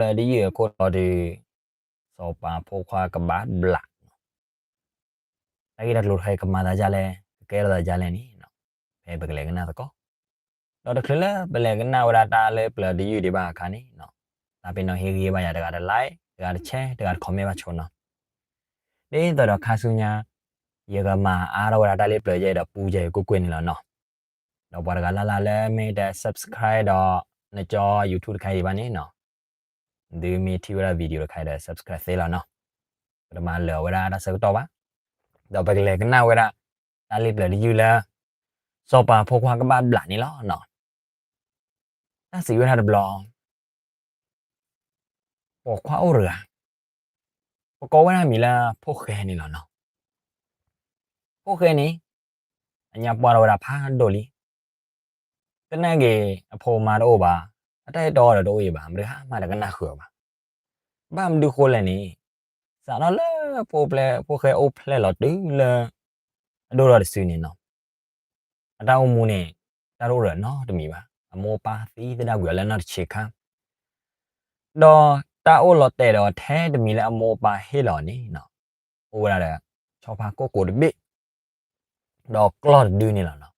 တၢ်လ့ပျၢၤတယုၢ်အခိၣ်တီဒီး စီၤပၤဖိခွါကဘၣ်ဘျး တၢ်ဂ့ၢ်တၢ်ကျိၤတခါအံၤကမၤသးဒ်လဲၣ်, ကကဲထီၣ်သးဒ်လဲၣ်န့ၣ် ဖဲပကလဲၤကနၣ်သကိး. ဒီးတချုးလၢပလဲၤကနၣ်ဝဲဒၣ်တၢ်လ့ပျၢၤတယုၢ်ဒံးဘၣ်အခါန့ၣ်, သးပ့ၤနီၣ်ဟ့ၣ်ဂံၢ်ဘၣ်ယၤတဂၤတlike, တဂၤတshare, တဂၤတcommentဘၣ်ဆိနီၤ. ဒ်သိးဒီးခါဆူညါ ယကမၤအါထီၣ်ဝဲဒၣ်တၢ်လ့ပျၢၤယဲဒီးပူယဲကွ့ၢ်ကွ့ၢ်န့ၣ်လီၤနီၤ. ဒီးပှၤတဂၤလၢ်လၢ်လၢမ့ၢ်တsubscribeဒီးနကၠီYouTubeတခါအံၤဒံးဘၣ်န့ၣ်နီၤ, နသုမ့ၢ်ထံၣ်ဝဲဒၣ်videoတခါအံၤဒီး subscribeသ့လီၤနီၤ. ပတမၤလၢာ်ဝဲဒၣ်တၢ်ဆၢကတီၢ်ဘၣ်. ဒီးပကလဲၤကနၣ်ဝဲဒၣ် တၢ်လ့ပျၢၤတယုၢ်လၢ စီၤပၤဖိခွါကဘၣ်ဘျးန့ၣ်လီၤနီၤ. တၢ်စံးဝဲဒၣ်တဘျီ ပိာ်ခွါအိၣ်တဂၤ, ပကိးဝဲဒၣ်မံၤလၢဖိၣ်ဃဲန့ၣ်လီၤနီၤ. ဖိၣ်ဃဲန့ၣ် အညါပှၢ်ထီၣ်ဝဲဒၣ်ဖးဒိၣ်လံ. သနာ်က့ အဖိအမါတအိၣ်ဘၣ်, အတၢ်အဲၣ်တီအီၤဒီးတအိၣ်အံၤဘၣ်, မတၤဂၤမးတကနၣ်ဃုာ်အီၤဘၣ်. ဘၣ်မနုၤဃိလဲၣ်န့ၣ် စးထီၣ်လၢ ဖိၣ်ဃဲအိၣ်ဖျဲၣ်လီၤတုၤလၢ အဒိၣ်ထီၣ်တစုန့ၣ်နီၤ, အတၢ်အိၣ်မူန့ၣ် တၢ်တအိၣ်ဒီးနီတမံၤဘၣ်. အမိၢ်အပၢ်သံသဒၣ်ကွံာ်အီၤလၢနီၢ်တဆံးခါ ဒီးတၢ်အိၣ်လီၤတဲာ်ဒီးထဲတမံၤလၢအမိၢ်အပၢ်ဟ့ၣ်လီၤအီၤန့ၣ်နီၤ, အိၣ်ဝဲဒၣ်ဒီး ဆီဖါကိၣ်ကိးတဘ့ၣ် ဒီးကျီၢ်တဒုန့ၣ်လီၤနီၤ.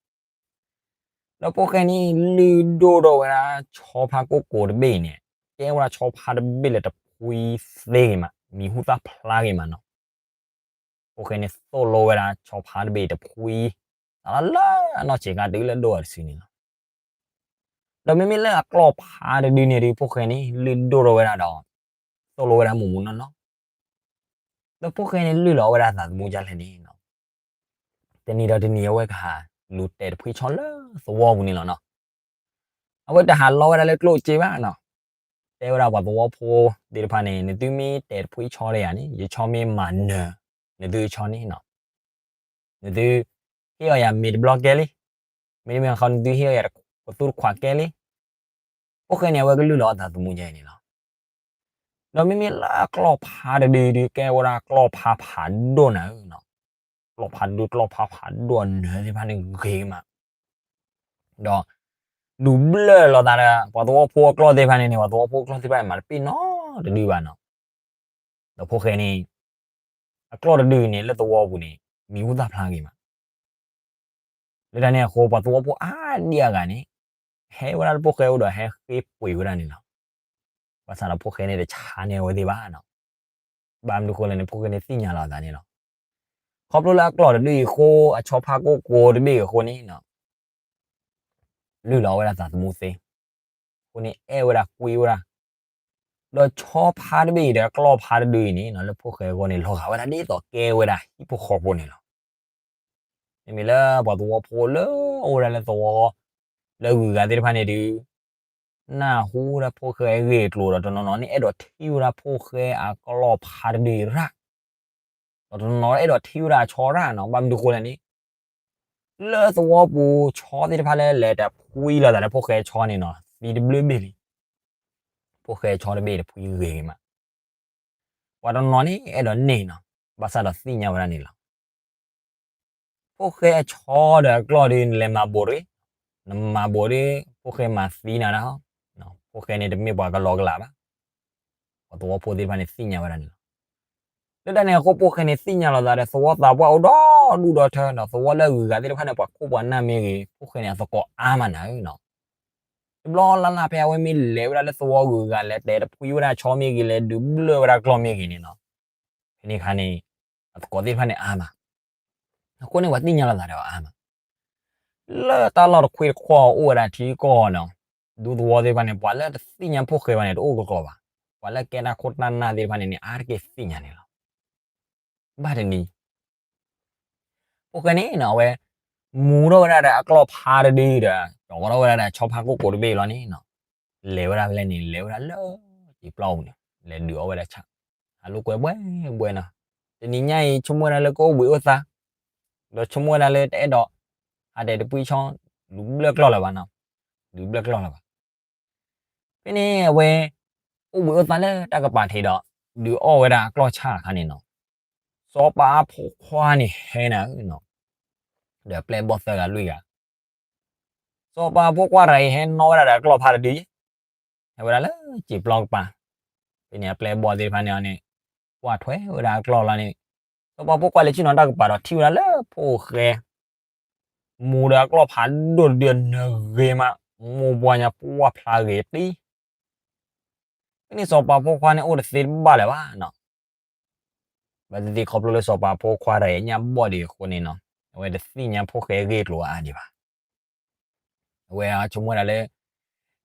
ဒီးဖိၣ်ဃဲန့ၣ် လုၢ်ဒိၣ်ထီၣ်ဝဲဒၣ်ဆီဖါကိၣ်ကိးတဘ့ၣ်အံၤန့ၣ်, ကဲဝဲဒၣ်ဆီဖါတဘ့ၣ်လၢတဖှံသ့ဂ့ၤမး, မံၤဟူသၣ်ဖျါဂ့ၤမးနီၤ. ဖိၣ်ဃဲန့ၣ်သိၣ်လိဝဲဒၣ်ဆီဖါတဘ့ၣ်တဖှံ စးထီၣ်လၢအနီၢ်ဆံးခါတုၤလၢဒိၣ်ထီၣ်တစုန့ၣ်လီၤ. ဒီးမ့မ့ၢ်လၢအကျီၢ်ဖါတဒုန့ၣ်ဒုး ဖိၣ်ဃဲန့ၣ် လုၢ်ဒိၣ်ထီၣ်ဝဲဒၣ်ဒီး သိၣ်လိဝဲဒၣ်မုၢ်မုၢ်နီၢ်နီၢ်, ဒီးဖိၣ်ဃဲန့ၣ်လုၢ်လီၤဝဲဒၣ်အသးသမူဒ်လဲၣ်န့ၣ်နီၤ, တနံၤဒီးတနံၤအဝဲကဟးလူၤတဲာ်တဖှံဆီလၢသဝီပူၤန့ၣ်လီၤနီၤ. အဝဲတဟးလီဝဲဒၣ်လၢကျိၣ်စ့ဘၣ်နီၤ, တဲဝဲဒၣ်ပှၤသဝီဖိသ့ၣ်တဖၣ်န့ၣ်, နသုမ့ၢ်တဲာ်တဖှံဆီဒီးယၤန့ၣ်, ယဆီမ့ၢ်မၤနၢၤ နသုဆီန့ၣ်နီၤ, နသုဟ့ၣ်အီၤယၤမ့ၤတဘျီကဲလံ, မ့တမ့ၢ်ဃီနသုဟ့ၣ်အီၤယၤကသူတခွးကဲလံ. ဖိၣ်ဃဲန့ၣ် အဝဲကလုၢ်လီၤအသးသမူဒ်အံၤန့ၣ်လီၤ. ဒီးမ့မ့ၢ်လၢအကျီၢ်ဖါတဒုဒုး ကဲဝဲဒၣ်ကျီၢ်ဖါဖးဒိၣ်နၤဧၢနီၤ, ကျီၢ်ဖါတဒု ကျီၢ်ဖါဖးဒိၣ်အနၢၤသ့ၣ်တဖၣ်န့ၣ်ဂ့ၤမး, ဒီးဒုးဘျၢၣ်လိာ်သးဒီး ပှၤသဝီဖိအကျီၢ်သ့ၣ်တဖၣ်န့ၣ်န့ၣ်, ပှၤသဝီဖိအကျီၢ်သ့ၣ်တဖၣ်န့ၣ်မၤတပ့ၢ်နီတဒုဘၣ်နီၤ. ဒီးဖိၣ်ဃဲန့ၣ် အကျီၢ်တဒုန့ၣ် လၢသဝီပူၤန့ၣ် မံၤဟူသၣ်ဖျါဂ့ၤမး. လၢတၢ်န့ၣ်အဃိ ပှၤသဝီဖိအါဒံအါဂၤန့ၣ် ဟဲဝဲဒၣ်လၢဖိၣ်ဃဲအအိၣ်ဒီးဟဲဃ့ပှ့ၤဝဲဒၣ်န့ၣ်လီၤ. ဘၣ်ဆၣ်ဒီးဖိၣ်ဃဲန့ၣ်တဆါန့ၢ်အဝဲသ့ၣ်ဘၣ်နီၤ. ဘၣ်မနုၤဃိလဲၣ်န့ၣ် ဖိၣ်ဃဲန့ၣ်သ့ၣ်ညါလီၤအသးန့ၣ်လီၤ. ခီဖျိလၢအကျီၢ်တဒုအံၤအဃိ အဆီဖါကိၣ်ကိးတဘ့ၣ်အံၤအဃိန့ၣ် လုၢ်လီၤဝဲဒၣ်သးသမူသ့, အဃိန့ၣ်အဲၣ်ဝဲဒၣ်ကွံဝဲဒၣ်, ဒီးဆီဖါတဘ့ၣ်အံၤဒီးကျီၢ်ဖါတဒုအံၤန့ၣ် လၢဖိၣ်ဃဲအဂီၢ်န့ၣ် လီၤဂာ်ဝဲဒၣ်ဒ်သိးကဲဝဲဒၣ်ဟံၣ်ဖိဃီဖိန့ၣ်လီၤ. မ့မ့ၢ်လၢပှၤသဝီဖိလၢအအိၣ်ဝဲဒၣ်လၢသဝီ လၢအဂုၤအဂၤသ့ၣ်တဖၣ်န့ၣ်ဒုး နၢ်ဟူဝဲဒၣ်ဖိၣ်ဃဲအဂ့ၢ်အကျိၤဒီး တနီၤနီၤန့ၣ် အဲၣ်ဒိးထံၣ်ဝဲဒၣ်ဖိၣ်ဃဲအကျီၢ်ဖါတဒုအံၤရၣ်, ဒီးတနီၤနီၤအဲၣ်ဒိးထံၣ်ဝဲဒၣ်အဆီရၣ်နီၤ. ဘၣ်မနုၤဃိလဲၣ်န့ၣ် လၢသဝီပူၤ ဆီသ့ၣ်တဖၣ်လၢလဲၤတဖှံလိာ်သးလၢဖိၣ်ဃဲဆီန့ၣ်နီၤ သံတဘျုးဘ့ၣ်လံ. ဖိၣ်ဃဲအဆီတဘ့ၣ်တဖှံဂ့ၤဂ့ၤမး, ပှၤတနီၤနီၤန့ၣ် အဲၣ်ဒိးန့ၢ်နီၤ, ဘၣ်ဆၣ်ဒီးသ့ၣ်ညါဝဲဒၣ်န့ၣ်လီၤ. ဖိၣ်ဃဲအဆီဒီးအကျီၢ်ဒုး နလဲၤမၤဘိးတဂ့ၤ, နမၤဘိးဒီး ဖိၣ်ဃဲမၤသံနၤဒၣ်, ဖိၣ်ဃဲန့ၣ်တမ့ၢ်ပှၤကလီကလးဘၣ်. ပှၤသဝီဖိသ့ၣ်တဖၣ်န့ၣ်သ့ၣ်ညါဝဲဒၣ်န့ၣ်လီၤ. လၢတၢ်န့ၣ်အဃိ ဖိၣ်ဃဲန့ၣ်သ့ၣ်ညါလီၤသးဒီး သဝီသးပှၢ်အိၣ်ဒီဒူၣ်ဒီထၢဒီး သဝီလၢအဂုၤအဂၤသ့ၣ်တဖၣ်န့ၣ် ပှၤခိၣ်ပှၤနၢ်မ့ၢ်ဂ့ၤ ဖိၣ်ဃဲန့ၣ်အသကိးအါမးနၤဧၢနီၤ. တဘျီလၢ်လၢ်ဖဲအဝဲမ့ၢ်လဲၤဝဲဒၣ်လၢသဝီအဂုၤအဂၤ လဲၤတဲတဖှံဝဲဒၣ်ဆီမ့ၢ်ဂ့ၤ လဲၤဒုးဘျၢၣ်ဝဲဒၣ်ကျီၢ်မ့ၢ်ဂ့ၤန့ၣ်နီၤ, ဖဲန့ၣ်အခါန့ၣ် အသကိးသ့ၣ်တဖၣ်န့ၣ်အါမး, အဃိန့ၣ်ပှၤသ့ၣ်ညါလီၤသးဒီးအါမး. လၢတၢ်လီၢ်တခွ့တခီၣ်အိၣ်ဝဲဒၣ်ထံကီၢ်နီၤ, ဒူသဝီသ့ၣ်တဖၣ်န့ၣ် ပှၤလၢတသ့ၣ်ညါဖိၣ်ဃဲဘၣ်န့ၣ် တအိၣ်ကကျီၤဘၣ်. ပှၤလၢကဲတၢ်ခိၣ်တၢ်နၢ်သ့ၣ်တဖၣ်န့ၣ်န့ၣ် အါတက့ၢ်သ့ၣ်ညါန့ၣ်လီၤ. ဘၣ်တနံၤ ဖိၣ်ဃဲန့ၣ်နီၤ အဝဲ မူထီၣ်ဝဲဒၣ်ဒီးအကျီၢ်ဖါတဒုဒီး ကၠီၤကီထီၣ်ဝဲဒၣ်ဒီးဆီဖါကိၣ်ကိးတဘ့ၣ်လီၤန့ၣ်နီၤ, လဲၤဝဲဒၣ်ဖဲလဲၣ်န့ၣ် လဲၤဝဲဒၣ်လၢစံာ်ပျီပူၤန့ၣ် လဲၤဒုးအီၣ်ဝဲဒၣ်ဆၣ်, ဟးလိာ်ကွဲဘှဲဘှဲနီၤ. တနံၤညါအံၤ ဆိကမိၣ်ဝဲဒၣ်လၢကအိၣ်ဘှံးအိၣ်သါ, ဒီးဆိကမိၣ်ဝဲဒၣ်လၢတအဲၣ်ဒိး ဟးတဲာ်တဖှံဆီ ဒုးဘျၢၣ်ကျီၢ်လၢၤဘၣ်နီၤ, ဒုးဘျၢၣ်ကျီၢ်လၢၤဘၣ်. ဖဲန့ၣ်အဝဲ အိၣ်ဘှံးအိၣ်သါလၢတၢ်ကပၤထံးဒီး ဒုးအီၣ်ဝဲဒၣ်အကျီၢ်ဆၣ်အခါန့ၣ်နီၤ, စီၤပၤအဖိခွါန့ၣ်ဟဲနၤဧၢနီၤ, ဒီးပျဲၢ်ဘီၣ်သၢဂၤလွံၢ်ဂၤ, စီၤပၤအဖိခွါတဂၤအံၤ ဟဲနီၣ်ဝဲဒၣ်ဒီးအကျီၢ်ဖါတဒု, ဟဲဝဲဒၣ်လၢစံာ်ပျီကပၤ, ဖဲန့ၣ်အပျဲၢ်ဘီၣ်သ့ၣ်တဖၣ်န့ၣ်န့ၣ် ကွၢ်ထွဲဝဲဒၣ်အကျီၢ်လီၤန့ၣ်, စီၤပၤဖိခွါလဲၤဆ့ၣ်နီၤတၢ်ကပၤဒီးထံၣ်ဝဲဒၣ်လၢဖိၣ်ဃဲ မူၤဒီးအကျီၢ်ဖးဒိၣ်တဒုအနၢၤဂ့ၤမး, မိၢ်ပှၢ်ညါပှၢ်ဖျါဂ့ၤတံၢ်. ဖဲန့ၣ်စီၤပၤဖိခွါန့ၣ်အိၣ်တသ့တဘၣ်လၢၤဘၣ်နီၤ. ဘၣ်သ့ၣ်သ့ၣ်ခီဖျိလၢစီၤပၤဖိခွါဒီးအညၣ်ဘီၣ်ဒံးအဃိန့ၣ်နီၤ, အဝဲတသ့ၣ်ညါဖိၣ်ဃဲအဂ့ၢ်အကျိၤအါဒံးဘၣ်. အဝဲဆိကမိၣ်ဒၣ်လၢ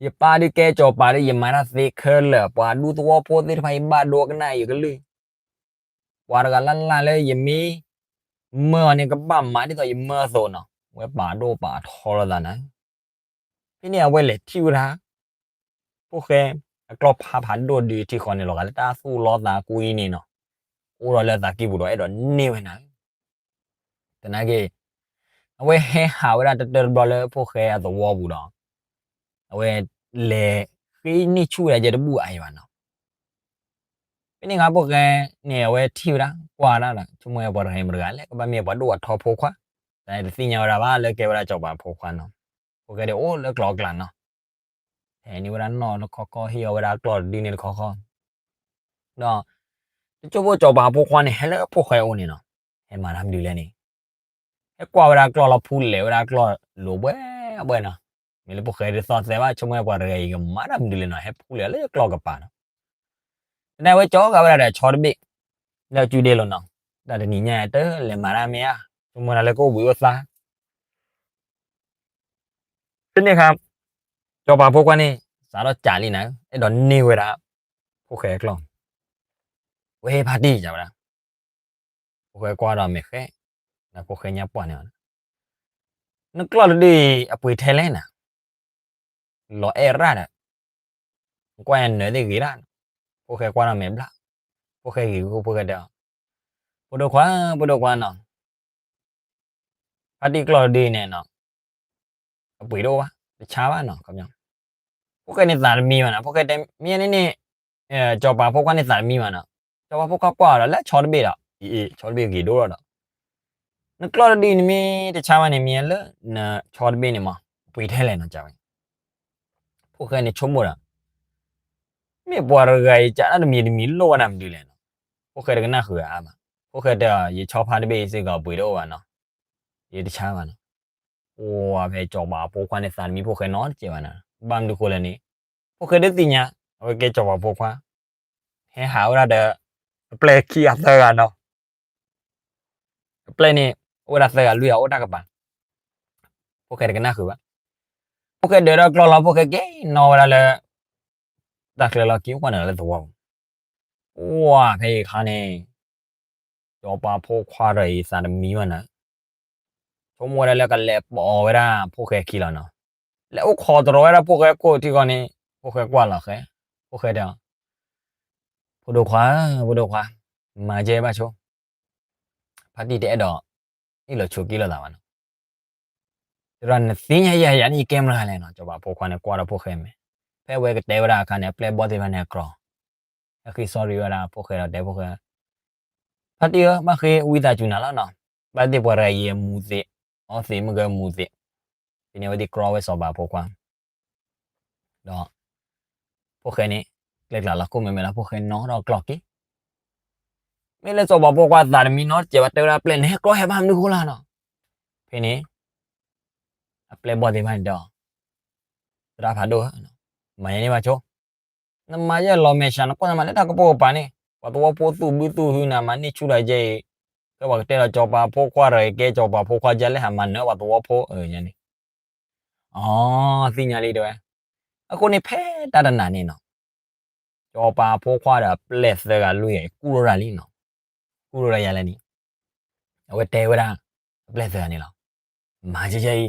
ယပၢ်ဒုးကဲစီၤပၤဒီး ယမၤတၢ်သ့ခဲလၢာ်, ပှၤဒူသဝီဖိသ့ၣ်တဖၣ်အံၤဘၣ်ဒိကနၣ်ယကလုၢ်, ပှၤတဂၤလၢ်လၢ်လၢယမ့ၢ်မၢအီၤန့ၣ် ကဘၣ်မၤဒ်သိးယမၢအသိးနီၤ, အဝဲပာ်ဒိၣ်ပာ်ထီလီၤသးနၤ. ဖဲန့ၣ်အဝဲလဲၤထံၣ်ဝဲဒၣ် ဖိၣ်ဃဲအကျီၢ်ဖးဖးဒိၣ်ဒုးထံဃီန့ၣ် လီၤဂာ်လၢတၢ်သူၣ်လီသးကွံန့ၣ်နီၤ, အိၣ်ဒီးလၢသးကံၢ်ပူၤဒီးအဲၣ်ဒိးန့ၢ်ဝဲနၤ သနာ်က့ အဝဲဟဲဟးဝဲဒၣ်တတၢတဘျီလၢဖိၣ်ဃဲအသဝီပူၤဒီး အဝဲလဲၤဃ့န့ၢ်ဆူၣ်ဝဲဒၣ်ယဲတဘူၣ်အါအံၤဘၣ်နီၤ. ဖဲန့ၣ်အခါဖိၣ်ဃဲန့ၣ် အဝဲထံၣ်ဝဲဒၣ် ကွၢ်ဒၣ်ဒီး ဆိကမိၣ်ဝဲပှၤတဂၤအံၤမတၤတဂၤလဲၣ်, ကဘၣ်မ့ၢ်ပှၤဒိၣ်ပှၤထီဖိခွါ, တၢ်တသ့ၣ်ညါဝဲဒၣ်ဘၣ်လၢကဲဝဲဒၣ်စီၤပၤဖိခွါနီၤ. ဖိၣ်ဃဲဒီးအိၣ်လၢကျီအကျါနီၤ, ဟဲန့ၢ်ဝဲဒၣ်နီၣ်တခီခီ ဟ့ၣ်အီၤဝဲဒၣ်ကျီၢ်တဒုန့ၣ်တခီခီ ဒီး တစိၢ်ဖိစီၤပၤဖိခွါန့ၣ် ဟဲလၢဖိၣ်ဃဲအအိၣ်န့ၣ်နီၤ, ဟဲမၤတၢ်မနုၤလဲၣ်န့ၣ်, ဟဲကွၢ်ဝဲဒၣ်ကျီၢ်လီၤ ဖူလဲၤဝဲဒၣ်ကျီၢ်လိၤဘှဲဘှဲနီၤ. မ့ၢ်လၢဖိၣ်ဃဲတသီၣ်သဲဘၣ် ဆိကမိၣ်ပှၤတဂၤအံၤကမၤတၢ်မနုၤလဲၣ်နီၤ, ဟဲဖူလဲၤလၢကျီၢ်ကပၤနီၤ. တနံၤဝဲကၠီဂာ်ဝဲဒၣ်ဒီးဆီတဘ့ၣ် လၢအစုဒ့လိၤနီၤ, တၢ်တနံၤညါတလဲၤမၤတၢ်မ့ၢ်ဧါ, ဆိကမိၣ်ဒၣ်လၢကအိၣ်ဘှံးအိၣ်သါ ဖဲန့ၣ်အခါ စီၤပၤဖိခွါန့ၣ် စးထီၣ်ကးလံနၤ, အဲၣ်ဒိးန့ၢ်ဝဲဒၣ် ဖိၣ်ဃဲအကျီၢ်, ဝဲဟ့ၣ်ဖါတံၢ်ကးဝဲဒၣ်, ဖိၣ်ဃဲကွၢ်ဒီးမဲာ်ဃဲ, ဒီးဖိၣ်ဃဲညါပှၢ်န့ၣ်, နကျီၢ်တဒုအံၤအပှ့ၤထဲလဲၣ်နၤ, လီၤအဲၣ်ရၣ်ဒီး ကွၢ်ယၤနၢၤသ့ၣ်ဂ့ၤဒၣ်, ဖိၣ်ဃဲကွၢ်ဒီးမဲာ်ဘျၣ်, ဖိၣ်ဃဲဂ့ၤဂ့ၤ ဖိၣ်ဃဲတဲအီၤ, ဖိဒိၣ်ခွါ, ဖိဒိၣ်ခွါနီၤ ဖါတံၢ်ကျီၢ်တဒုအံၤန့ၣ်နီၤ, အပှ့ၤတအိၣ်ဘၣ်, တဆါဘၣ်နီၤ, ဖိၣ်ဃဲန့ၣ်သးတမံဘၣ်နီၤ, ဖိၣ်ဃဲတဲမ့ၢ်န့ၣ်န့ၣ်, စီၤပၤဖိခွါန့ၣ်သးတမံဘၣ်နီၤ, စီၤပၤဖိခွါကွၢ်ဒီးလၢဆီတဘ့ၣ်ဒီး, အံၤ ဆီတဘ့ၣ်ဂ့ၤဒိၣ်လီၤဒီး, နကျီၢ်တဒုအံၤန့ၣ်မ့ၢ်တဆါဘၣ်န့ၣ် မ့ၢ်လၢနဆီတဘ့ၣ်န့ၣ်မး, ပှ့ၤထဲလဲၣ်နီၤ ကးဝဲ, ဖိၣ်ဃဲန့ၣ်ဆိကမိၣ်ဒီး မ့ၢ်ပှၤတဂၤအံၤကးတၢ်တမံၤတမံၤလိၣ်ဝဲဒၣ်မနုၤလဲၣ်နီၤ, ဖိၣ်ဃဲတကနၣ်ဃုာ်အါမး, ဖိၣ်ဃဲတဲအီၤ ယဆီဖါတဘ့ၣ်အံၤစ့ၢ်ကီးပှ့ၤတအိၣ်ဘၣ်နီၤ, ယတဆါဘၣ်နီၤ, အိၣ်ဝဲဖဲစီၤပၤဖိခွါန့ၣ်သးတမံဖိၣ်ဃဲနီတစဲးဘၣ်နီၤ, ဘၣ်မနုၤဃိလဲၣ်န့ၣ်, ဖိၣ်ဃဲဒုးသ့ၣ်ညါ, အဝဲကဲစီၤပၤဖိခွါ, ဟဲဟးဝဲဒၣ်ဒီး, အပျဲၢ်ခံဂၤသၢဂၤနီၤ အပျဲၢ်န့ၣ် အိၣ်ဝဲဒၣ်သၢဂၤလွံၢ်ဂၤအိၣ်တၢ်ကပၤ, ဖိၣ်ဃဲတကနၣ်ဃုာ်ဘၣ်, ဖိၣ်ဃဲဒၢးထီၣ်ကျီၢ်လီၤ ဖိၣ်ဃဲက့ၤနီၣ်ဝဲဒၣ်လၢ တၢ်ချၢလီၢ်ခံအိၣ်ကွၢ်န့ၣ်လၢသဝီပူၤ, ပှၢ်ဖဲအံၤအခါန့ၣ်, စီၤပၤဖိခွါဒီးအံၤသးတမံဘၣ်နီၤ, ဆိကမိၣ်ဝဲဒၣ်လၢကလဲၤပိာ်ဝဲဒၣ်ဖိၣ်ဃဲခံလီၤနီၤ, လဲၤအိၣ်ခိးတရီၤဝဲဒၣ်ဖိၣ်ဃဲခိၣ်ထံဃီန့ၣ်, ဖိၣ်ဃဲကွၢ်လီၤဃဲ, ဖိၣ်ဃဲတဲအီၤ, ဖိဒိၣ်ခွါ, ဖိဒိၣ်ခွါ, မၤကဲဘၣ်ဆိ ဖါတံၢ်တအဲၣ်ဒိး, အ့ၣ်လိာ်ဆိးက့လိာ်သးဘၣ်နီၤ, သရၣ်နသ့ၣ်ညါယၤယၤန့ၣ် ယကဲမတၤလဲၣ်နီၤ, စီၤပၤဖိခွါန့ၣ်ကွၢ်ဒီးဖိၣ်ဃဲမဲာ်, ဖဲအဝဲကတဲဝဲဒၣ်အခါန့ၣ် အပျဲၢ်ဘီၣ်သ့ၣ်တဖၣ်န့ၣ်အကြီ, အဃ့ sorry ဝဲဒၣ်ဖိၣ်ဃဲဒီးတဲဖိၣ်ဃဲ, ဖါတံၢ်ဧၢ ဘၣ်ဃ့ဝံသးစူၤနၤလီၤနီၤ, ဘၣ်သ့ၣ်ပှၤတဂၤအံၤမူၤသ့း, အီသံးမုၢ်ကမူၤသ့း, ဖဲန့ၣ်အဝဲသ့ၣ်ကြီဝဲစီၤပၤဖိခွါ ဒီး ဖိၣ်ဃဲန့ၣ် ကျဲကျါလီၤခိၣ်မဲာ်မဲာ်လီၤ ဖိၣ်ဃဲနီၣ်ထီၣ်ကျီၢ်က့ၤ, မ့ၢ်လၢစီၤပၤဖိခွါသးတမံနီတစဲးဘၣ် တဲဝဲဒၣ်အပျဲၢ်န့ၣ် ဟဲကြီဟဲဘၣ်မနုၤဃိလီၤနီၤ, ဖဲန့ၣ် အပျဲၢ်ဘီၣ်သ့ၣ်တဖၣ်န့ၣ်တဲအီၤ, သရၣ်ဖးဒိၣ်ဧၢ, မၤယဲန့ၣ်ဘၣ်ဆိ, နမၤယဲလီၤမဲာ်ဆှး နကွၢ်နမၤလၢတၢ်ကပိာ်ကပၤန့ၣ် ပှၤသဝီဖိသူၣ်ဘုသူၣ်ဟုနၤ မၤန့ၢ်ဆူၣ်ဒီးယဲအံၤ, ဖဲပှၤကတဲဒီးစီၤပၤဖိခွါတဂၤအံၤ ကဲစီၤပၤဖိခွါ ယလဲၤဟးမၤနၢၤပှၤသဝီဖိဧၢန့ၣ်, အီ သ့ၣ်ညါလံတဲဝဲ, အဃိန့ၣ်ဖဲတၢ်တနၤန့ၣ်နီၤ စီၤပၤဖိခွါဒီးအပျဲၢ်သၢဂၤလွံၢ်ဂၤအံၤ ကူၣ်ထီၣ်တၢ်လံနီၤ, ကူၣ်ထီၣ်တၢ်ယၤလဲၣ်န့ၣ်, အဝဲတဲဝဲဒၣ် အပျဲၢ်သၢဂၤန့ၣ်လီၤ, မၤကဲကဲအံၤ,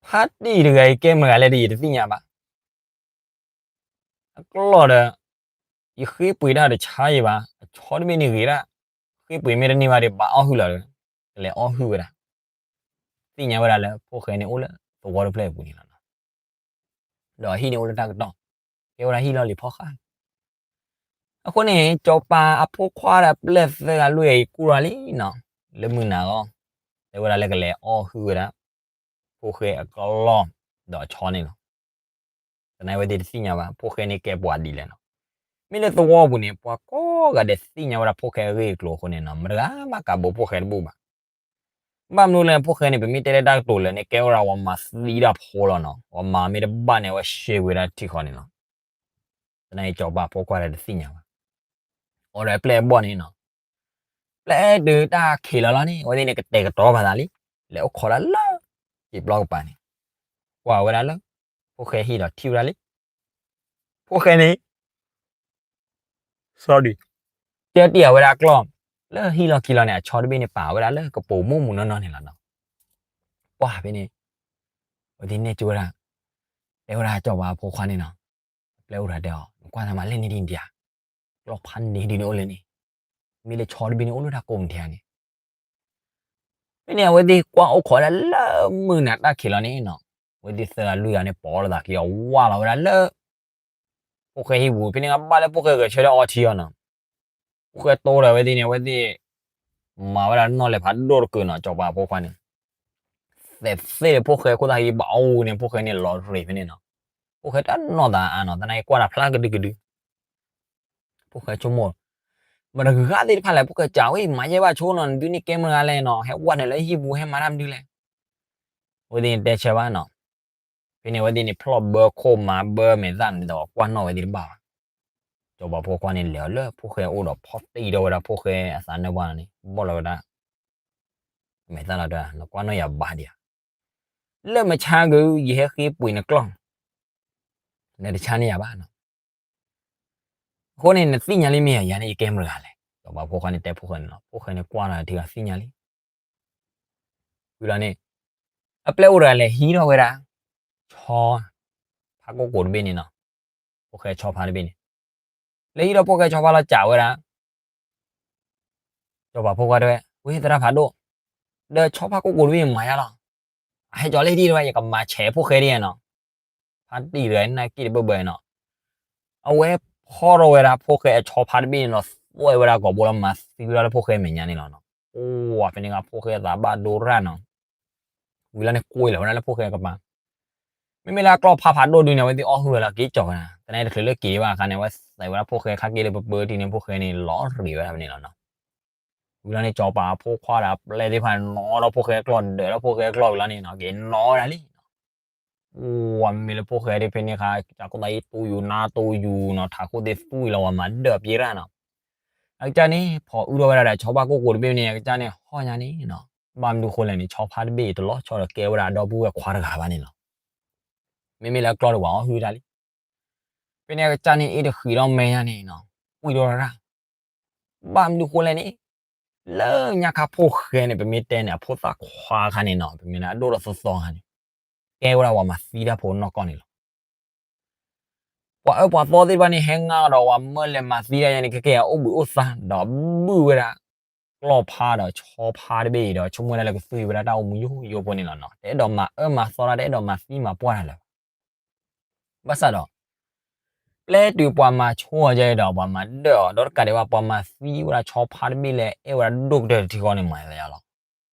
ဖါတံၢ်တဂၤအံၤကဲမတၤဂၤလဲၣ်ဒီးယတသ့ၣ်ညါဘၣ် အကျီၢ်ဒီး ယဃ့ပှ့ၤတၢ်တဆါယံၤဘၣ်, အဆီတဘ့ၣ်န့ၣ်ဂ့ၤဒၣ်, ဃ့ပှ့ၤမ့ၢ်တန့ၢ်ဘၣ်ဒီး ဘၣ်အီၣ်ဟုၣ်လီၤဒီး ကလဲၤအီၣ်ဟုၣ်ဝဲဒၣ်, သ့ၣ်ညါဝဲဒၣ်လၢဖိၣ်ဃဲန့ၣ်အိၣ်လၢသဝီတဖျၢၣ်အပူၤန့ၣ်လီၤ. ဒီးအဟံၣ်န့ၣ်အိၣ်လၢတၢ်ကတီၢ်, ကဲဝဲဒၣ်ဟံၣ်လီၢ်လံၤဖီဃး အဃိန့ၣ် စီၤပၤအဖိခွါဒီးအပျဲၢ်သၢဂၤလွံၢ်ဂၤအံၤကူၣ်ထီၣ်လံနီၤ, လၢမုၢ်နၤဂီၢ်, တဲဝဲဒၣ်လၢကလဲၤအီၣ်ဟုၣ်ဝဲဒၣ် ဖိၣ်ဃဲအကျီၢ်ဒီးအဆီန့ၣ်လီၤ. သနာ်ဝဲသ့ၣ်တသ့ၣ်ညါဘၣ် ဖိၣ်ဃဲန့ၣ်ကဲပှၤဒ်လဲၣ်နီၤ. မ့ၢ်လၢသဝီပူၤန့ၣ် ပှၤကိးဂၤဒဲးသ့ၣ်ညါဝဲဒၣ်ဖိၣ်ဃဲအဂ့ၢ်အကျိၤအဃိန့ၣ်နီၤ, မတဂၤမးကးဘိးဖိၣ်ဃဲတဘူၣ်ဘၣ်. ဘၣ်မနုၤလဲၣ် ဖိၣ်ဃဲန့ၣ် ပမ့ၢ်တဲလၢတၢ်ကတိၤလၢာ်န့ၣ် ကဲဝဲဒၣ်ပှၤမၤသံတၢ်ဖိလီၤနီၤ, ပှၤမၤမ့ၢ်တဘၣ်န့ၣ် အဝဲရှဲကွံာ်ဝဲဒၣ်ထံဃီန့ၣ်လီၤ. သနာ်က့ စီၤပၤဖိခွါဒီးတသ့ၣ်ညါဘၣ်. အိၣ်ဒီးပျဲၢ်အဘီၣ်န့ၣ်နီၤ, ပျဲၢ်တုၤတၢ်ခံးလီၤလီၤန့ၣ် အဝဲသ့ၣ်န့ၣ် ကတဲာ်ကတီၤပာ်သးလံ, လဲၤအိၣ်ခိးဒၣ်လၢ စံာ်ပျီကပၤန့ၣ်, ကွၢ်ဝဲဒၣ်လၢ ဖိၣ်ဃဲဟံၣ်ဒီးထံၣ်ဝဲဒၣ်လံ. ဖိၣ်ဃဲန့ၣ် sorry, တဲတ့ၢ်အဝဲဒၣ်ကျီၢ် လၢဟံၣ်လီၢ်ခံလီၤန့ၣ် အဆီတဘ့ၣ်န့ၣ် ပာ်ဝဲဒၣ်လၢကပိာ်မုၣ်မုၢ်နီၢ်နီၢ်န့ၣ်လီၤနီၤ. ပှၢ်ဖဲန့ၣ် အဝဲသ့ၣ်နဲၣ်ကၠိဝဲဒၣ်, တဲဝဲဒၣ်စီၤပၤဖိခွါန့ၣ်နီၤ, ပျဲၢ်အိၣ်ဒီးတဲအီၤ နကွၢ်သးမၤလဲၣ်န့ၣ်ဒ်ဒံးဧါ, ကျီၢ်ဖးန့ၢ်ဒုန့ၣ်အိၣ်လၢန့ၣ်, မ့ၢ်လၢဆီတဘ့ၣ်န့ၣ်အိၣ်လၢတၢ်ကိးမုၢ်ထံးဧါန့ၣ် ဖဲန့ၣ် အဝဲသ့ၣ်ကွၢ်အိၣ်ခိးဒၣ်လၢမုၢ်နၤတၢ်ခံးလီၤန့ၣ်နီၤ, အဝဲသ့ၣ်သၢဂၤလွံၢ်ဂၤန့ၣ် ပိာ်လိာ်သးခံအီၤဝၢ်လီၤဝဲဒၣ်လၢ ဖိၣ်ဃဲဟံၣ်ပူၤ, ဖဲန့ၣ်ကဘၣ်လၢဖိၣ်ဃဲဂဲၤဆၢထၢၣ်အီထံအီၤနီၤ. ဖိၣ်ဃဲတိဒီးအဝဲသ့ၣ်န့ၣ် အဝဲသ့ၣ် မၤဝဲဒၣ်နီၣ်လဲၤဖးဒိၣ်တကုာ်နီၤ, စီၤပၤဖိခွါန့ၣ် သဲးသ့ၣ်လၢဖိၣ်ဃဲခိၣ်သၣ်ဟံၣ်ဘၣ်အူန့ၣ် ဖိၣ်ဃဲန့ၣ်လီၤရ့ၤဖဲန့ၣ်နီၤ. ဖိၣ်ဃဲတနီၣ်သးအါနီၤ, သနာ်က့ကွၢ်တၢ်ဖျါကဒုကဒု ဖိၣ်ဃဲဆိကမိၣ်, မတဂၤသ့ၣ်တဖၣ်လဲၣ် ဖိၣ်ဃဲစံးဝဲ မၤယဲၢ်ဘၣ်ဆိနီၤ, နဒုန့ၣ်ကဲမတဂၤလဲၣ်နီၤ, ဟဲဝဲနုာ်လၢဟံၣ်ပူၤ ဟဲမၤတၢ်မနုၤလဲၣ်. အဝဲသ့ၣ်န့ၣ်တဲဆၢဘၣ်နီၤ. ဖဲန့ၣ် အဝဲသ့ၣ်န့ၣ်ဖျီၣ်ဘၢခိၣ်မၤဘၢမဲာ်သၣ်န့ၣ်ဒီး ကွၢ်နီၣ်ဝဲသ့ၣ်တဘၣ်ဘၣ်. စီၤပၤဖိခွါန့ၣ်လဲၤအီၤလၢဖိၣ်ဃဲအအိၣ်ဒီး ဖီၣ်တံၢ်ထီၣ်ဝဲဒၣ်ဖိၣ်ဃဲအသးနၢၣ်ပှၢ်န့ၣ် ဘီၣ်လီၤဝဲဒၣ် မဲာ်သၣ်လီၤတဲ, နကွၢ်နီၣ်ယၤဘၣ်ဒံးဧါ, လၢမဆါက့ၤ ယဟဲဃ့ပှ့ၤနကျီၢ် နတဆါန့ၢ်ယၤဘၣ်နီၤ. အဃိန့ၣ် နသ့ၣ်ညါလံမ့ၢ်ဧါ ယၤန့ၣ်ယကဲမတဂၤလဲၣ်. စီၤပၤဖိခွါန့ၣ်တဲဖိၣ်ဃဲန့ၣ်လီၤ. ဖိၣ်ဃဲန့ၣ်ကွၢ်လီၤတၢ်ထံဂၤသ့ၣ်ညါလံ. ဝံၤလီၤန့ၣ် အပျဲၢ်အိၣ်တဂၤလဲၤဟံးထီၣ်ဝဲဒၣ် ဆီ ဖါကိၣ်ကိၤတဘ့ၣ်န့ၣ်နီၤ. ဖိၣ်ဃဲဆီဖါတဘ့ၣ်န့ၣ် လဲၤဟံးထီၣ်ဖိၣ်ဃဲဆီဖါလီၤစံးဝဲဒၣ် စီၤပၤဖိခွါတဲဝဲ, ဝ့ၢ်သရၣ်ဖးဒိၣ်, ဒီးဆီဖါကိၣ်ကိၤတဘ့ၣ်န့ၣ်မၤယါလီၤ. အဟဲကၠီၤလၢဒ်တဲဝဲ ယကမၤဆဲးဖိၣ်ဃဲဒ်နီၤ. ဖါတံၢ်တဂၤန့ၣ်က့ၣ်တဘၢဘၢနီၤ. အဝဲဖီၣ်ထီၣ်ဝဲဒၣ်ဖိၣ်ဃဲအဆီဖါတဘ့ၣ်န့ၣ်ဒီး သွဲၣ်ဝဲဒၣ်ကိာ်ဘိလီၤ မၤသံဝဲဒၣ်လၢဖိၣ်ဃဲမဲာ်ညါန့ၣ်လီၤနီၤ. အိၣ်ဝဲဖဲန့ၣ်အခါ ဖိၣ်ဃဲသးဘၣ်ဒိရၣ်နီၤ. ဝံၤလီၤန့ၣ် ကွံာ်လီၤဝဲဒၣ်လၢဖိၣ်ဃဲကပၤ. မ့မ့ၢ်လၢအကျီၢ်ဖါဖးဒိၣ်ဒုန့ၣ် အဝဲသ့ၣ်အီၣ်ဟုၣ်ဝဲလီၤ က့ၤကၠီၤဝဲဒၣ်. သနာ်က့တချုးလၢက့ၤဘၣ်အခါန့ၣ် အဝဲသဲးဝဲဒၣ်ဖိၣ်ဃဲခါက့ၤလၢပပၢထံန့ၣ် ဖိၣ်ဃဲန့ၣ်လီၤရ့ၤဝဲဒၣ်ဖဲန့ၣ်လီၤနီၤ. ဝံၤလီၤန့ၣ် စီၤပၤအဖိခွါဒီးအပျဲၢ်သ့ၣ်တဖၣ်န့ၣ် နီၣ်ထီၣ်ဖိၣ်ဃဲကျီၢ် ဒၢးထီၣ်ဖိၣ်ဃဲကျီၢ်ဝံၤလီၤန့ၣ်နီၤ က့ၤနီၣ်ဝဲဒၣ်လံနီၤ. အိၣ်ဝဲမ့မ့ၢ်လၢဖိၣ်ဃဲဒ်ဖဲန့ၣ်အခါ ကစၢ်ခိၣ်သၣ်အံၤတူၢ်ယူၤနါတူၢ်ယူၤနီၤ ထးခိၣ်သ့ၣ်သွံၣ်လီၤ ဝဲမၤဒၢးပျဲရၣ်နီၤ. အကစၢ်န့ၣ် ဖီၣ်အုၣ်ထီၣ်ဝဲဒၣ်ဒီးဆီဖါကိၣ်ကိၤတဘ့ၣ်န့ၣ် အကစၢ်န့ၣ်ဟီၣ်ညါန့ၣ်နီၤ. ဘၣ်မနုၤဃိလဲၣ်န့ၣ် ဆီဖါတဘ့ၣ်အံၤတလီၤဆီဒီးကဲဝဲဒၣ်အဒီပုၢ်ဝဲၢ်ခွါတဂၤဘၣ်န့ၣ်လီၤ. မ့မ့ၢ်လၢအကျီၢ်ဒံးပှၤအီၣ်ဟုၣ်ဝဲဒၣ်လံ. ဖဲန့ၣ်အကစၢ်န့ၣ် အ့ၣ်တဃံးထီၣ်မဲာ်ညါန့ၣ်နီၤ ကွံာ်ထီၣ်ရၣ်. ဘၣ်မနုၤဃိလဲၣ်န့ၣ် လၢညါခါဖိၣ်ဃဲန့ၣ် ပမ့ၢ်တဲန့ၣ် အဖိသၣ်ခွါခါန့ၣ်နီၤ ပမ့ၢ်လၢအဒိၣ်ထီၣ်သီသီခါန့ၣ် ကဲဝဲဒၣ်ပှၤမၤသံတၢ်ဖိနီၢ်ကီၢ်န့ၣ်လီၤ. ပှၤအၢပှၤသီသ့ၣ်တဖၣ်န့ၣ် ဟဲငါဒီးပှၤမၢလဲၤမၤသံတၢ်ယါန့ၣ် ကကဲအအိၣ်ဘှံးအိၣ်သါ ဒီးဘုၣ်ဝဲဒၣ် ကျီၢ်ဖါဒီးဆီဖါတဘ့ၣ်အံၤဒီး ဆိကမိၣ်ဝဲဒၣ်လၢကသွံၣ်ဝဲဒၣ်တၢ်အိၣ်မူယိယိဖိန့ၣ်လီၤနီၤ. တအဲၣ်ဒိးမၤအၢမၤသီတၢ် တအဲၣ်ဒိးမၤသံမၤပှၢ်တၢ်လၢၤဘၣ်. ဘၣ်ဆၣ်ဒီး ပျဲတုၤပှၤမၤဆိၣ်အီၤယါဒီး ပှၤမၤဒၢးအီၤ ဒီးတကးဒံးဘၣ် ပှၤမၤသံဝဲဒၣ်ဆီဖါတဘ့ၣ်လၢအဲၣ်ဝဲဒၣ်ဒိၣ်ကတၢၢ်တထံဃီန့ၣ် မၤသးယါလီၤ.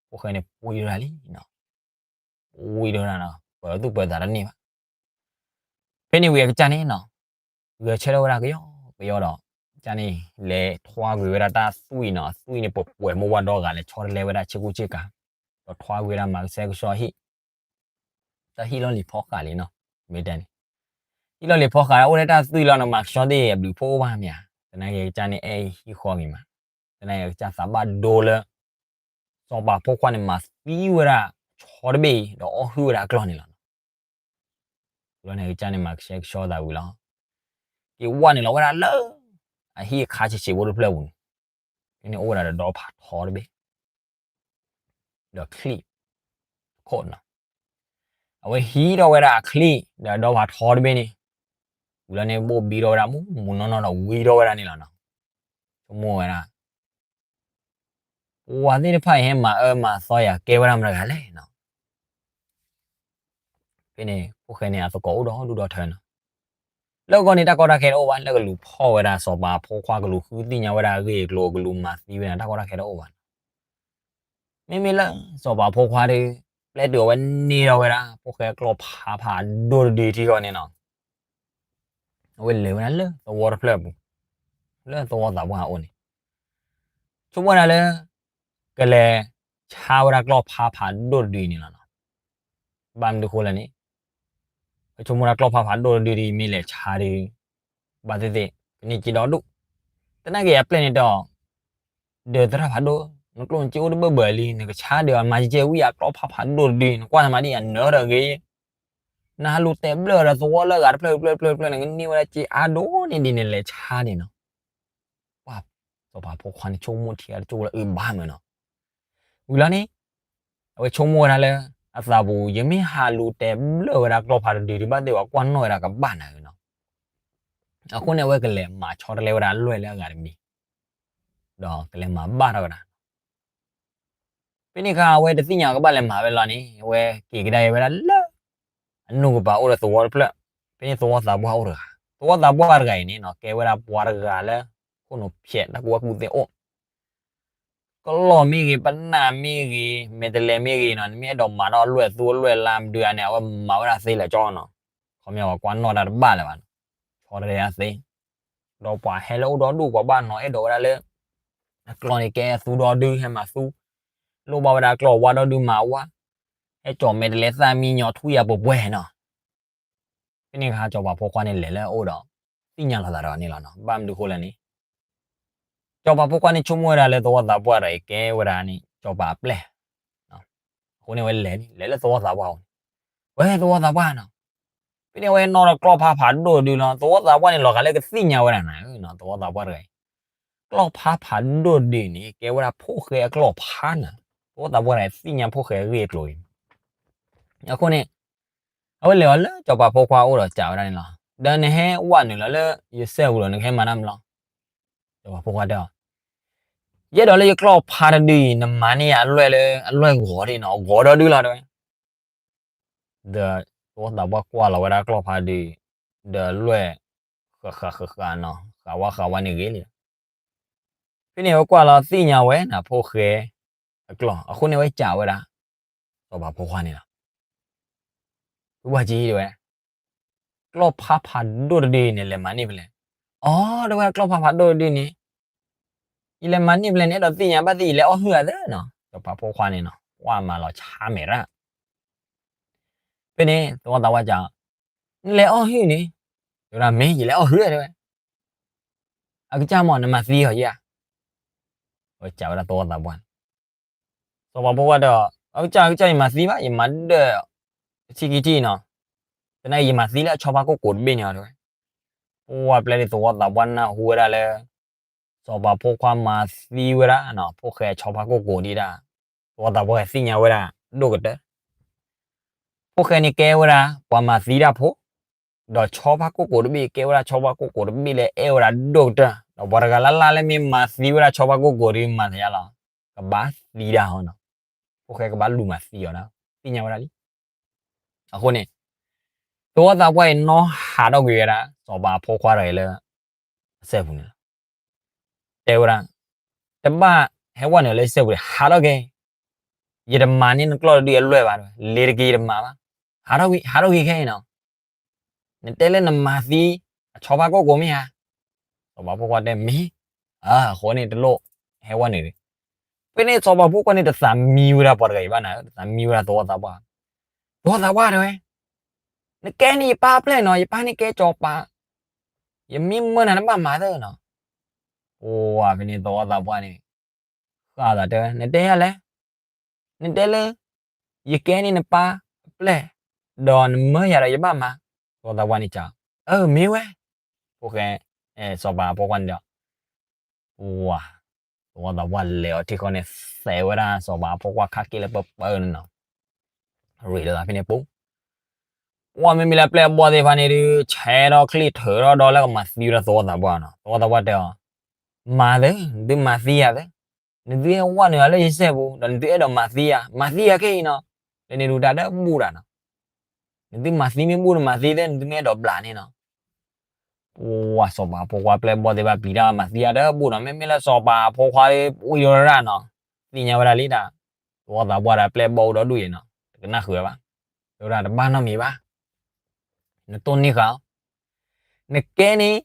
ဖိၣ်ဃဲန့ၣ်ပှံၤဒိၣ်ဒၣ်လံနီၤ. ပှံၤဒိၣ်ဒၣ်နီၤ ပၢၤသူၣ်ပၢၤသးတန့ၢ်ဘၣ်. ဖဲန့ၣ်ဝံၤအကစၢ်န့ၣ်နီၤ ဂဲၤဆၢထၢၣ်ဝဲဒၣ်ကယီကယီဒီး ကစၢ်န့ၣ် လဲၤထွါကွံာ်ဝဲဒၣ်တၢ်သွံၣ်နီၤ အသွံၣ်န့ၣ် ပှဲၤပှဲၤမိၢ်ဝၢ်ဒီဂၤ လဲၤဆီတလဲဝဲဒၣ်ဆ့ကူဆ့ကၤ ဒီးထွါကွံာ်ဝဲဒၣ်မၤကဆှဲကဆှီဟံၣ် တၢ်ဟံၣ်လီၢ်လံၤဖီဃးလံနီၤ မ့ၢ်တဲန့ၣ် ဟံၣ်လီၢ်လံၤဖီဃး အိၣ်ထဲတၢ်သွံၣ်လီၤနီၤ မၤကဆှီသ့ၣ်အဘျုးဖှိၣ်အိၣ်ဘၣ်မ့ၢ်ဧါ. သနာ်က့ကစၢ်န့ၣ်အဲၣ်ဟံၣ်ဃီဂ့ၤမး သနာ်က့ကစၢ်သးဘၣ်ဒိလၢ စီၤပၤဖိခွါန့ၣ် မၤသံဝဲဒၣ်ဆီတဘ့ၣ်အံၤ ဒီးအီၣ်ဟုၣ်ဝဲဒၣ်အကျီၢ်န့ၣ်လီၤနီၤ. ဝံၤလီၤန့ၣ် ကစၢ်န့ၣ်မၤကဆှဲကဆှီသးဝံၤလီၤ က့ၤဝဲနုာ်လီၤဝဲဒၣ်လၢ အဟံၣ်အခါဆံးဆံးဖိတဖျၢၣ်ပူၤန့ၣ် ဖဲန့ၣ်အိၣ်ဝဲဒၣ်ဒီးဒီဖးထီတဘ့ၣ် ဒီးချံၣ်ခိၣ်နီၤ. အဝဲဟံးထီၣ်ဝဲဒၣ်အချံၣ်ဒီးဒီဖးထီတဘ့ၣ်န့ၣ် ဝံၤလီၤန့ၣ် ဘိၣ်ဘံထီၣ်ဝဲဒၣ်မူးမူးနီၢ်နီၢ်ဒီးဝံထီၣ်ဝဲဒၣ်န့ၣ်လီၤနီၤ. ဆိကမိၣ်ဝဲဒၣ် ပှၤသ့ၣ်တဖၣ်အံၤဟဲမၤအၢမၤသီယၤ ကဲဝဲဒၣ်မတၤတဂၤလဲၣ်နီၤ. ဖဲန့ၣ် ဖိၣ်ဃဲန့ၣ် အသကိးအိၣ်ဒီဒူၣ်ဒီထၢနီၤ. လၢအဂီၢ်န့ၣ် တၢ်ကီတၢ်ခဲတအိၣ်ဘၣ်, လၢကလူၤဖီၣ်ဝဲဒၣ်စီၤပၤဖိခွါ ကလူၤဃုသ့ၣ်ညါဝဲဒၣ်အဂ့ၢ်အကျိၤ ကလူၤမၤသံဝဲန့ၣ် တၢ်ကီတၢ်ခဲတအိၣ်ဘၣ်နီၤ. မ့မ့ၢ်လၢစီၤပၤဖိခွါဒီး ပျဲတုၤအဝဲန့ၢ်ထီၣ်ဝဲဒၣ် ဖိၣ်ဃဲကျီၢ်ဖးဖးဒိၣ်တဒုထံဃီန့ၣ်နီၤ အဝဲလဲၤဝဲဒၣ်လၢသဝီတဖျၢၣ်အပူၤ လၢသဝီသးပှၢ်အအိၣ်န့ၣ် ဆိကမိၣ်ဝဲဒၣ်လၢ ကလဲၤဆါဝဲဒၣ်ကျီၢ်ဖါဖးဒိၣ်တဒုအံၤန့ၣ်လီၤနီၤ. ဘၣ်မနုၤဃိလဲၣ်န့ၣ် ပဆိကမိၣ်ဝဲဒၣ်ကျီၢ်ဖါဖးဒိၣ်တဒုဒ်အံၤ မ့ၢ်လဲၤဆါဒီး ဘၣ်သ့ၣ်သ့ၣ် ကန့ၢ်စ့ဒီဒူၣ်, သနာ်က့အပျဲၢ်န့ၣ်ဒီး ဒီးသရၣ်ဖးဒိၣ်, နကျိၣ်နစ့အိၣ်တဘၢၣ်ဘၢၣ်လံ နကဆါဒီးအမၤကဲဝံအကျီၢ်ဖါဖးဒိၣ်တဒု နကွၢ်နမၤဒ်အနၢၤဒီးဂ့ၤ, နဟးလူၤတဲာ်ဘျၢၣ်ဒီးသဝီလၢအဂၤတဖျၢၣ်တဖျၢၣ်တဖျၢၣ်တဖျၢၣ်န့ၣ် ကန့ၢ်ဝဲဒၣ်စ့အါဒိၣ်န့ၢ်ဒ်န့ၣ်လဲၤဆါန့ၣ်နီၤ. ပှၤစီၤပၤဖိခွါန့ၣ်ဆိကမိၣ်ထံအါတကၠိၢ်လၢအုၣ်ဘၣ်မၢ်နီၤ. ဝံၤလီၤန့ၣ် အဝဲဆိကမိၣ်ဝဲဒၣ်လၢ အသးပူၤ ယမ့ၢ်ဟးလူၤတဲာ်ဘျၢၣ်ဝဲဒၣ်ကျီၢ်ဖါတဒုဒ်ဘၣ်သ့ၣ် ပှၤကွၢ်နီၣ်ဝဲဒၣ်ကဘၣ်နၤဧၢနီၤ. အဃိန့ၣ် အဝဲကလဲၤမၤဆီတလဲဝဲဒၣ်လွဲၢ်လၢအဂၤတမံၤ ဒီးကလဲၤမၤဘၣ်ထီၣ်ဝဲဒၣ် ဖဲန့ၣ်အခါ အဝဲတသ့ၣ်ညါကဘၣ်လဲၤမၤဝဲလီၤန့ၣ် အဝဲက့ၤကဒါက့ၤဝဲဒၣ်လၢ အနိၣ်ကပၤအိၣ်ဒီးသဝီတဖျၢၣ်, ဖဲန့ၣ်သဝီသးပှၢ်အိၣ်တဂၤ, သဝီသးပှၢ်တဂၤအံၤန့ၣ်နီၤ ကဲဝဲဒၣ်ပှၤတဂၤလၢ ခိၣ်နူာ်ဖျဲးတၢ်ကူၣ်ဘၣ်ကူၣ်သ့အိၣ်, ကလီၢ်မ့ၢ်ဂ့ၤ, ပနၢ်မ့ၢ်ဂ့ၤ, မဲာ်တဲးလဲးမ့ၢ်ဂ့ၤနီၤ, နမ့ၢ်အဲၣ်ဒိးမၤထီၣ်လွဲၢ်သူလွဲၢ်လါမဒုဧါန့ၣ် အဝဲမၤဝဲဒၣ်သ့လၢာ်ကၠီနီၤ. ခီပညီပှၤကွၢ်နီၣ်တၢ်တဘၣ်လၢၤဘၣ်နီၤ, ဆီတလဲအသ့ ဒီးပှၤဟဲလၢအိၣ်ဒီဒူၣ် ပှၤဘၣ်နီၤအဲၣ်ဒိးဝဲဒၣ်လၢ အကျီၢ်န့ၣ်ကဲသူဒီဒု ဟဲမၤသူ, လိၣ်ဘၣ်ဝဲဒၣ်ကျီၢ်ဝါဒီဒု မၤဝါ, ဟဲကၠီၣ်မဲာ်တဲးလဲးသၣ်မံညီထူယၤပှဲၤပှဲၤနီၤ. ဖဲန့ၣ်အခါ စီၤပၤဖိခွါန့ၣ်လဲၤလၢအအိၣ်ဒီး သ့ၣ်ညါလီၤသးဒီးန့ၣ်လီၤနီၤ. ဘၣ်မနုၤဃိလဲၣ်န့ၣ် စီၤပၤဖိခွါန့ၣ်ဆိကမိၣ်ဝဲဒၣ်လၢသဝီသးပှၢ်ဒီးအံၤကဲဝဲဒၣ်န့ၣ် စီၤပၤအပျဲၢ်, အဃိန့ၣ်ဝဲလဲၤန့ၣ် လဲၤလၢသဝီသးပှၢ်အအိၣ်န့ၣ်, ဝဲသဝီသးပှၢ်နီၤ, ဖဲန့ၣ်အဝဲနီၣ်ဒီးကျီၢ်ဖါဖးဒိၣ်တဒုလီၤ. သဝီသးပှၢ်န့ၣ်လီၤဂာ်လၢကသ့ၣ်ညါဝဲဒၣ်နၤဧၢနီၤ, သဝီသးပှၢ်တဂၤအံၤ ကျီၢ်ဖါဖးဒိၣ်တဒုန့ၣ် ကဲဝဲဒၣ်ဖိၣ်ဃဲအကျီၢ်ဖါနၤ, သဝီသးပှၢ်တဂၤအံၤသ့ၣ်ညါဖိၣ်ဃဲအဂ့ၢ်အကျိၤအံၤ, အဃိန့ၣ် အဝဲလဲၤအီၤလၢစီၤပၤဖိခွါအအိၣ်ဒီးစံးဝဲဒၣ်န့ၣ်လီၤ. ဒီးနဟဲဝးနုာ်လီၤလၢယစဲပူၤဒီး နကဟဲမၤတၢ်မလီၤ. စီၤပၤဖိခွါတဲအီၤ, ယအဲၣ်ဒိးလၢယကျီၢ်ဖါတဒုအံၤ နမၤန့ၢ်ယၤအလွဲၢ်လၢအလွဲၢ်ဂီၤဒ်နီၤ, ဂီၤဒီဒုလီၤတဲဝဲ. ဒီးသဝီသးပှၢ်ကွၢ်လီၤဝဲဒၣ်ကျီၢ်ဖါဒု ဒီးလွဲၢ်ဃးဃးဃးဃးနီၤ, ဃးဝါဃးဝါန့ၣ်ဂ့ၤလံ. ဖဲန့ၣ်အဝဲကွၢ်လီၤသ့ၣ်ညါဝဲန့ၣ် ဖိၣ်ဃဲအကျီၢ်, အဃိန့ၣ်အဝဲစံးဝဲဒၣ် စီၤပၤဖိခွါန့ၣ်လီၤ. ဖုဘၣ်ကံတဲဝဲ, ကျီၢ်ဖါဖးဒိၣ်တဒုအံၤန့ၣ် လဲၤမၤန့ၢ်ဖဲလဲၣ်. အိ တဲဝဲဒၣ် ကျီၢ်ဖါဖးဒိၣ်တဒုန့ၣ် ယလဲၤမၤန့ၢ်ဖဲလဲၣ်န့ၣ် အဲၣ်ဒိးသ့ၣ်ညါဘၣ်သ့ၣ် ယလဲၤအီၣ်ဟုၣ်ဧါသ့နီၤ. စီၤပၤဖိခွါန့ၣ်နီၤ ကွၢ်မၤလီၤဆါမဲာ်ရၣ် ဖဲန့ၣ် သဝီသးပှၢ်စံး, နလဲၤအီၣ်ဟုၣ်န့ၣ်, တဲဝဲဒၣ် မ့ၢ်ယလဲၤအီၣ်ဟုၣ်ဧါ တဲဝဲ. အကစၢ်မ့ၢ်နမၤသံအီၤဧါ. ဝဲစံးဝဲဒၣ်သဝီသးပှၢ်န့ၣ်, စီၤပၤဖိခွါတဲအီၤ, အကစၢ် အကစၢ်ယမၤသံဘၣ်, ယမၤဒၢၣ် ပထံၣ်ခံထံၣ်နီၤ, သနာ်က့ယမၤသံလၢအဆီဖါကိၢ်ကိးတဘ့ၣ်န့ၣ်အီၤ တဲဝဲ. ပှၢ်ပျဲဒ်သဝီသးပှၢ်နၢ်ဟူဝဲဒၣ်လၢ စီၤပၤဖိခွါမၤသံဝဲဒၣ် ဖိၣ်ဃဲဆီဖါကိၢ်ကိးဒံးဒၣ်, သဝီသးပှၢ်သ့ၣ်ညါဝဲဒၣ်ဒိၣ်ကတၢၢ်. ဖိၣ်ဃဲန့ၣ်ကဲဝဲဒၣ် ပှၤမၤသံတၢ်ဖိ, ဒီးဆီဖါကိၢ်ကိးတဘ့ၣ် ကဲဝဲဒၣ်ဆီဖါကိၢ်ကိးတဘ့ၣ်လၢအဲၣ်ဝဲဒၣ်ဒိၣ်ကတၢၢ်, ဒီးပှၤတဂၤလၢ်လၢ်လၢမ့ၢ်မၤသံဝဲဒၣ်ဆီဖါကိၢ်ကိးဒီး မၤသးယါလီၤ, ကဘၣ်သံဒၣ်ဟီနီၤ. ဖိၣ်ဃဲကဘၣ်လူၤမၤသံအီၤဒၣ်, သ့ၣ်ညါဝဲဒၣ်လံ. အဃိန့ၣ် သဝီသးပှၢ်အံၤနီၢ်ဟးထီၣ်ကွံာ်ဝဲဒၣ် စီၤပၤဖိခွါတဂၤအံၤလၢ အစဲပူၤန့ၣ်လီၤ. တဲဝဲဒၣ်, တဘၣ်ဟဲဝဲနုာ်လၢယစဲပူၤဒီး ဟးထီၣ်က့ၤ, ယတမၤန့ၢ်နကျီၢ်တဒုအလွဲၢ်ဘၣ်, လဲၤတက့ၤယတမၤဘၣ်, ဟးထီၣ်ကွံာ် ဟးထီၣ်ကွံာ်ခဲအံၤနီၤ. နတဲလၢနမၤသံ အဆီဖါကိၢ်ကိးမ့ၢ်ဧါ. စီၤပၤဖိခွါတဲမ့ၢ်, အဃိန့ၣ်တလိၣ်ဟဲဝဲနုာ်, ဖဲန့ၣ်စီၤပၤဖိခွါန့ၣ် တသးမံဝဲဒၣ်ပှၤတဂၤအံၤဘၣ်နၤ, တသးမံဝဲဒၣ်သဝီသးပှၢ်, သဝီသးပှၢ်တဲဝဲ, နကဲန့ၣ်ယပၢ်အပျဲၢ်နီၤ, ယပၢ်န့ၣ်ကဲစီၤပၤ, ယမ့ၢ်မၢနၤနဘၣ်မၤသ့နီၤ. ပှၢ်ဖဲန့ၣ်သဝီသးပှၢ်န့ၣ် ဃၣ်သးတဲဝဲ, နတဲယၤလဲၣ်, နတဲလၢ ယကဲန့ၣ်နပၢ်အပျဲၢ်, ဒီးနမၢယၤဒီးယဘၣ်မၤ, သဝီသးပှၢ်န့ၣ်စံး, အၢ မ့ၢ်ဝဲ, ဖိၣ်ဃဲ, စီၤပၤဖိခွါန့ၣ်ဒီး ပှၢ်, သဝီသးပှၢ်လဲၤအီၤထံဃီန့ၣ် သဲးဝဲဒၣ်စီၤပၤဖိခွါခါက့ၤလၢပၢပၢန့ၣ်နီၤ, ရ့းလီၤသးဖဲန့ၣ်ပူၤ ပှၢ်မ့မ့ၢ်လၢပျဲၢ်ဘီၣ်သ့ၣ်တဖၣ်န့ၣ်ဒီး ဆဲးထီၣ်ချံၣ်ထၢထီၣ်ဒီးလၢကမၤသံဝဲဒၣ်သဝီသးပှၢ်နီၤ, သဝီသးပှၢ်တဲအီၤ, မၤသ့, နသုမၤသံယၤသ့, နသုဟဲဝဲနုာ်လၢယစဲပူၤ ဒီးနသုအဲၣ်ဒိးမၤသံယၤ, မၤသံယၤခဲအံၤနီၤ, လၢန့ၣ်ဒုးတၢ်ဒၢဘူၣ်တၢ်နီၤ, နသုမၤသံမ့ၢ်ဘူၣ်နမၤသံသ့, နသုမ့ၢ်အဲၣ်ဒိးဘျးန့ၣ်နီၤ ပှၢ်စီၤပၤဖိခွါပျဲၢ်ဘီၣ်သ့ၣ်တဖၣ်ပျံၤတၢ်မၤသံယၤတၢ်ဘူၣ်နီၤ, မ့မ့ၢ်လၢစီၤပၤဖိခွါဝံၤဒီးရၣ်နီၤ, သ့ၣ်ညါဝဲဒၣ်လံတၢ်, သဝီသးပှၢ်ဒီးပျဲၢ်ဘီၣ်အိၣ်ဒီဒူၣ်အံၤနီၤ, တကနၣ်ဃုာ်ဝဲဘၣ်, တဲဝဲဒၣ်တဘၣ်နီတမံၤဘၣ်, နတိၢ်နီၣ်ဃာ်အီၤ, နကဲန့ၣ်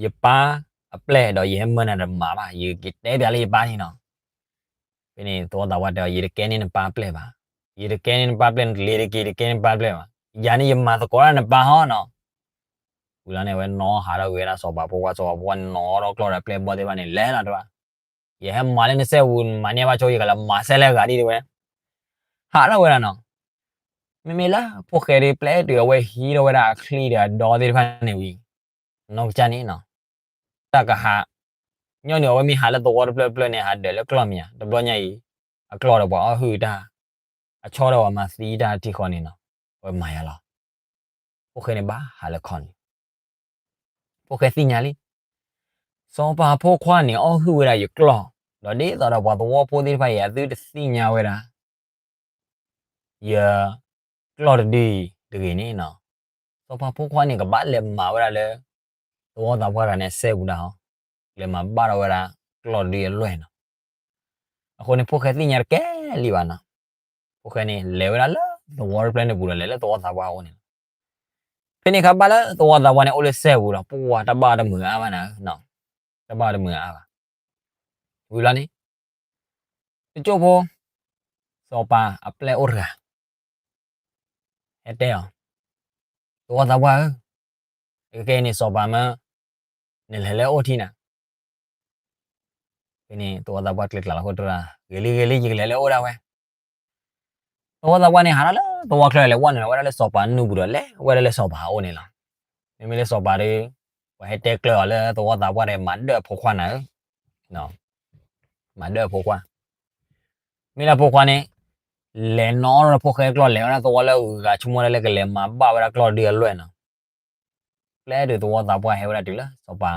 ယပၢ် အပျဲၢ်ဒီးယဟဲမၢနၤတမၤဘၣ်, ယကတဲပျးလၢယပၢ်န့ၣ်နီၤ. ဖဲန့ၣ်သဝီသးပှၢ်တဲအီၤ ယတကဲန့ၢ်နပၢ်ပျဲၢ်ဘၣ်, ယတကဲန့ၢ်နပၢ်ပျဲၢ်, နတလ့ၤတက့ၤ ယတကဲန့ၢ်နပၢ်ပျဲၢ်ဘၣ်, ယၤန့ၣ်ယမၤသကိးတၢ်နပၢ်ဟီနီၤ. ဝံၤလီၤန့ၣ် အဝဲနီၣ်ဟးထီၣ်ဂ့ၤဝဲဒၣ်စီၤပၤဖိခွါ, စီၤပၤဖိခွါန့ၣ်နီၣ်ထီၣ်ကျီၢ်ဒီးပျဲၢ်ဘီၣ်သ့ၣ်တဖၣ်န့ၣ် လဲၤလီၤတဲဘၣ်, ယဟဲမၤလၢနစဲပူၤ မၤန့ၢ်ဘၣ်ဆိ ယကလဲၤမၤစဲလၢအဂၤဒ်တဲဝဲ, ဟးထီၣ်ဝဲဒၣ်နီၤ. မ့မ့ၢ်လၢဖိၣ်ဃဲဒီး ပျဲတုၤအဝဲဟံးထီၣ်ဝဲဒၣ်အချံဒီးအဒီသ့ၣ်တဖၣ်န့ၣ်ဝံၤ, နီၢ်ကစၢ်န့ၣ်နီၤ, တၢ်ကဟး, ညီနုၢ်အဝဲမ့ၢ်ဟးလၢသဝီတဖျၢၣ်ဖျၢၣ်န့ၣ် ဟးဒၢးလၢကျီၢ်မ့ၢ်ဧါ, တဘျီညါအံၤ အကျီၢ်ဒီးပှၤအီၣ်ဟုၣ်တၢ်, အဆီဒီးပှၤမၤသံတၢ်ထံဃီန့ၣ်နီၤ, အဝဲမၤယၤလီၤ. ဖိၣ်ဃဲန့ၣ်ဘၣ်ဟးလၢခီန့ၣ် ဖိၣ်ဃဲသ့ၣ်ညါလံ, စီၤပၤဖိခွါန့ၣ် အီၣ်ဟုၣ်ဝဲဒၣ်ယကျီၢ်, ဒီးဒ်သိးဒီးပှၤသဝီဖိသ့ၣ်တဖၣ်အံၤ အသုတသ့ၣ်ညါဝဲဒၣ် ယကျီၢ်တဒုအံၤတဂ့ၤန့ၣ်နီၤ, စီၤပၤဖိခွါန့ၣ် ကဘၣ်လဲၤမၤဝဲဒၣ်လၢ သဝီသးပှၢ်တဂၤန့ၣ် အစဲဘူးဒၣ်ဟီ, လဲၤမၤဘၣ်ထီၣ်ဝဲဒၣ် ကျီၢ်တဒုအလွဲၢ်နီၤ. အဃိန့ၣ် ဖိၣ်ဃဲသ့ၣ်ညါတကဲလံဘၣ်နီၤ. ဖိၣ်ဃဲန့ၣ် လဲၤဝဲဒၣ်လၢသဝီတဖျၢၣ်န့ၣ်ပူၤဒီး လဲၤလၢသဝီသးပှၢ်အအိၣ်န့ၣ်လီၤ. ဖဲန့ၣ်အခါဘၣ်လၢသဝီသးပှၢ်န့ၣ် အိၣ်လၢစဲဘူးဒီး ပှၤတၢ်ဘၣ်တမုာ်အါဘၣ်နၤ, တၢ်ဘၣ်တမုာ်အါဘၣ်. ဝံၤလီၤန့ၣ် တကၠိၢ်ဖိ စီၤပၤအပျဲၢ်အိၣ်တဂၤ ဟဲတဲအီၤ, သဝီသးပှၢ်ဧၢ, ကကဲအံၤန့ၣ် စီၤပၤမၢ နလဲၤလၢအအိၣ်ထံနၤ. ဖဲန့ၣ် သဝီသးပှၢ်ကျဲၤကျါလီၤအဃိတရၣ်, ဂ့ၤလံဂ့ၤလံ ယကလဲၤလၢအအိၣ်ဒၣ်ဝဲ. သဝီသးပှၢ်န့ၣ် ဟးထီၣ်လၢသဝီချၢ လဲၤဝဲနုာ်လီၤဝဲဒၣ်လၢစီၤပၤနုာ်ပူၤဒီး လဲၤဝဲဒၣ်လၢစီၤပၤအအိၣ်န့ၣ်လီၤ. မ့မ့ၢ်လၢစီၤပၤဒီး ပှၤဟဲတဲကျၢၤအီၤလၢသဝီသးပှၢ်ဒီး မၤဒၢၣ်အဖိခွါနၤဧၢ, မၤဒၢၣ်အဖိခွါ, မ့ၢ်လၢအဖိခွါန့ၣ် လဲၤနီၣ်ထီၣ်ဖိၣ်ဃဲအကျီၢ် လဲၤဝဲဒၣ်သဝီလၢအဂၤဆိကမိၣ်ဒၣ်လၢကလဲၤမၤဘၣ်ဝဲဒၣ်ကျီၢ်တဒုအလွဲၢ်နီၤ. ပျဲတုၤသဝီသးပှၢ်ဟဲဝဲဒၣ်တုၤလၢစီၤပၤ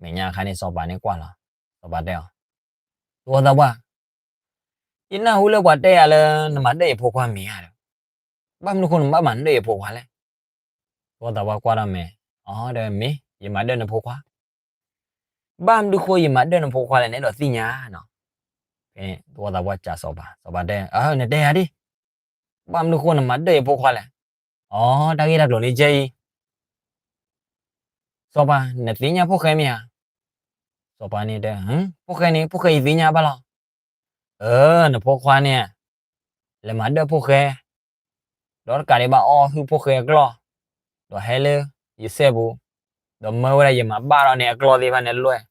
မဲာ်ညါအခါန့ၣ် စီၤပၤန့ၣ်ကွၢ်လီၤ. စီၤပၤတဲအီၤ, သဝီသးပှၢ်, ယနၢ်ဟူလၢပှၤတဲယၤလၢ နမၤဒၢၣ်ယဖိခွါမ့ၢ်ဧါဒီး, ဘၣ်မနုၤဃိနဘၣ်မၤဒၢၣ်ယဖိခွါလဲၣ်. သဝီသးပှၢ်ကွၢ်ထီၣ်မဲာ်, အီ ဒီးမ့ၢ်ယမၤဒၢၣ်နဖိခွါ, ဘၣ်မနုၤဃိယမၤဒၢၣ်နဖိခွါလဲၣ် နအဲၣ်ဒိးသ့ၣ်ညါနီၤ. ဖဲသဝီသးပှၢ်စံးစီၤပၤ, စီၤပၤတဲ, နတဲယၤဒ် ဘၣ်မနုၤဃိနမၤဒၢၣ်ယဖိခွါလဲၣ်. အီ တၢ်ဂ့ၢ်တၢ်ကျိၤန့ၣ်ကဲအံၤ, စီၤပၤ နသ့ၣ်ညါဖိၣ်ဃဲမ့ၢ်ဧါ. စီၤပၤန့ၣ်တဲ, ဖိၣ်ဃဲန့ၣ် ဖိၣ်ဃဲယသ့ၣ်ညါဘၣ်လီၤ. အၢ နဖိခွါန့ၣ် လဲၤမၤဒၢၣ်ဖိၣ်ဃဲ, ဒီးတကးဒံးဘၣ်အီၣ်ဟုၣ်ဖိၣ်ဃဲအကျီၢ်, ဒီးဟဲလၢယစဲပူၤ, ဒီးမၢဝဲဒၣ်ယမၤဘၣ်ထီၣ်န့ၢ်အကျီၢ်သ့ၣ်တဖၣ်န့ၣ်လွဲၢ်,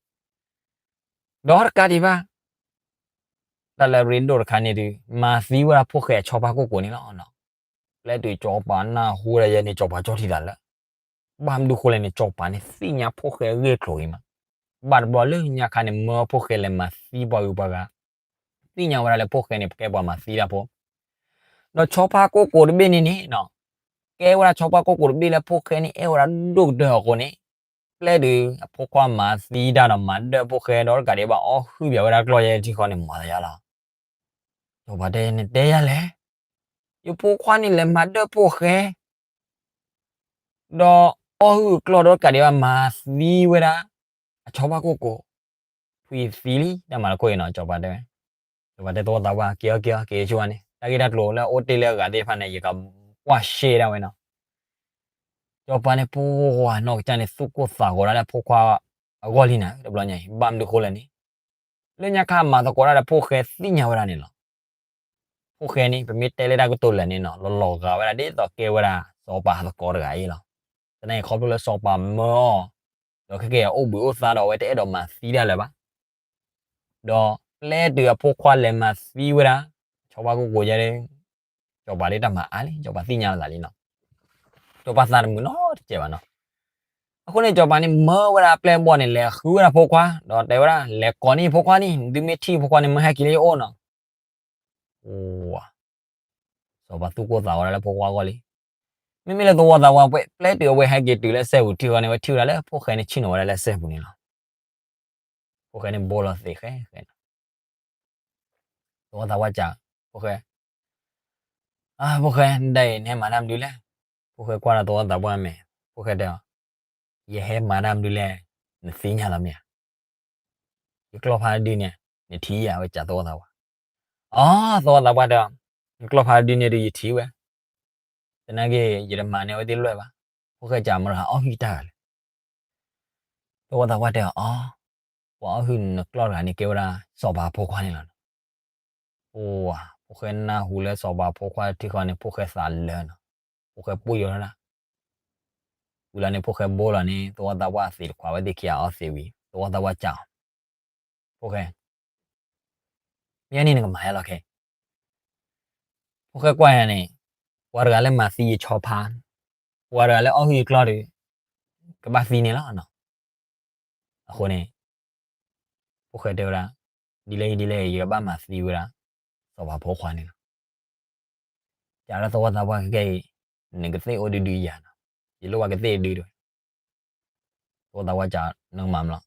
ဒီးတကးဒံးဘၣ် တၢ်လၢအရ့ဒိၣ်တခါန့ၣ်ဒီး မၤသံဝဲဒၣ်ဖိၣ်ဃဲအဆီဖါကိၢ်ကိၢ်န့ၣ်လီၤ. ပျဲတုၤစီၤပၤနၢ်ဟူဝဲဒၣ်ယဲန့ၣ် စီၤပၤကၠီထံသးလၢ ဘၣ်မနုၤဃိလဲၣ်န့ၣ် စီၤပၤန့ၣ်သ့ၣ်ညါဖိၣ်ဃဲအဂ့ၢ်အကျိၤဂ့ၤမး, ဘၣ်တဘျီလၢညါခါန့ၣ် မၢဖိၣ်ဃဲလဲၤမၤသံပှၤဂုၤပှၤဂၤ, သ့ၣ်ညါဝဲဒၣ်လၢဖိၣ်ဃဲန့ၣ် ကဲပှၤမၤသံတၢ်ဖိ, ဒီးဆီဖါကိၢ်ကိၢ်တဘ့ၣ်န့ၣ်န့ၣ် ကဲဝဲဒၣ်ဆီဖါကိၢ်ကိၢ်တဘ့ၣ်လၢဖိၣ်ဃဲန့ၣ်အဲၣ်ဝဲဒၣ်ဒိၣ်ကတၢၢ်အဃိန့ၣ်, ပျဲတုၤအဖိခွါမၤသံတၢ်ဒီးမၤဒၢၣ်ဖိၣ်ဃဲဒီးတကးဒံးဘၣ်အီၣ်ဟုၣ်ပၠးဝဲဒၣ်ကျီၢ်ယဲထံဃီန့ၣ် မၤသးယါလီၤ. စီၤပၤတဲ နတဲယၤလဲၣ်, ယဖိခွါန့ၣ်လဲၤမၤဒၢၣ်ဖိၣ်ဃဲ ဒီးအီၣ်ဟုၣ်ကျီၢ်ဒီးတကးဒံးဘၣ်မၤသံဝဲဒၣ် အဆီဖါကိၢ်ကိၢ်, ထွံၣ်သံလံ တၢ်မၤတခိၣ်အံၤနီၤ စီၤပၤတဲဝဲ, စီၤပၤတဲသဝီသးပှၢ် က့ၤအီၤက့ၤအီၤ က့ၤဆိဝဲန့ၣ် တၢ်ဂ့ၢ်တၢ်ကျိၤလၢအအိၣ်တ့ၢ်လၢအဂၤသ့ၣ်တဖၣ်န့ၣ် ယကကွၢ်ရှဲဒၣ်ဝဲနီၤ. စီၤပၤန့ၣ် ပှၤနီၢ်ကစၢ်န့ၣ် သူၣ်ကိၢ်သးဂီၤဒၣ်လၢအဖိခွါအဂီၢ်လံနၤ တဘျီညါအံၤ ဘၣ်မနုၤဃိလဲၣ်န့ၣ်, လၢညါခါမၤသကိးတၢ်ဒီးဖိၣ်ဃဲသ့ၣ်ညါဝဲဒၣ်န့ၣ်လီၤ. ဖိၣ်ဃဲန့ၣ် ပမ့ၢ်တဲလၢတၢ်ကတိၤလၢာ်န့ၣ်နီၤ လီၤလီၤဂာ်ဝဲဒၣ်ဒ်သိးကဲဝဲဒၣ်စီၤပၤသကိးတဂၤအံၤလီၤ. သနာ်က့ခီဖျိလၢစီၤပၤမၢအီၤ, ဒီးခဲကဲအအိၣ်ဘှံးအိၣ်သါဒီးအဝဲတအဲၣ်ဒိးမၤသံဒၣ်လၢၤဘၣ်. ဒီးပျဲတုၤအဖိခွါလဲၤမၤသံဝဲဒၣ် ဆီဖါကိၢ်ကိၢ်ယဲဒီး စီၤပၤဒ်တၢ်မၤအါလံ စီၤပၤသ့ၣ်ညါလီၤသးလံနီၤ. စီၤပၤသးတမုာ်နီတစဲးဘၣ်နီၤ. အဃိန့ၣ် စီၤပၤန့ၣ်မၢဝဲဒၣ်အပျဲၢ်အဘီၣ်န့ၣ် လဲၤဃုဝဲဒၣ်ဖိခွါ ဒီးတဲဝဲဒၣ် လဲၤကိးန့ၢ်ယဖိခွါန့ၣ် ဒုးမ့ၢ်ထံၣ်ယဖိခွါန့ၣ် မၢဟဲက့ၤလၢယအိၣ်နီၤ. အိ, စီၤပၤသူၣ်ကိၢ်သးဂီၤဒၣ်လၢဖိခွါအဂီၢ်လံ. မ့မ့ၢ်လၢသဝီသးပှၢ် ပျဲတုၤအဝဲဟဲက့ၤတုၤလၢစဲပူၤထံဃီန့ၣ် အဝဲထံၣ်ဝဲဒၣ်လၢဖိၣ်ဃဲန့ၣ်ဆ့ၣ်နီၤဝဲဒၣ်လၢစဲပူၤန့ၣ်လီၤ. ဖိၣ်ဃဲန့ၣ်ဘိလီၤသ့ဃဲဃဲနီၤ. သဝီသးပှၢ်စံး ဖိၣ်ဃဲ, အၢ ဖိၣ်ဃဲ နဒၣ်အံၤ နဟဲမၤတၢ်မနုၤလဲၣ်. ဖိၣ်ဃဲကွၢ်ဒီးသဝီသးပှၢ်မဲာ်, ဖိၣ်ဃဲတဲအီၤ, ယဟဲမၤတၢ်မနုၤလဲၣ်, နသ့ၣ်ညါလီၤမ့ၢ်ဧါ. ယကျီၢ်ဖါတဒုန့ၣ် နထံၣ်ဧါ ဝဲစံးသဝီသးပှၢ်. အီ, သဝီသးပှၢ်တဲအီၤ, နကျီၢ်ဖါတဒုန့ၣ်ဒီးယထံၣ်ဝဲ, သနာ်က့ ယတမၤန့ၢ်အဝဲသ့ၣ်လွဲၢ်ဘၣ်. ဖိၣ်ဃဲစံး မတၤအီၣ်ဟုၣ်တၢ်ဂၤလဲၣ်. သဝီသးပှၢ်တဲအီၤ, အီ ပှၤအီၣ်ဟုၣ်နကျီၢ်တဂၤန့ၣ်ကဲဝဲဒၣ်စီၤပၤဖိခွါန့ၣ်လီၤ. အိၣ်ဝဲ ဖိၣ်ဃဲနၢ်ဟူလၢစီၤပၤဖိခွါထံဃီန့ၣ် ဖိၣ်ဃဲသးလၢာ်နီၤ, ဖိၣ်ဃဲပှံၢ်ယီၤထီၣ်ဒၣ်, ဝံၤလီၤန့ၣ် ဖိၣ်ဃဲဘိလီၤန့ၣ် သဝီသးပှၢ်သံးတခွးဝဲသ့ၣ်ခံဂၤအီၣ်သံးဝံၤ သဝီသးပှၢ်စံးအီၤ, ဖိၣ်ဃဲ မ့ၢ်န့ၣ်နကမၤယါလီၤခဲ, ဖိၣ်ဃဲကွၢ်ယၤန့ၣ်, ပှၤတဂၤလၢမၤသံယဆီဖါ, ပှၤတဂၤလၢအီၣ်ဟုၣ်ယကျီၢ်ဒီး, ကဘၣ်သံန့ၣ်လီၤနီၤ. အဃိန့ၣ်, ဖိၣ်ဃဲတဲဝဲဒၣ်, ဒ်လဲၣ်ဒ်လဲၣ် ယကဘၣ်မၤသံဝဲဒၣ်, စီၤပၤဖိခွါန့ၣ်လီၤ. ကးဒၣ်သဝီသးပှၢ်ခဲကဲအံၤ, နကသ့ၣ်အိၣ်ဒုဒုယၤနီၤ, ယလိၣ်ဘၣ်ကသ့ၣ်ဒုတဲဝဲ, သဝီသးပှၢ်စံးနကမၤမလီၤ,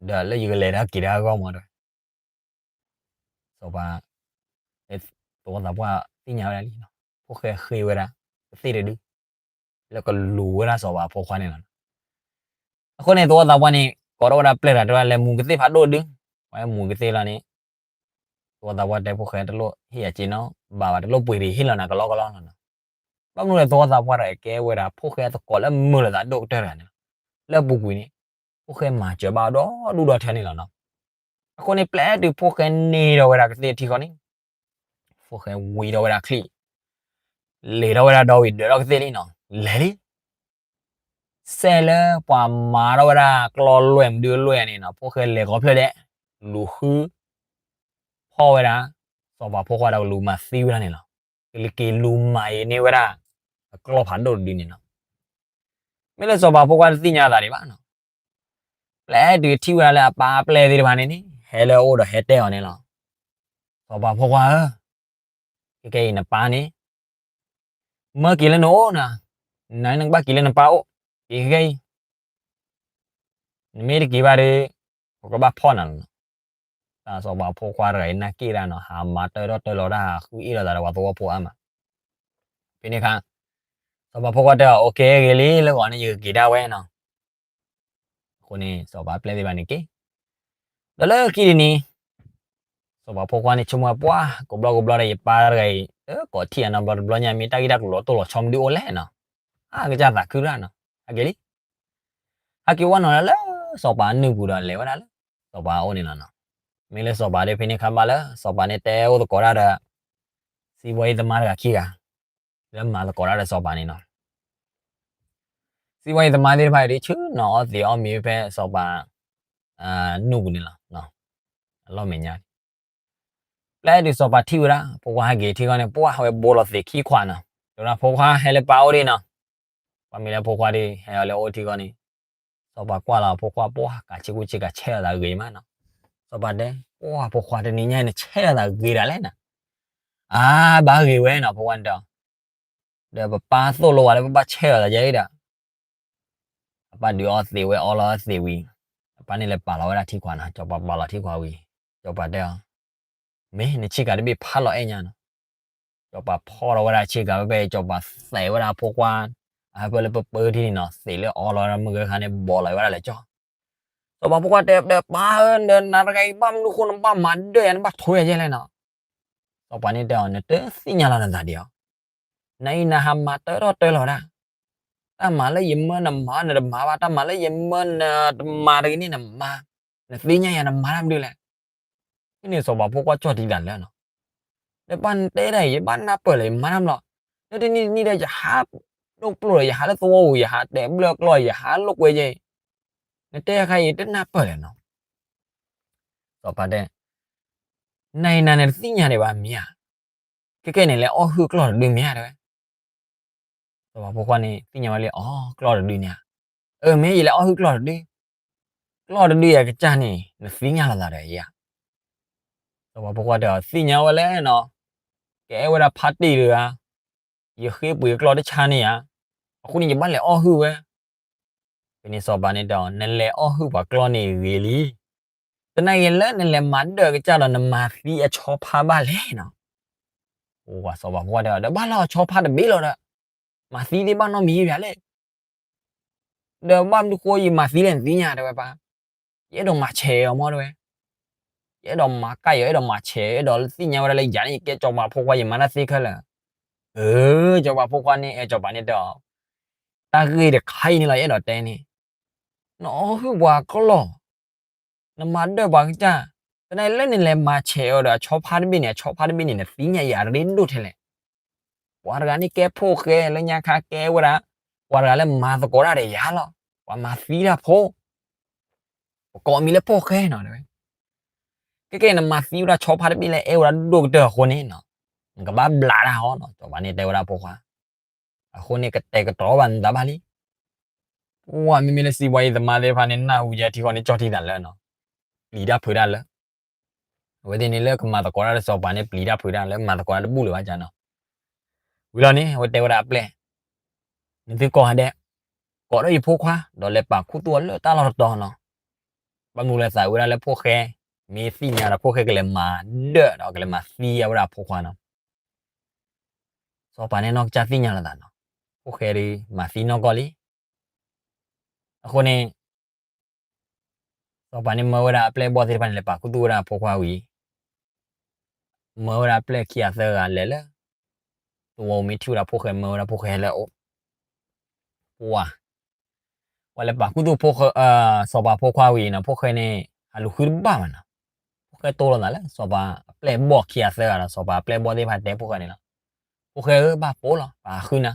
ဒီးလၢယကလဲၤတၢ်က့ၤတၢ်ဂီၢ်မးတဲဝဲ စီၤပၤ, သဝီသးပှၢ်သ့ၣ်ညါဝဲဒၣ်လံနီၤ, ဖိၣ်ဃဲဃ့ဝဲဒၣ်, ကသ့ၣ်တဒု, လၢကလူၤဝဲဒၣ်စီၤပၤဖိခွါန့ၣ်လီၤ. အဃိန့ၣ် သဝီသးပှၢ်န့ၣ် ကိးထီၣ်ဝဲဒၣ်ပျဲၢ်တၢ်တဲဝဲဒၣ်လဲၤမူကသ့ၣ်ဖးဒိၣ်ဒု, ဝဲမူကသ့ၣ်လီၤန့ၣ်, သဝီသးပှၢ်တဲဖိၣ်ဃဲတလိၣ်ဟ့ၣ်ယၤစ့နီၤ, ဘၣ်ဘၣ်တလိၣ်ပှ့ၤဒံးဟ့ၣ်လီၤနၤကလီကလီလီၤနီၤ. ဘၣ်မနုၤလဲၣ်သဝီသးပှၢ်တဂၤကဲဝဲဒၣ် ဖိၣ်ဃဲသကိးလၢမုာ်လိာ်သးဒိၣ်ကတၢၢ်တဂၤန့ၣ်လီၤ. လၢအပူၤကွံာ်န့ၣ်, ဖိၣ်ဃဲမၤစၢၤဘၣ်အီၤဒီဒူၣ်ဒီထၢန့ၣ်လီၤနီၤ. အဃိန့ၣ် ပျဲတုၤဖိၣ်ဃဲန့ၢ်ထီၣ်ဝဲဒၣ်ကသ့ၣ်ထံဃီန့ၣ်, ဖိၣ်ဃဲဝံထီၣ်ဝဲဒၣ်ချံၣ်, လဲၤထီၣ်ဝဲဒၣ်ဒီဝံၤဒၢးထီၣ်ကသ့ၣ်လံနီၤ, လဲၤလံ စဲးလၢပှၤမၤထီၣ်ဝဲဒၣ်ကျီလွဲၢ်မဒုလွဲၢ်န့ၣ်နီၤ, ဖိၣ်ဃဲလဲၤဃီၤဖျၢၣ်ဒဲး, လူၤဃု ဖီၣ်ဝဲဒၣ်, စီၤပၤဖိခွါဒီးကလူၤမၤသံဝဲဒၣ်န့ၣ်လီၤ. ကလူၤက့ၤလူၤမၤအံၤန့ၢ်ဝဲဒၣ်, အကျီၢ်ဖးဒိၣ်တဒုန့ၣ်နီၤ. မ့ၢ်လၢစီၤပၤဖိခွါတသ့ၣ်ညါသးဒံးဘၣ်နီၤ. ပျဲတုၤထံၣ်ဝဲဒၣ်လၢအပၢ်အပျဲၢ်သ့ၣ်တဖၣ်န့ၣ်န့ၣ် ဟဲလၢအအိၣ်ဒီးဟဲတဲအီၤန့ၣ်လီၤ. စီၤပၤဖိခွါဧၢ, ခဲကဲအံၤနပၢ်န့ၣ် မၢက့ၤလၢနအိၣ်နီၤ, နၤန့ၣ်နကဘၣ်က့ၤလၢနပၢ်အိၣ်, က့ၤခဲကဲအံၤ နမ့ၢ်တက့ၤဘၣ်ဒီး, ပကဘၣ်ဖီၣ်နၤလီၤနီၤ. တၢ်စီၤပၤဖိခွါတဂၤအံၤနာ်က့ၣ်ဒၣ်နီၤ, ဟးမၤတၢထီၣ်တၢလီၤတၢ် ဟးဃုအ့ၣ်လိာ်သးဒီးပှၤသဝီဖိအါမး. ဖဲန့ၣ်အခါ, စီၤပၤဖိခွါတဲအီၤအကဲဂ့ၤလံ လၢဂီၤန့ၣ်ယကက့ၤဒၣ်ဝဲနီၤ. အဃိန့ၣ် စီၤပၤပျဲၢ်သ့ၣ်တဖၣ်န့ၣ်က့ၤ, ဒီးလၢခံတနံၤ စီၤပၤဖိခွါန့ၣ်ဆိကမိၣ်ပှၢ် ကိးဘျီကိးဘျီဒီးယပၢ်တဂၤအံၤ ကိးထံၣ်အနီတဘျီတဘျီညါ မ့ၢ်တၢ်ဂ့ၢ်တၢ်ကျိၤလီၤတိၢ်လီၤဆီမဒုအိၣ်လဲၣ်နီၤ, အကစၢ်သးခုတၢ်နီၤ, ဟဲက့ၤလံ. ဟဲက့ၤဝဲနီၤလၢ စီၤပၤနုာ်ပူၤဒီးလဲၤဝဲဒၣ်လၢစီၤပၤအအိၣ်န့ၣ်လီၤနီၤ. မ့ၢ်လၢစီၤပၤဒီးဖဲန့ၣ်အခါဘၣ်လၢ စီၤပၤန့ၣ်တဲအိၣ်သကိးတၢ်ဒီး စံးဘီအံၤသမါတဂၤခံဂၤ လၢမၤသကိးတၢ်ဒီးစီၤပၤန့ၣ်နီၤ. စံးဘီအံၤသမါသ့ၣ်တဖၣ်အံၤဒ်ဆူနီၤအီၣ်သံးအီၣ်မ့ၤဖဲစီၤပၤ နုာ်ပူၤန့ၣ်လီၤ. အလီၢ်မဲာ်ညါ ပျဲတုၤစီၤပၤထံၣ်ဝဲဒၣ် ဖိခွါဟဲက့ၤထံဂီၢ်န့ၣ် ပှၢ်ဝဲဘိလီၤသံးခံခွးနီၤ, တဲဝဲဒၣ်ဖိခွါဟဲလၢပၢ်အိၣ်ဒံးနီၤ. ပှၢ်မ့ၢ်လၢဖိခွါဒ်ဟဲအီၤလၢအအိၣ်ထံဂီၢ်န့ၣ်, စီၤပၤကွၢ်လီၤဖိခွါ ပှၢ်ကးဆ့ကူဆ့ကၤ ဆဲးလီၤသးဂ့ၤမးနီၤ. စီၤပၤတဲ ပှၢ်ဖိခွါတနံၤညါအံၤ နဆဲးလီၤသးဂ့ၤဒၣ်လဲၣ်နီၤ. အါ ဘၣ်ဂ့ၤဝဲနီၤ ဖိခွါန့ၣ်တဲအီၤ, ဒီးပပၢ်သိၣ်လိဝဲလၢပဘၣ်ဆဲးလီၤသးယဲအံၤဒီး အပၢ်ဒုးအီသံးဝဲအီလီၤသံးဝံၤ, အပၢ်န့ၣ်လဲၤပာ်လီၤဝဲဒၣ်ထံခွးနီၤ, စီၤပၤပာ်လီၤထံခွးဝံၤ, စီၤပၤတဲအီၤ, မ့ၢ်နဆ့ကၤတဘ့ၣ်ဖးလီၤအဲၣ်ညါနီၤ. စီၤပၤဖီၣ်ထီၣ်ဝဲဒၣ်ဆ့ကၤဖဲဖဲအံၤ စီၤပၤသဲးဝဲဒၣ်ဖိခွါ အဟၢဖၢလၢပပၢထံန့ၣ်နီၤ, သံးလၢအီလီၤဝဲဒၣ်မုၢ်ဂၤခါန့ၣ် ဘီလီၤဝဲဒၣ်လဲၤကၠီၣ်. စီၤပၤဖိခွါတဲဒီးပၢ်ဧၢ, ဒီးနၤတဂၤအံၤဘၣ်မနုၤဃိနဘၣ်မၤဒၢၣ်ယၤ နဘၣ်ထိးယၤယဲလဲၣ်နီၤ. စီၤပၤန့ၣ်တဲအီၤ နတသ့ၣ်ညါလီၤနသးဒံးဧါ. နအံၤနဟးမၤတၢထီၣ်တၢလီၤဒၣ်, တၢ်မၤလၢယမၢနမၤ နတမၤဘၣ်, တၢ်မၤလၢယမၢနတမၤတဂ့ၤန့ၣ်နမၤ, နသ့ၣ်ညါယၤနမၤတၢ်မနုၤလဲၣ်. ဖဲန့ၣ်စီၤပၤဖိခွါကၠီၣ်တံာ်တၢ်လၢနီၤ, ဒီးပၢ်နတဲဒၣ်အံၤ ယဘၣ်နၢ်ပၢၢ်လၢယမၤတၢ်မလီၤ, လၢတနံၤတနံၤဒီးယဟးဒိၣ်ပျိၢ်ဒီး ယဟးလၢသဝီပူၤ ယဟးတဲဘျၢၣ်ကျီၢ် ယဟးလိာ်ကွဲယဲအံၤ, နတဲအခါအံၤတနၢ်ပၢၢ်လဲၣ်နီၤ. စီၤပၤတဲ နၤအံၤနၤန့ၣ်တသ့ၣ်ညါဒံးဘၣ်မ့ၢ်ဧါ, ခဲကဲန့ၣ်လဲၤအီၣ်ဟုၣ်ကျီၢ်တဒုမ့ၢ်ဧါတဲဝဲ. စီၤပၤဖိခွါန့ၣ် သ့ၣ်ညါဝဲလံ အီၣ်ကျီၢ်တဒုန့ၣ်ဧါ, အၢ မ့ၢ်ယလဲၤအီၣ်ဟုၣ်ကျီၢ်တဒု, ကျီၢ်တဒုအံၤအကစၢ်န့ၣ် နသ့ၣ်ညါလီၤသးဒီးယၤ. စီၤပၤဖိခွါတဲအီၤ သ့ၣ်ညါဝဲလဲၣ်နီၤ, ကအဲၣ်ဝဲဒၣ်ဖါတံၢ်တဂၤ, ယဃ့ပှ့ၤကျီၢ်တဆါန့ၣ်ဧါ, အဃိန့ၣ်ယဘၣ်လဲၤအီၣ်ဟုၣ်ဝဲ ဖဲန့ၣ်စီၤပၤန့ၣ်တဲအီၤ နလဲၤအီၣ်ဟုၣ်ပှၤကျီၢ်န့ၣ်ဂ့ၤလံ, သနာ်က့လၢနလဲၤမၤဒၢၣ်အကစၢ်ဒီးနမၤသံအဆီဖါဘၣ်လဲၣ်နီၤ. စီၤပၤဖိခွါတဲအီၤ ဒီးဘၣ်လီၤဆီဖါတဘ့ၣ်လီၤဒီး, မၤသံသ့ၣ်ဘၣ်နီတမံၤဘၣ်လဲၣ်. ဒီးဘၣ်မနုၤဃိယမၤသံလဲၣ်နသ့ၣ်ညါတဲဝဲပၢ်, ယအဲၣ်ဒိးမၤဆဲးအီၤမ့ၢ်တဲဝဲ, ယအဲၣ်ဒိးမၤကၢ်ယဲ အဲၣ်ဒိးမၤဆဲး အဲၣ်ဒိးသ့ၣ်ညါဝဲဒၣ်လၢယၤန့ၣ် ယကဲစီၤပၤဖိခွါယမၤတၢ်သ့ခဲလၢာ်. အၢ စီၤပၤဖိခွါန့ၣ် အဲၣ်စီၤပၤန့ၣ်တဲအီၤ, တၢ်ဂ့ၢ်တခါအံၤန့ၣ်လီၤ ယအဲၣ်ဒိးတဲန့ၣ်, နအီၣ်ဟုၣ်ပှၤကျီၢ် နမၤဒၢၣ်ပှၤကစၢ်, သနာ်က့လၢနလဲၤမၤဆဲးအီၤဒီးအဆီဖါတဘ့ၣ်န့ၣ် အဆီဖါတဘ့ၣ်န့ၣ် နသ့ၣ်ညါအံၤအရ့ဒိၣ်ထဲလဲၣ်. ပှၤတဂၤန့ၣ်ကဲဖိၣ်ဃဲလၢညါခါကဲဝဲဒၣ်, ပှၤတဂၤလၢမၤသကိးတၢ်ဒီးယၤလီၤ. ပှၤမၤသံတၢ်ဖိ, ပကိးအမံၤလၢဖိၣ်ဃဲနီၤဝဲ. ကဲကဲ နမၤသံဝဲဒၣ်ဆီဖါတဘ့ၣ်လၢအဲၣ်ဝဲဒၣ်ဒိၣ်ကတၢၢ်အဃိန့ၣ်နီၤ, နကဘၣ်ဘျးတၢ်ဟီနီၤ, စီၤပၤန့ၣ်တဲဝဲဒၣ်ဖိခွါ. အဃိန့ၣ်ကတဲာ်ကတီၤဘၣ်နသးဘၣ်လံ. ပှၤမ့မ့ၢ်လၢစံးပှၤအံၤ သမါသ့ၣ်တဖၣ်န့ၣ် နၢ်ဟူယဲထံဃီန့ၣ် ကၠီၣ်ထံသးလၢနီၤ, ပျံၤတၢ်ဖုးတၢ်လၢ အဝဲသ့ၣ်န့ၣ်လၢကမၤသကိးတၢ်ဒီးစီၤပၤန့ၣ် ပျံၤတၢ်ဖုးတၢ်လၢမၤသကိးတၢ်တဘူၣ်လၢၤဘၣ်ကနီၤ. ဝံၤလီၤန့ၣ် အဝဲတဲဝဲဒၣ်အပျဲၢ်, နသုကိးဂၤဒဲး, ကိးထီၣ်ယဖိခွါ ဒီးလဲၤပာ်ခူသူၣ်အီၤလၢတၢ်လီၢ်တတီၤနီၤ. ဘၣ်မနုၤလဲၣ်သးဝဲဒၣ်လၢဖိၣ်ဃဲ မ့ၢ်သ့ၣ်ညါဒီးဖိၣ်ဃဲကလဲၤမၤဒၢၣ်ဒီး ကလဲၤမၤသံအဝဲဒၣ်အဖိခွါနီၤ. စီၤပၤန့ၣ်နီၢ်ကစၢ်သ့ၣ်ညါလီၤသးနီၤ, ဖိၣ်ဃဲဒုးမၤသံနီၢ်ကီၢ်လံ. အဃိန့ၣ် စီၤပၤန့ၣ်မၢဝဲဒၣ်အပျဲၢ်အဘီၣ်သ့ၣ်တဖၣ်န့ၣ် လဲၤပာ်ခူသူၣ်ဝဲဒၣ်အဖိခွါဝံၤ မၢဝဲဒၣ်အပျဲၢ်ခံဂၤသၢဂၤလဲၤလၢ သဝီမ့ၢ်ထံၣ်ဝဲဒၣ်ဖိၣ်ဃဲ မၢဝဲဒၣ်ဖိၣ်ဃဲလၢအအိၣ်, ပှၤ ပှၤလဲၤပာ်ခူသူၣ် စီၤပၤဖိခွါဝံၤနီၤ, ဖိၣ်ဃဲန့ၣ် ဟးလူၤဃုတဘၣ်ဘၣ်နီၤ. ဖိၣ်ဃဲတိၢ်လိာ်သးလၢ စီၤပၤအပျဲၢ်အဘီၣ်ခံဂၤသၢဂၤဒီး စီၤပၤအပျဲၢ်အဘီၣ်သ့ၣ်တဖၣ်တဲဖိၣ်ဃဲန့ၣ်လီၤ. ဖိၣ်ဃဲဧၢ, ဘၣ်ပိာ်လီၤ, ပှၤဃုနၤ,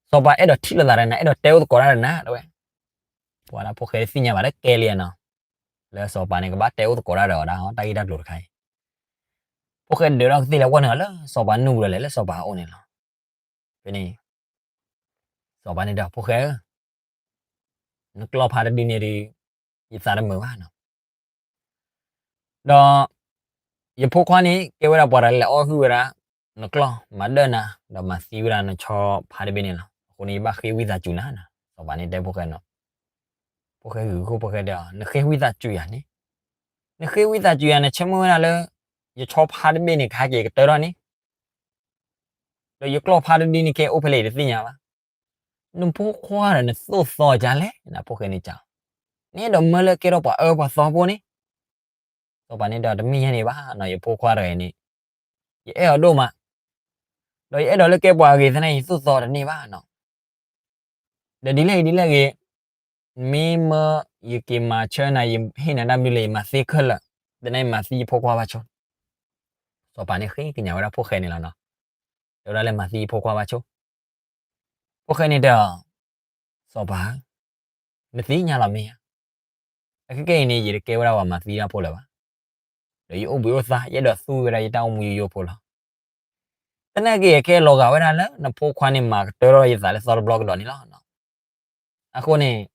စီၤပၤအဲၣ်ဒိးထံၣ်လိာ်သးဒီးနၤ, အဲၣ်ဒိးတဲအိၣ်သကိးတၢ်ဒီးနၤ တဲဝဲ. ပှၤဒၣ်ဖိၣ်ဃဲသ့ၣ်ညါဘၣ်လၢကဲလံနီၤ, လၢစီၤပၤန့ၣ် ကဘၣ်တဲအိၣ်သကိးတၢ်ဒီးအီၤဒၣ်ဟီ တၢ်ဂ့ၢ်တၢ်ကျိၤတခါအံၤ. ဖိၣ်ဃဲဒၢးထီၣ်ကသ့ၣ်လဲၤကွၢ်န့ၢ်အီၤလၢစီၤပၤနုၢ်ပူၤဒီးလဲၤလၢစီၤပၤအအိၣ်န့ၣ်လီၤ. ဖဲန့ၣ် စီၤပၤန့ၣ်ဒီး ဖိၣ်ဃဲဧၢ, နကျီၢ်ဖါတဒုန့ၣ်ဒီး ယသးတမုာ်ဘၣ်နီၤ. ဒီး ယဖိခွါန့ၣ် ကဲဝဲဒၣ်ပှၤတဂၤလၢအအီၣ်ဟုၣ်ဝဲဒၣ် နကျီၢ် မၤဒၢၣ်နၤ ဒီးမၤသံဝဲဒၣ်နဆီဖါတဘ့ၣ်န့ၣ်လီၤ. အဃိန့ၣ် ယဘၣ်ဃ့ဝံသးစူၤနၤနီၤ, စီၤပၤန့ၣ်တဲဖိၣ်ဃဲနီၤ. ဖိၣ်ဃဲဂ့ၤဂ့ၤ ဖိၣ်ဃဲတဲအီၤ နဃ့ဝံသးစူၤယၤန့ၣ်, နဃ့ဝံသးစူၤယၤ နဆၢမုၢ်ဝဲဒၣ်လၢ ယဆီဖါတဘ့ၣ်န့ၣ် ကဟဲက့ၤကတၢၢ်ထီၣ်န့ၣ် ဒီးယကျီၢ်ဖါတဒုန့ၣ် ကဲအိၣ်ဖဲလဲၣ် ယတသ့ၣ်ညါဘၣ်. နဖိခွါဒီးနသိၣ်သီဒ်လဲၣ် နဖိၣ်ဃဲန့ၣ်စံး, နအဲၣ်ဒိးမၢလၢကဲထီၣ်ပှၤအၢပှၤသီဖိန့ၣ်. စီၤပၤန့ၣ်ဒီး တမ့ၢ်ညါန့ၣ်ဘၣ်နီၤ, ယဖိခွါတဂၤအံၤန့ၣ် ယအဲၣ်အီၤဒိၣ်မး, ဒီးယအဲၣ်ဒိးလၢကဲပှၤအဂ့ၤသနာ်က့ ယသိၣ်သီတန့ၢ်ဘၣ်နီၤ. ဒီးဒ်လဲၣ်ဂ့ၤဒ်လဲၣ်ဂ့ၤ, မ့ၢ်မၢယက့ၤမၤဆၢနၤ ယဟ့ၣ်နၤတၢ်မနုၤလဲၣ် ယမၤသ့ခဲလၢာ်, သနာ်က့မၤသံယဖိခွါဘၣ်ဆိ. စီၤပၤန့ၣ်ဃ့ကညးဝဲဒၣ်ဖိၣ်ဃဲန့ၣ်လီၤနီၤ, တဲဝဲဒၣ်လၢမၤသံယဖိခွါဘၣ်ဆိ. ဖိၣ်ဃဲန့ၣ်တဲအီၤ, စီၤပၤဧၢ, နသ့ၣ်ညါလီၤမ့ၢ်ဧါ, အခဲကဲအံၤန့ၣ် ယတကဲဝဲဒၣ်ပှၤမၤသံတၢ်ဖိလၢၤဘၣ်, ဒီးယအိၣ်ဘှံးအိၣ်သါ ယအဲၣ်ဒိးသူဝဲဒၣ်ယတၢ်အိၣ်မူယိယိဖိလီၤ. သနာ်က့ ယကဲလီၤဂာ်ဝဲဒၣ်လၢနဖိခွါန့ၣ် မၤကတၢၢ်ထီၣ်ယသးလၢသီတဘျီကဒီးန့ၣ်လီၤ. အဃိန့ၣ်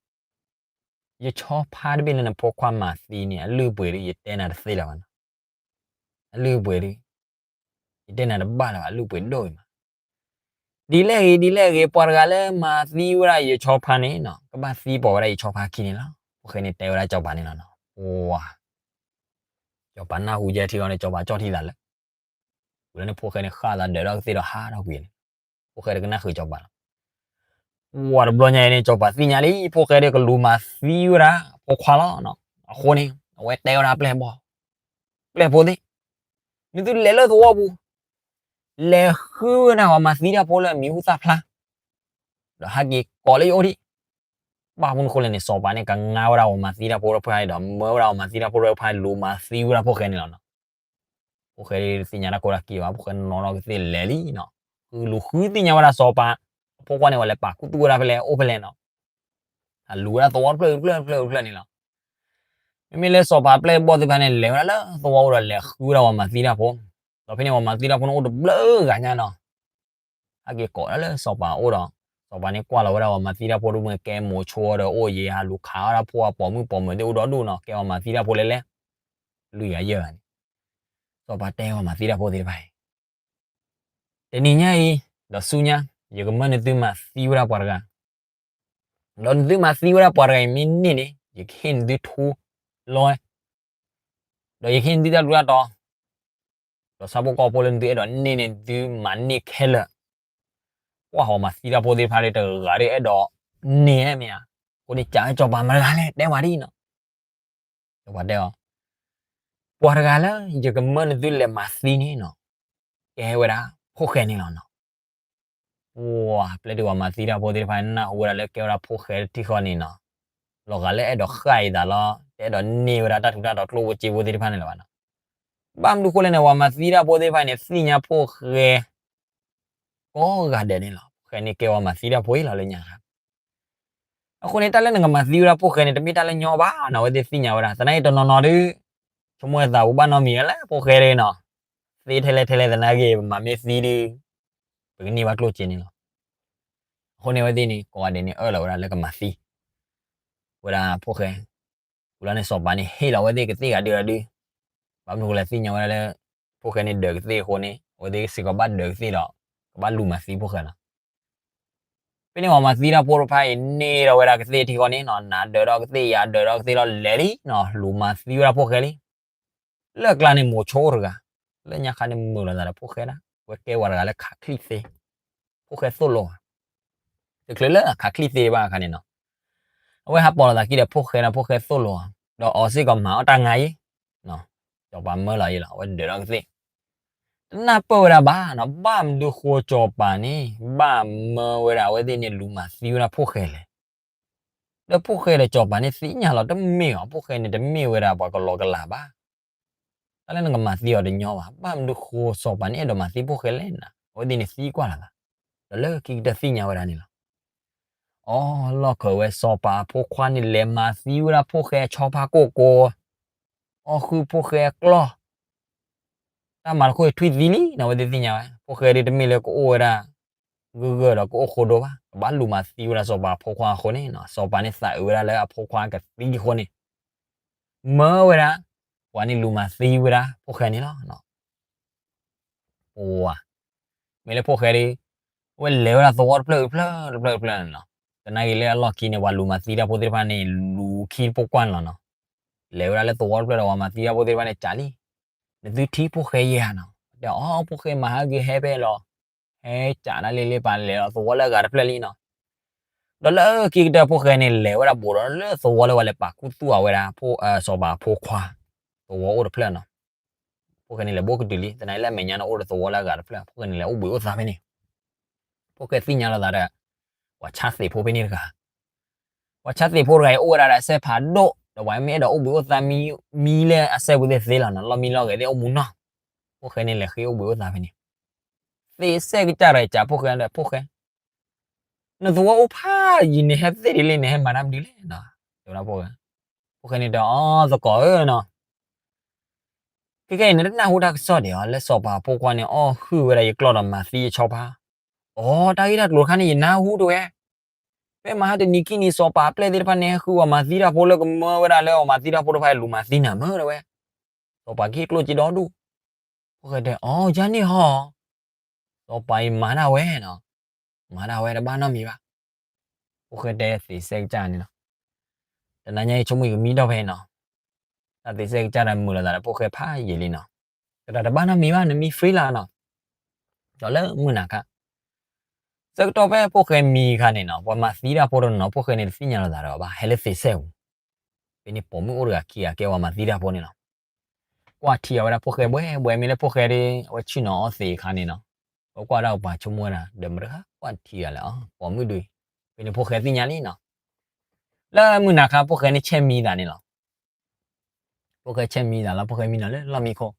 ယဆီဖါတဘ့ၣ်လၢနဖိခွါမၤသံန့ၣ် အလုၢ်အပှ့ၤဒီး ယတဲနၤတသ့လၢၤဘၣ်နီၤ, အလုၢ်အပှ့ၤဒီး ယတဲနၤတဘၣ်လၢၤဘၣ်, အလုၢ်အပှ့ၤဒိၣ်ဂ့ၤမး. ဒ်လဲၣ်ဂ့ၤဒ်လဲၣ်ဂ့ၤ ပှၤတဂၤလၢမၤသံဝဲဒၣ်ယဆီဖါန့ၣ်နီၤ ကဘၣ်သံပိာ်ဝဲဒၣ်ယဆီဖါခံန့ၣ်လီၤ. ဖိၣ်ဃဲန့ၣ်တဲဝဲဒၣ်စီၤပၤန့ၣ်လီၤနီၤ. ပှၤ စီၤပၤနၢ်ဟူယဲထံအီၤန့ၣ် စီၤပၤကၠီၣ်ထံသးလၢ ဝံၤလီၤန့ၣ် ဖိၣ်ဃဲန့ၣ်ဃၣ်သးဒၢးထီၣ်ကသ့ၣ်ဒီးဟးထီၣ်ကွံာ်န့ၣ်, ဖိၣ်ဃဲဒီးကနၣ်ဃုာ်စီၤပၤလီၤ. ပှၤတဘျီညါအံၤန့ၣ် စီၤပၤသ့ၣ်ညါလံ ဖိၣ်ဃဲဒီးကလူၤမၤသံဝဲဒၣ်ဖိခွါလီၤ. အဃိန့ၣ် အဝဲတဲဝဲဒၣ်ပျဲၢ်ဘီၣ်, ပျဲၢ်ဖိသ့ၣ်, နသုလဲၤလၢသဝီပူၤ, လဲၤဃုဝဲဒၣ်ပှၤမၤသံတၢ်ဖိလၢအမံၤဟူသၣ်ဖျါ, ဒီးဟဲက့ၤကိးလၢယအိၣ်ဒံး. ဘၣ်မနုၤဃိလဲၣ်န့ၣ် စီၤပၤန့ၣ် ကငါဝဲဒၣ်ပှၤမၤသံတၢ်ဖိတဖၣ်ဒီး မၢဝဲဒၣ်ပှၤမၤသံတၢ်ဖိတဖၣ်လူၤမၤသံဝဲဒၣ်ဖိၣ်ဃဲန့ၣ်လီၤနီၤ. ဖိၣ်ဃဲသ့ၣ်ညါတၢ်ကိးတၢ်က့ၤဘၣ်, ဖိၣ်ဃဲနီၤထီၣ်ကသ့ၣ်လဲၤလံနီၤ. ဃုလူၤဃုသ့ၣ်ညါဝဲဒၣ်စီၤပၤ, အဖိခွါန့ၣ် ပှၤလဲၤပာ်ခူသူၣ်ဝဲဒၣ်ဖဲလဲၣ် အိၣ်ဖဲလဲၣ်နီၤ. အလူၤဝဲဒၣ်သဝီတဖျၢၣ်တဖျၢၣ်တဖျၢၣ်တဖျၢၣ်န့ၣ်လီၤ. မ့မ့ၢ်လၢစီၤပၤပျဲၢ်ဘီၣ်သ့ၣ်တဖၣ်န့ၣ် လဲၤဝဲဒၣ်လၢသဝီအိၣ်ဒီးလဲၤဃုဝဲဒၣ်ပှၤမၤသံတၢ်ဖိ, ဒီးဖဲန့ၣ်ပှၤမၤသံတၢ်ဖိန့ၣ်အိၣ်တဘျုးဂၤညါနီၤ. ဟဲက့ၤကိးဒၣ်လၢစီၤပၤအအိၣ်ဒီး စီၤပၤန့ၣ်ကွၢ်လီၤဝဲဒၣ်ပှၤမၤသံတၢ်ဖိတမုၢ် ကဲမိၤဆိဒီးအိၣ်ယံၤ ဟးလူၤခးဝဲဒၣ်ဖိအပိာ်မုၣ်ပိာ်မၢၤသ့ၣ်အိၣ်ဒီဒူၣ်နီၤ, ကဲပှၤမၤသံတၢ်ဖိလဲၣ်လဲၣ်, လွံၢ်ဂၤယဲၢ်ဂၤန့ၣ်. စီၤပၤတဲပှၤမၤသံတၢ်ဖိသ့ၣ်တဖၣ်အံၤ, တနံၤညါအံၤ ဒီးဆူညါ ယကမၢနသုမၤသံဝဲဒၣ်ပှၤတဂၤ ဒီးနသုမၤသံဝဲဒၣ်ပှၤတဂၤအံၤမ့ၢ်န့ၢ်န့ၣ် ယကဟ့ၣ်နသုထူလီၤဝဲ, ဒီးယကဟ့ၣ်နသုတၢ်ဒူတၢ်တီၤ, ဒီးဆၣ်ဖိကီၢ်ဖိလၢနသုအဲၣ်ဒိးန့ၢ်န့ၣ် နသုမၤန့ၢ်ခဲလၢာ်. ပှၤဟီမၤသံတၢ်ဖိသ့ၣ်တဖၣ်ဒီးတဂၤဒီးအဲၣ်ဒိးန့ၢ်မ့ၢ်ဧါ, အဃိန့ၣ် ကးဝဲစီၤပၤမတၤတဂၤလဲၣ် တဲဝဲဒၣ်နီၤ. စီၤပၤတဲအီၤ, ပှၤတဂၤလၢ ယကမၢနသုလဲၤမၤသံန့ၣ်နီၤ, ကဲဝဲဒၣ်ဖိၣ်ဃဲန့ၣ်လီၤနီၤ. ပှၤပျဲၢ်ဒုးပှၤမၤသံတၢ်ဖိသ့ၣ်တဖၣ်န့ၣ် နၢ်ဟူဝဲဒၣ်လၢကဲဝဲဒၣ်ဖိၣ်ဃဲထံဃီန့ၣ်နီၤ, လီၤဂာ်လၢအဲၣ်ဒိးဃၣ်အံၤသးလီၤ, တအဲၣ်ဒိးန့ၢ်ဝဲဒၣ်တၢ်ထူးတၢ်တီၤကျိၣ်ဖိစ့ဖိသ့ၣ်တဖၣ်န့ၣ်လၢၤဘၣ်နီၤ. ဘၣ်မနုၤဃိလဲၣ်န့ၣ် ပှၤမၤသံတၢ်ဖိသ့ၣ်တဖၣ်န့ၣ် သ့ၣ်ညါဖိၣ်ဃဲ ကိးဂၤဒဲးန့ၣ်လီၤ. ဖိၣ်ဃဲန့ၣ်ကဲပှၤမၤသံတၢ်ဖိအံၤလီၤလၢညါခါ. အဃိန့ၣ် တၢ်လၢနကမၤသံဝဲဒၣ်ဖိၣ်ဃဲန့ၣ် တမ့ၢ်တၢ်လၢညီဘၣ်နီၤ, အဝဲသ့ၣ်သ့ၣ်ညါဝဲဒၣ်. သနာ်က့တနီၤနီၤဒီး ဆိကမိၣ်သးပူၤဘၣ်နီတမံၤလၢဖိၣ်ဃဲဒၣ်နီၤ, သ့ထဲလဲၣ်ထဲလဲၣ်သနာ်က့ ပမၤမ့ၢ်သံဒီး ပကန့ၢ်ဘၣ်ကျိၣ်စ့န့ၣ်လီၤ. အဃိန့ၣ် အဝဲသ့ၣ်န့ၣ် ကိးဂၤဒဲးန့ၣ် အၢၣ်လီၤဝဲဒၣ်လၢကမၤသံ ဝဲဒၣ်ဖိၣ်ဃဲ. ဝံၤလီၤန့ၣ် စီၤပၤန့ၣ် ဟ့ၣ်လီၤအဝဲသ့ၣ်ကသ့ၣ်ဂၤဒုဂၤဒု, ဘၣ်မနုၤဃိလဲၣ် သ့ၣ်ညါဝဲဒၣ်လၢ ဖိၣ်ဃဲန့ၣ်ဒၢးကသ့ၣ်အဃိန့ၣ် အဝဲသ့ၣ်စ့ၢ်ကီးဘၣ်ဒၢးကသ့ၣ်ဒီး ကဘၣ်လူၤမၤသံဖိၣ်ဃဲလီၤ. ဖဲန့ၣ်ပှၤမၤသံတၢ်ဖိတဖၣ်အံၤ န့ၢ်ဒီးဝဲဒၣ်ကသ့ၣ်ထံဃီန့ၣ်နီၤ, နၤဒၢးဒီးကသ့ၣ် ယၤဒၢးဒီးကသ့ၣ်လီၤ လဲၤလံနီၤ, လူၤမၤသံဝဲဒၣ်ဖိၣ်ဃဲလံ. လၢအကျါန့ၣ် မိၤဆိတဂၤ လၢညါခါန့ၣ် မုာ်လိာ်သးဒီးဖိၣ်ဃဲဒၣ်, အဝဲကဲဝဲတဂၤလၢခးချံၣ်သ့, ဖိၣ်ဃဲသိၣ်လိဘၣ်, တချုးလၢအခးချံၣ်သ့ဘၣ်အခါန့ၣ်နီၤ, အဝဲဟးပိာ်လိာ်သးခံဒီးဖိၣ်ဃဲဒီး ဖိၣ်ဃဲသိၣ်လိအီၤ, ဒီးအီၤစ့ၢ်ကီးမၤအီၣ်တၢ်ငါယံၤ, စီၤပၤမၢလီၤယံၤလီၤ, အဝဲဒၢးဒီးကသ့ၣ် တနၢ်ပၢၢ်ဝဲဒၣ်ဘၣ်နီၤ, ဘၣ်မနုၤဃိစီၤပၤန့ၣ် ဘၣ်မၢဝဲဒၣ်အဝဲသ့ၣ်န့ၣ် လူၤမၤသံဝဲဒၣ်ဖိၣ်ဃဲလဲၣ်. ဒီးဖိၣ်ဃဲဒီးစီၤပၤန့ၣ်သ့ၣ်ညါလီၤ, တမ့ၢ်အီၤ, ဖိၣ်ဃဲန့ၣ် တမ့ၢ်ဝဲဒၣ်ပှၤကလီကလးဘၣ်. တၢ်လၢနကမၤသံအီၤတညီဘၣ်, ဘၣ်မနုၤဃိစီၤပၤန့ၣ် အဲၣ်ဒိးမၤသံဖိၣ်ဃဲလဲၣ်နီၤ, အဝဲသ့ၣ်န့ၣ်သံကွၢ်လိာ်သး, ဒီးလၢခံကတၢၢ်သ့ၣ်ညါဝဲဒၣ်န့ၣ်လီၤ. အိ လီၢ်ခၢၣ်ဝဲစီၤပၤအဖိခွါန့ၣ် လဲၤမၤသံဝဲဒၣ်ဖိၣ်ဃဲအဆီဖါကိၢ်ကိၢ်, အီၣ်ဃုာ်ဖိၣ်ဃဲအကျီၢ် တၢ်မၤတခီအံၤထွံၣ်သံလံနီၤ, အဝဲသ့ၣ်သ့ၣ်ညါဝဲ, ဖိၣ်ဃဲဒ်တမ့ၢ်လၢကအိၣ်ဝဲဒၣ် ဂၢၢ်ဂၢၢ်ဒီးကအိၣ်ဃိဒိဘၣ်, ကဘၣ်လူၤမၤသံဝဲဒၣ်စီၤပၤအဖိခွါအဃိန့ၣ်, စီၤပၤန့ၣ်သးအုးဝဲဒၣ်လၢအဖိခွါကသံအဃိန့ၣ်, မၢဝဲဒၣ် ပှၤန့ၣ်လူၤမၤသံဝဲဒၣ်ဖိၣ်ဃဲန့ၣ်လီၤ. ပှၤ မ့ၢ်လၢဖိၣ်ဃဲဒီး အဝဲလဲၤဝဲဒၣ်သဝီတဖျၢၣ်တဖျၢၣ်တဖျၢၣ်တဖျၢၣ်န့ၣ်လီၤ. သနာ်က့လၢအလီၢ်ခံန့ၣ် ပှၤလူၤမၤသံတၢ်ဖိသ့ၣ်တဖၣ်န့ၣ် လူၤခံဖိကွၢ်န့ၣ်လီၤနီၤ. လဲၤဝဲဒၣ်လၢသဝီတဖျၢၣ်ဒီးပှၤမၤသံတၢ်ဖိသ့ၣ်တဖၣ်န့ၣ် ကးလံ, နသုထံၣ်ဖိၣ်ဃဲယဲဧါနီၤ, တဲအီၤ ဖိၣ်ဃဲမၤဟါဂ့ၤဟဲဖဲလီၤ, ဟဲကးဒၣ်လ့လ့ပာ်လဲၤလီၤသဝီလၢအဂၤတဖျၢၣ်လံနီၤ. ဒီးလၢခံကတၢၢ်ဖိၣ်ဃဲန့ၣ် လဲၤဝဲဒၣ်ဘူးဒီးလၢသဝီလၢပှၤလဲၤပာ်ခူသူၣ်အီၤဝဲဒၣ် စီၤပၤအဖိခွါ သဝီအိၣ်တဖျၢၣ်နီၤ. ဖိၣ်ဃဲန့ၣ်လဲၤဘူးကတုၤလံ, သနာ်က့လၢအမဲာ်ညါန့ၣ်အိၣ်ဒီးသဝီလၢအဂၤတဖျၢၣ်, ဖိၣ်ဃဲန့ၣ်လဲၤအိၣ်ဘှံးအိၣ်သါဖဲန့ၣ်, ဖိၣ်ဃဲသ့ၣ်ညါလိာ်သးဒီး ပှၤဆါသ့ၣ်ဖိဖဲန့ၣ်တဂၤ ပှၤဆါသ့ၣ်ဖိတဂၤအံၤ အိၣ်ဝဲဒၣ်ဒီးအစဲးဖးဒိၣ်, ဒီးပှၤမ့ၢ်အဲၣ်ဒိးအိၣ်ဘှံးအိၣ်သါ မံလၢအစဲးပူၤသ့ၣ်သ့လီၤနီၤ, လီၢ်မံလီၢ်ဂဲၤသ့ၣ်အိၣ်မူနီၤ. ဖိၣ်ဃဲန့ၣ်လဲၤဃ့အိၣ်ဘှံးအိၣ်သါဖဲန့ၣ်, သ့ၣ်စဲးကစၢ်ဒီးကးဖိၣ်ဃဲဒီး ဖိၣ်ဃဲ နသဝီအိၣ်ဖးယံၤန့ၣ် ဟဲသ့ၣ်ဒ်လဲၣ်န့ၣ် ဟဲမၤတၢ်မနုၤလဲၣ်နီၤ, တဲဝဲဒၣ်ဖိၣ်ဃဲ. ဖိၣ်ဃဲန့ၣ်တဲအီၤ သကိးဧၢနီၤ, ခဲကနံၣ်အံၤ နတနၢ်ဟူတၢ်ကစီၣ်ဒံးဧါ, လၢစီၤပၤအဖိခွါန့ၣ် အီၣ်ဟုၣ်ဝဲဒၣ်ယကျီၢ်ဒီးမၤသံယဆီဖါ. အိ တၢ်ဂ့ၢ်တၢ်ကျိၤတခါန့ၣ် ယနၢ်ဟူတဝဲ, ဖဲမဟါတနံၤခံနံၤ စီၤပၤအပျဲၢ်သ့ၣ်တဖၣ်န့ၣ် ဟဲဃုအီၤမၤသံတၢ်ဖိလၢကမၢဝဲဒၣ်လၢအီၤမၤသံတၢ်ဖိတဖၣ်အံၤ လူၤမၤသံနၤမၢတဝဲ, စီၤပၤကဟ့ၣ်ကျိၣ်စ့ဒီဒူၣ်. ဖိၣ်ဃဲတဲအီၤ ယၤန့ၣ်ဟီ စီၤပၤအံၤမၤဒၣ်ဝဲနီၤ, မၤဒၣ်ဝဲတဘၣ်နီတမံၤဘၣ်. ဖိၣ်ဃဲတဲသ့ၣ်စဲးကစၢ်န့ၣ်နီၤ, တနၤညါအံၤ ဆိကမိၣ်ယကမံထီၣ်ဖဲအံၤနီၤ, တၢ်သ့ၣ်စဲးကစၢ်ဒီးမုာ်လိာ်သးဒီးဖိၣ်ဃဲဖးယံာ်လံနီၤ, တဒၣ်တဘၣ်နီတမံၤဘၣ် နမံ free လီၤနီၤ. ဒီးလၢမုၢ်နၤခါ ဆၢကတီၢ်ဖဲဖိၣ်ဃဲမံအခါန့ၣ်နီၤ, ပှၤမၤသံတၢ်ဖိတနီၤနီၤ ဖိၣ်ဃဲန့ၣ်တသ့ၣ်ညါလိာ်သးဒီးအီၤဘၣ်, ဟဲလၢသ့ၣ်စဲးပူၤ. ဖဲန့ၣ်ပိာ်မုၣ်အိၣ်တဂၤခံဂၤကဲပှၤမၤသံတၢ်ဖိန့ၣ်လီၤ. ကွၢ်ထံအီၤဝဲဒၣ်ဖိၣ်ဃဲဘှဲဘှဲ မ့ၢ်လၢဖိၣ်ဃဲဒီး အဝဲဆ့ၣ်နီၤအီၣ်သ့ၣ်အခါန့ၣ်နီၤ, အဝဲကွၢ်ဒၣ်အပှၤဆိကမိၣ်ဝဲဒၣ် ဒီးမတၤတဂၤကွၢ်ထံဂၤလဲၣ်အီၤ ပိာ်မုၣ်ဒုး, ဖဲန့ၣ်ဖိၣ်ဃဲသ့ၣ်ညါလံနီၤ. လၢမုၢ်နၤခါ ဖိၣ်ဃဲန့ၣ်ဆဲးမံသးန့ၣ်လီၤ. ဖိၣ်ဃဲဆဲးမံသးလီၤ, ဖိၣ်ဃဲမံနီၤလၢလီၢ်မံခိၣ်.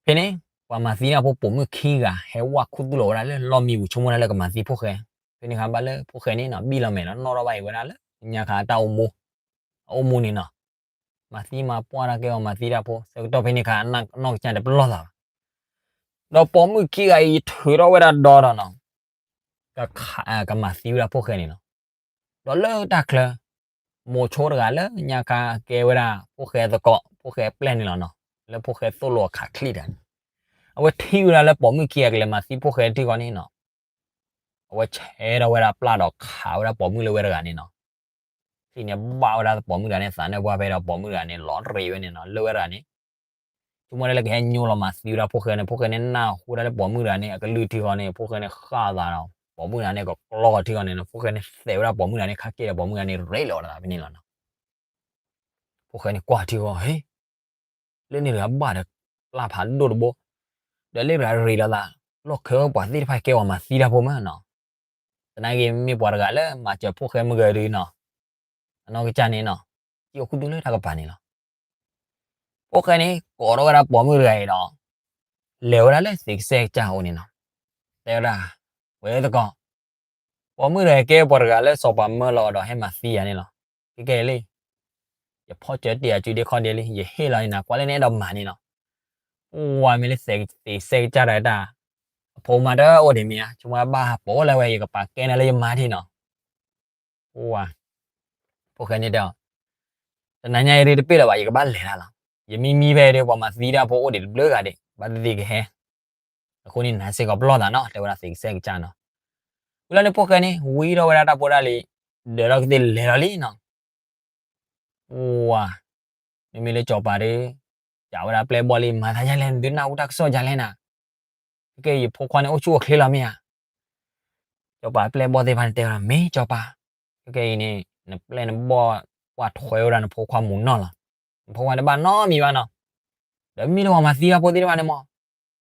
ဖဲန့ၣ် ပှၤမၤသံတၢ်ဖိပိာ်မုၣ်ခံဂၤ ဟဲဝဲခူသူၣ်လီၤဝဲဒၣ်လၢလီၢ်မံပူၤ ဆိကမိၣ်ဝဲဒၣ်လၢကမၤသံဖိၣ်ဃဲ. ဖဲန့ၣ်ခါဘၣ်လၢဖိၣ်ဃဲန့ၣ်နီၤ ဘံၣ်လီၤမဲာ်လီၤနီၣ်ထီၣ်ဘၣ်အံၤဝဲဒၣ်လၢ ညါခါတၢ်အိၣ်မူ, အအိၣ်မူန့ၣ်နီၤ, မၤသံမၤပှၢ်တၢ်ကဲအီၤမၤသံတၢ်ဖိ ဆၢကတီၢ်ဖဲန့ၣ်ခါ အနီၢ်ကစၢ်တပလီၢ်သးဘၣ်. ဒီးပိာ်မုၣ်ခံဂၤအံၤ ထုးထီၣ်ဝဲဒၣ်ဒီဒီးနီၤ ကမၤသံဝဲဒၣ်ဖိၣ်ဃဲန့ၣ်လီၤ. ဒီးလၢတၢ်ချၢ မိၤဆိတဂၤလၢညါခါကဲဝဲဒၣ် ဖိၣ်ဃဲသကိး ဖိၣ်ဃဲပျဲၢ်န့ၣ်လီၤနီၤ, လၢဖိၣ်ဃဲသိၣ်လိအခးချံၣ်တဂၤန့ၣ်, အဝဲထံၣ်ဝဲဒၣ်လၢပိာ်မုၣ်ခံဂၤကလဲၤမၤသံဖိၣ်ဃဲထံဃီန့ၣ်နီၤ, အဝဲဆဲးထီၣ်ဝဲဒၣ်ပျၢ်ဒီးခးဝဲဒၣ်ပိာ်မုၣ်လၢဝဲတဂၤန့ၣ်နီၤ. ချံၣ်န့ၣ်ဘၣ်ဝဲဒၣ်ပိာ်မုၣ်တဂၤန့ၣ် သးနၢၣ်ပှၢ်ဖဲဒီးပိာ်မုၣ်တဂၤန့ၣ် လီၤရ့ဝဲန့ၣ်နီၤ, လၢဝဲတဂၤန့ၣ် ဆိကမိၣ်ဒၣ်လၢကဟဲညိလီၤမၤသံဝဲဒၣ်ဖိၣ်ဃဲန့ၣ်, ဖိၣ်ဃဲန့ၣ်နၢ်ဟူဒၣ်လၢပိာ်မုၣ်တဂၤန့ၣ် အကလုၢ်ထံဃီန့ၣ် ဖိၣ်ဃဲန့ၣ်ဃၣ်သးဒီး ပိာ်မုၣ်တဂၤန့ၣ် ကကျီထံဃီန့ၣ်နီၤ, ဖိၣ်ဃဲန့ၣ်သဲးဝဲဒၣ်ပိာ်မုၣ်တဂၤန့ၣ် ခါက့ဒီးပိာ်မုၣ်တဂၤန့ၣ် ရ့လိာ်ဝဲဒၣ်ဖဲန့ၣ်လီၤနီၤ. ဖိၣ်ဃဲန့ၣ်ကွၢ်ထံဃီ ဟ့ လၢန့ၣ်တဂၤဘၣ်ဒီး ပျၢ်ဖးဒိၣ်တဘိ, ဒီးလၢပှၤရ့လိာ်သး လီၢ်ခၢၣ်ပှၤသ့ၣ်တဖၣ်ကဲပှၤမၤသံတၢ်ဖိမးနီၤ. သနာ်က့မ့ၢ်ပှၤတဂၤလၢမၤစၢၤဖိၣ်ဃဲမုၢ်ဂၤဒုးနီၤ, အနီၢ်ကစၢ်န့ၣ်နီၤ, စံၣ်အိၣ်ခူသူၣ်လၢတၢ်ကပၤန့ၣ်လီၤ. ဖိၣ်ဃဲန့ၣ် ကိးထီၣ်ဝဲဒၣ်ပိာ်မုၣ်တဂၤအံၤဒီး လဲၤဝဲဒၣ်လၢသ့ကစဲၢ်ကစၢ်အအိၣ်န့ၣ်နီၤ, တဲဝဲဒၣ်, ဝဲသကိး, ပိာ်မုၣ်တဂၤကဲပှၤတဂၤလၢစီၤပၤမၢလီၤအီၤဒီးဟဲမၤသံယၤန့ၣ်လီၤ. ခဲကဲအံၤလံ ယဖီၣ်စၢၤတ့ၢ်အစုဒ့ခီၣ်ဒ့လံ, ယဟ့ၣ်လီၤနၤ ကွၢ်လၢနအဲၣ်ဒိးမၤန့ၣ်နီၤ. ပှၤမ့ၢ်လၢသ့ကစဲၢ်ကစၢ်တၢ်တၢ်, အဖိမါတအိၣ်ဒံးမ့ၢ်ဧါ, ဆိကမိၣ်ဘၣ်ပိာ်လၢဝဲ ယကပာ်ကဲနၤလၢယမါထံနီၤ. ပှၤ, ဖိၣ်ဃဲန့ၣ်တဲအီၤ, တနၤညါအံၤဒ်တပ့ၢ်လၢၤဘၣ် ယကဘၣ်လဲၤတၢ်လီၤ. ယမံမံဖဲအံၤဒီး ပှၤမၤသံတၢ်ဖိအိၣ်ဒံးတဘျုးဂၤဒံး ဘၣ်သံသံကဟဲ, အဃိန့ၣ် နၤစ့ၢ်ကီးပလီၢ်သးနီၤ တဲဝဲဒၣ်သ့ကစဲၢ်ကစၢ်နီၤ. ဝံၤလီၤန့ၣ်ဖိၣ်ဃဲန့ၣ် ဝံထီၣ်ဝဲဒၣ်တၢ်ဖိတၢ်လံၤ, ဒၢးထီၣ်ကသ့ၣ်လဲၤလီၤလံနီၤ. ပှၤ, မ့မ့ၢ်လၢစီၤပၤဒီး စံးဝဲဒၣ်ပျဲၢ်ဘီၣ်လံ မၤသးဒ်လဲၣ် နဒုးနၢ်ဟူတၢ်ကစီၣ်ဒ်လဲၣ်နၤ, ခဲကဲအံၤ ဖိခွါန့ၣ်အိၣ်ဆူၣ်အိၣ်ချ့လီၤမ့ၢ်ဧါ. စီၤပၤပျဲၢ်ဘီၣ်သ့ၣ်တဖၣ်န့ၣ်တဲဝဲဒၣ် မ့ၢ်စီၤပၤ, ခဲကဲအံၤန့ၣ် နပျဲၢ်နဘီၣ်ကွၢ်ထွဲဝဲဒၣ်နဖိခွါမူးနီၢ်လီၤ. နဖိခွါတဘၣ်နီတမံၤဘၣ်နီၤ. ဒီးမ့ၢ်လၢပှၤမၤသံတၢ်ဖိသ့ၣ်တဖၣ်န့ၣ်မး,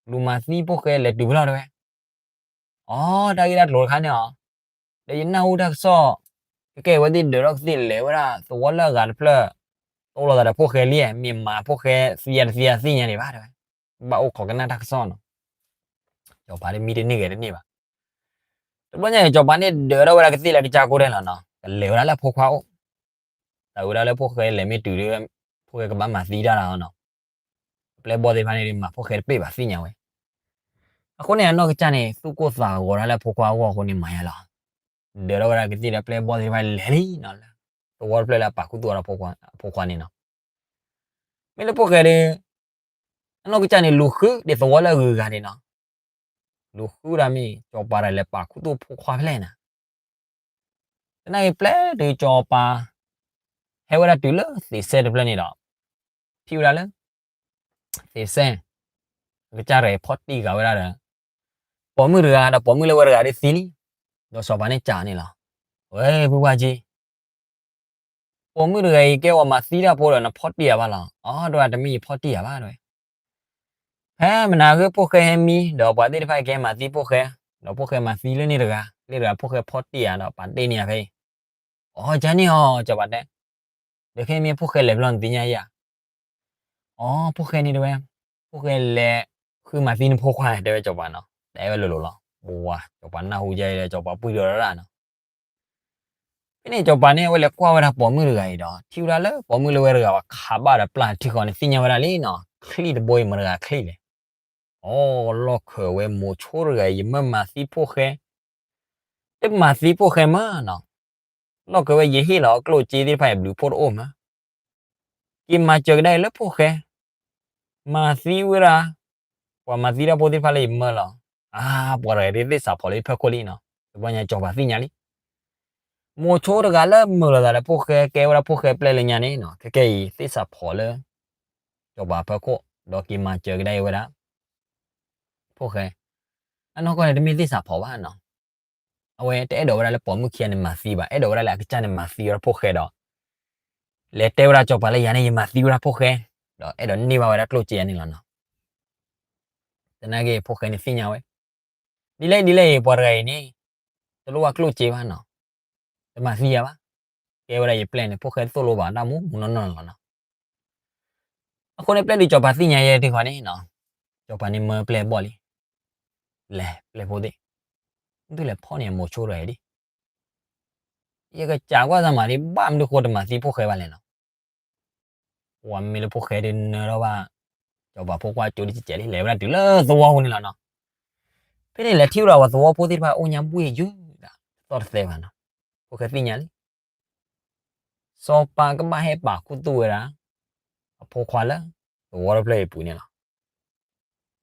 လူၤမၤသံဖိၣ်ဃဲလဲၤတုၤဖဲလဲၣ်တဲဝဲ. အိ တၢ်ဂ့ၢ်တၢ်ကျိၤတခါန့ၣ်ဧါ, ဒီးယနၢ်ဟူတၢ်ကစီၣ်, ခဲကဲအံၤဝဲသ့ၣ်ဒၢးထီၣ်ကသ့ၣ်လဲၤဝဲဒၣ်သဝီလၢအဂၤတဖျၢၣ်, တိၢ်လိာ်သးဒီးဖိၣ်ဃဲလံ, မ့ၢ်မၤဖိၣ်ဃဲသံယၤတသံယၤသ့ၣ်ညါဒံးဘၣ်တဲဝဲ. ဘၣ်အိၣ်ခိးကနၣ်တၢ်ကစီၣ်နီၤ. စီၤပၤဒ်မံတန့ၢ်ဂဲၤတန့ၢ်ဘၣ်. တဘျီညါအံၤ စီၤပၤန့ၣ်ဒၢးထီၣ်ဝဲဒၣ်ကသ့ၣ်လၢကစၢ်ကိးဒဲးလီၤနီၤ, ကလဲၤဝဲဒၣ်လၢအဖိခွါအိၣ်, တၢ်ဝဲဒၣ်လၢဖိၣ်ဃဲလဲၤမ့ၢ်တုၤဒီး ဖိၣ်ဃဲကဘၣ်မၤသံတၢ်လီၤနီၤ. ပျဲၢ်ဘီၣ်သ့ၣ်တဖၣ်န့ၣ်ဒီး မၤဖိၣ်ဃဲတပ့ၢ်ဘၣ်သ့ၣ်ညါဝဲ. အဃိန့ၣ် အနီၢ်ကစၢ်န့ၣ် သူၣ်ကိၢ်သးဂီၤဒၣ်လၢဖိခွါအဂီၢ်အဃိန့ၣ်မၤယါလီၤ. ဒၢးထီၣ်ဝဲဒၣ်ကသ့ၣ်ဒီးပျဲၢ်ဘီၣ်သ့ၣ်တဖၣ်လဲၤလံနီၤလၢ သဝီတဖျၢၣ်လၢအပာ်ခူသူၣ်အီၤဒီးအဖိခွါန့ၣ်နီၤ. မ့ၢ်လၢဖိၣ်ဃဲဒီး အနီၢ်ကစၢ်န့ၣ် လူၤဃုဒံးသဝီလၢအဂုၤအဂၤန့ၣ်နီၤ. လူၤဃုဒၣ်မ့ၢ် စီၤပၤတဂၤလဲၤပာ်ခူသူၣ်ဖိခွါဖဲလဲၣ်နၤ. သနာ်က့ ပျဲတုၤစီၤပၤ ဟဲဝဲဒၣ်တုၤလၢသ့းစဲတဖျၢၣ်န့ၣ်ဒီး ထံၣ်ဝဲဒၣ်လၢ သ့းစဲ အကစၢ်တဂၤအံၤဖီၣ်တံၢ်ဃာ်ဝဲဒၣ်ဒီး ပိာ်မုၣ်တဂၤ ဒီးပိာ်မုၣ်လၢဝဲတဂၤဒ်သံလံ. ဒီးစီၤပၤန့ၣ်စံးန့ၣ်လီၤ. ဝဲဖုပှၢ်က့ ပိာ်မုၣ်တဂၤအံၤကဲဝဲမၤသံတၢ်ဖိဒီး နဖီၣ်တံၢ်ယၤဘၣ်လီၤ. အီ တဝဲ တမ့ၢ်ယဖီၣ်တံၢ်ယၤဘၣ်တဝဲ. ဖဲမနၤဂ့ၤ ဖိၣ်ဃဲဟဲမံ ဒီးပှၤသ့ၣ်တဖၣ်အံၤကဟဲမၤသံဖိၣ်ဃဲ, ဒီးဖိၣ်ဃဲမၤသံလၢန့ၣ်တဂၤ လၢတဂၤဖိၣ်ဃဲဖီၣ်တံၢ်ယၤဒီးပာ်တ့ၢ်န့ၢ်ယၤဖဲအံၤ. အီ ကန့ၣ်အီၤ စီၤပၤတဲ, ဒီးခဲမ့ၢ်ဖိၣ်ဃဲလဲၤဖဲလဲၣ်နသ့ၣ်ညါဧါ. အီ ဖိၣ်ဃဲန့ၣ်တဝဲ, ဖိၣ်ဃဲလဲၤဃုမၤသံနဖိခွါ တဲဝဲစီၤပၤနီၤ, တဲဝဲလိၤလိၤလီၤ. ပှၤ စီၤပၤနၢ်ဟူယဲဒီး စီၤပၤပှံၢ်ဒီးဒၣ်နီၤ. ဖဲန့ၣ်စီၤပၤန့ၣ် အဝဲလဲၤကွၢ်ဝဲဒၣ်ပိာ်မုၣ်တဂၤအံၤဒီး ထံၣ်ဝဲဒၣ်လၢပိာ်မုၣ်လၢဝဲတဂၤဝဲခးဘၣ်ဒီးပျၢ်ထံဃီန့ၣ် သ့ၣ်ညါဝဲဒၣ်လံနီၤ, ချံၣ်တဘိအံၤမတၤတဂၤချံၣ်လဲၣ်. အီ လီၢ်ခၢးဝဲ မိၤဆိတဂၤအံၤ ယမၢမၤသံဖိၣ်ဃဲ, တမၤသံဖိၣ်ဃဲမးနီၤ. လီၢ်ခၢးဝဲ ယဟ့ၣ်လီၤအကျိၣ်စ့သ့ၣ်တဖၣ်အံၤ ဘျုးဖှိၣ်တအိၣ်မး က့ၤမၤစၢၤကဒါအံၤလၢဖိၣ်ဃဲ, မၤသံဝဲဒၣ် ပှၤမၤသံတၢ်ဖိသ့ၣ်တဖၣ်လၢယမၢလီၤ. အါ ပှၤတဂၤဒ်သ့ၣ်စးဖီၣ်လၢယဖီခိၣ်လံနီၤ. တဘျီညါစီၤပၤသ့ၣ်ညါလံ. မိၤဆိတဂၤလၢမုာ်လိာ်သးလၢဖိၣ်ဃဲ ကဲဝဲဒၣ်ဖိၣ်ဃဲပျဲၢ်လၢညါန့ၣ်နီၤ, ခဲကဲအံၤ သ့ၣ်စးဖီၣ်လၢ စီၤပၤဖီခိၣ် ဒီးက့ၤမၤစၢၤကဒါအံၤဝဲဒၣ် ဖိၣ်ဃဲ. အနီၢ်ကီၢ်န့ၣ် တမ့ၢ်သ့ၣ်စးဖီၣ်ဘၣ်နီၤ. အဝဲတအဲၣ်ဒိးဝဲဒၣ်လၢပိာ်မုၣ်ခံဂၤန့ၣ်မၤသံဘၣ်, အဲၣ်ဒိးဝဲဒၣ်လၢအကစၢ်န့ၣ်မၤသံဝဲဒၣ်ဖိၣ်ဃဲဒီး လဲၤတဲဝဲဒၣ်စီၤပၤလၢယၤန့ၣ် ယမၤသံဝဲဒၣ်ဖိၣ်ဃဲ, ဒီးအဲၣ်ဒိးန့ၢ်ဘၣ်ဝဲဒၣ်ကျိၣ်စ့ယၤန့ၣ်လီၤနီၤ. သနာ်က့ ဖိၣ်ဃဲန့ၣ်သ့ၣ်ညါဝဲ, ဒ်လဲၣ်ဒ်လဲၣ်အံၤ ပှၤတဂၤအံၤန့ၣ် တလိၣ်ဘၣ်ကျိၣ်စ့ဘၣ်နီၤ, တမၤသံယၤဘၣ်, ကဲဝဲဒၣ်ယပျဲၢ်န့ၣ် ဖိၣ်ဃဲသိၣ်လိဘၣ်တၢ်မူမူနီၢ်နီၢ်လီၤနီၤ. အဃိန့ၣ် ပျဲတုၤစီၤပၤသ့ၣ်ညါယဲတခီန့ၣ်နီၤ, စီၤပၤန့ၣ်မၢပျဲၢ်ဘီၣ်လံ, လဲၤပျဲၢ်ဖိသ့ၣ်, သုလဲၤဖီၣ်န့ၢ်မိၤဆိတဂၤအံၤဒ် ယကစးကွၢ်သးမးလံ ဘၣ်မနုၤဃိတမၤသံဖိၣ်ဃဲဘၣ်လဲၣ်နီၤ. ပှၤမ့ၢ်လၢဖိၣ်ဃဲဒ်နၢထီၣ်ဘၣ် စီၤပၤဖိခွါကၠိဒ်စဲးစဲးလံ လဲၤဝဲဒၣ်တုၤလၢသဝီပူၤန့ၣ်လီၤနီၤ. ဖဲန့ၣ်လဲၤထံၣ်ဝဲဒၣ်ပှၤသဝီဖိသ့ၣ်တဖၣ်အိၣ်ညါဘှ့ၣ်ယုၢ်ဒၣ် တသီၣ်တသဲဘၣ်နီၤ. ဖိၣ်ဃဲသ့ၣ်ညါလံ စီၤပၤကဘၣ်ဟဲပာ်ခူသူၣ်ဝဲဒၣ် အဖိခွါလၢ သဝီတဖျၢၣ်အံၤအပူၤန့ၣ်လီၤ.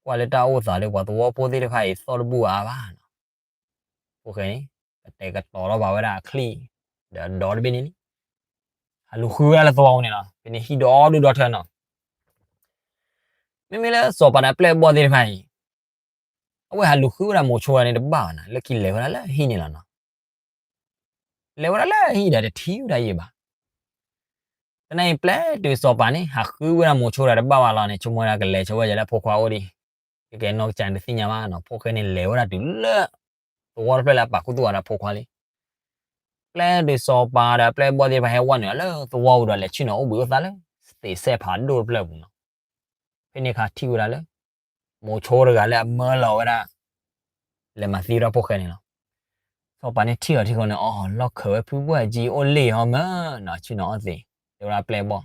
ကွၢ်လၢတၢ်အိၣ်သးဒီးပှၤသဝီဖိသ့ၣ်တဖၣ်အံၤသီၣ်တဘူၣ်အါဘၣ်နီၤ. ဖိၣ်ဃဲန့ၣ် ကတဲာ်ကတီၤထီၣ်ဘၣ်ဝဲဒၣ်အချံၣ် ဒီးအဒီတဘ့ၣ်န့ၣ်လံ. ဟးလူၤဃုဝဲဒၣ်လၢသဝီပူၤန့ၣ်လီၤ. ဖဲန့ၣ်ဟံၣ်ဒီဒူၣ်ဒီထၢနီၤ. မ့မ့ၢ်လၢစီၤပၤဒီးပျဲၢ်ဘီၣ်သ့ၣ်တဖၣ်အံၤ အဝဲဟးလူၤဃုဝဲဒၣ်မိၤဆိတဂၤန့ၣ်တဘၣ်ဘၣ်နီၤ လၢခံလဲၤဝဲဒၣ်လၢဟံၣ်န့ၣ်လီၤနီၤ. လဲၤဝဲဒၣ်လၢဟံၣ်ဒီးတထံၣ်ဝဲဒၣ်ယံၤဘၣ်. သနာ်က့ ပျဲတုၤစီၤပၤန့ၣ် ဟးဃုဝဲဒၣ်မိၤဆိတဂၤတဘၣ်ဘၣ်လီၤန့ၣ် ဆိကမိၣ်ဝဲဒၣ်ကလဲၤဆိဝဲဒၣ်လၢအဖိခွါအိၣ်ဒံး. ကဲကဲနီၢ်ကစၢ်န့ၣ်တသ့ၣ်ညါဘၣ်နီၤ ဖိၣ်ဃဲန့ၣ်လဲၤဝဲဒၣ်တုၤလၢ သဝီတဖျၢၣ်လၢအပာ်ခူသူၣ်အီၤဒီးအဖိခွါလံ. ပျဲၢ်ဒုးစီၤပၤဒီးအပျဲၢ်အဘီၣ်သ့ၣ်တဖၣ်ဟဲဝဲနုာ်လၢသဝီပူၤဒီး လဲၤဆ့ၣ်နီၤအိၣ်ဘှံးအိၣ်သါလၢ သံးစဲၣ်ဖးဒိၣ်တဖျၢၣ်အပူၤနီၤ. ဖဲန့ၣ်အခါထံၣ်ဝဲဒၣ်လၢ မိၤဆိတဂၤလၢအမၢလီၤဝဲဒၣ် လဲၤမၤသံဝဲဒၣ်ဖိၣ်ဃဲန့ၣ်လီၤ. စီၤပၤန့ၣ်ထံၣ်အီၤထံၣ်ဃီန့ၣ် အီၣ်လီၢ်ခၢးဝဲဖုဘှၢ်ကၠံအိၣ်လ့ၣ်အီၤမၢနီၤ ဆ့ၣ်နီၤအီၣ်သံး တဲဝဲဒၣ်ပျဲၢ်ဘီၣ်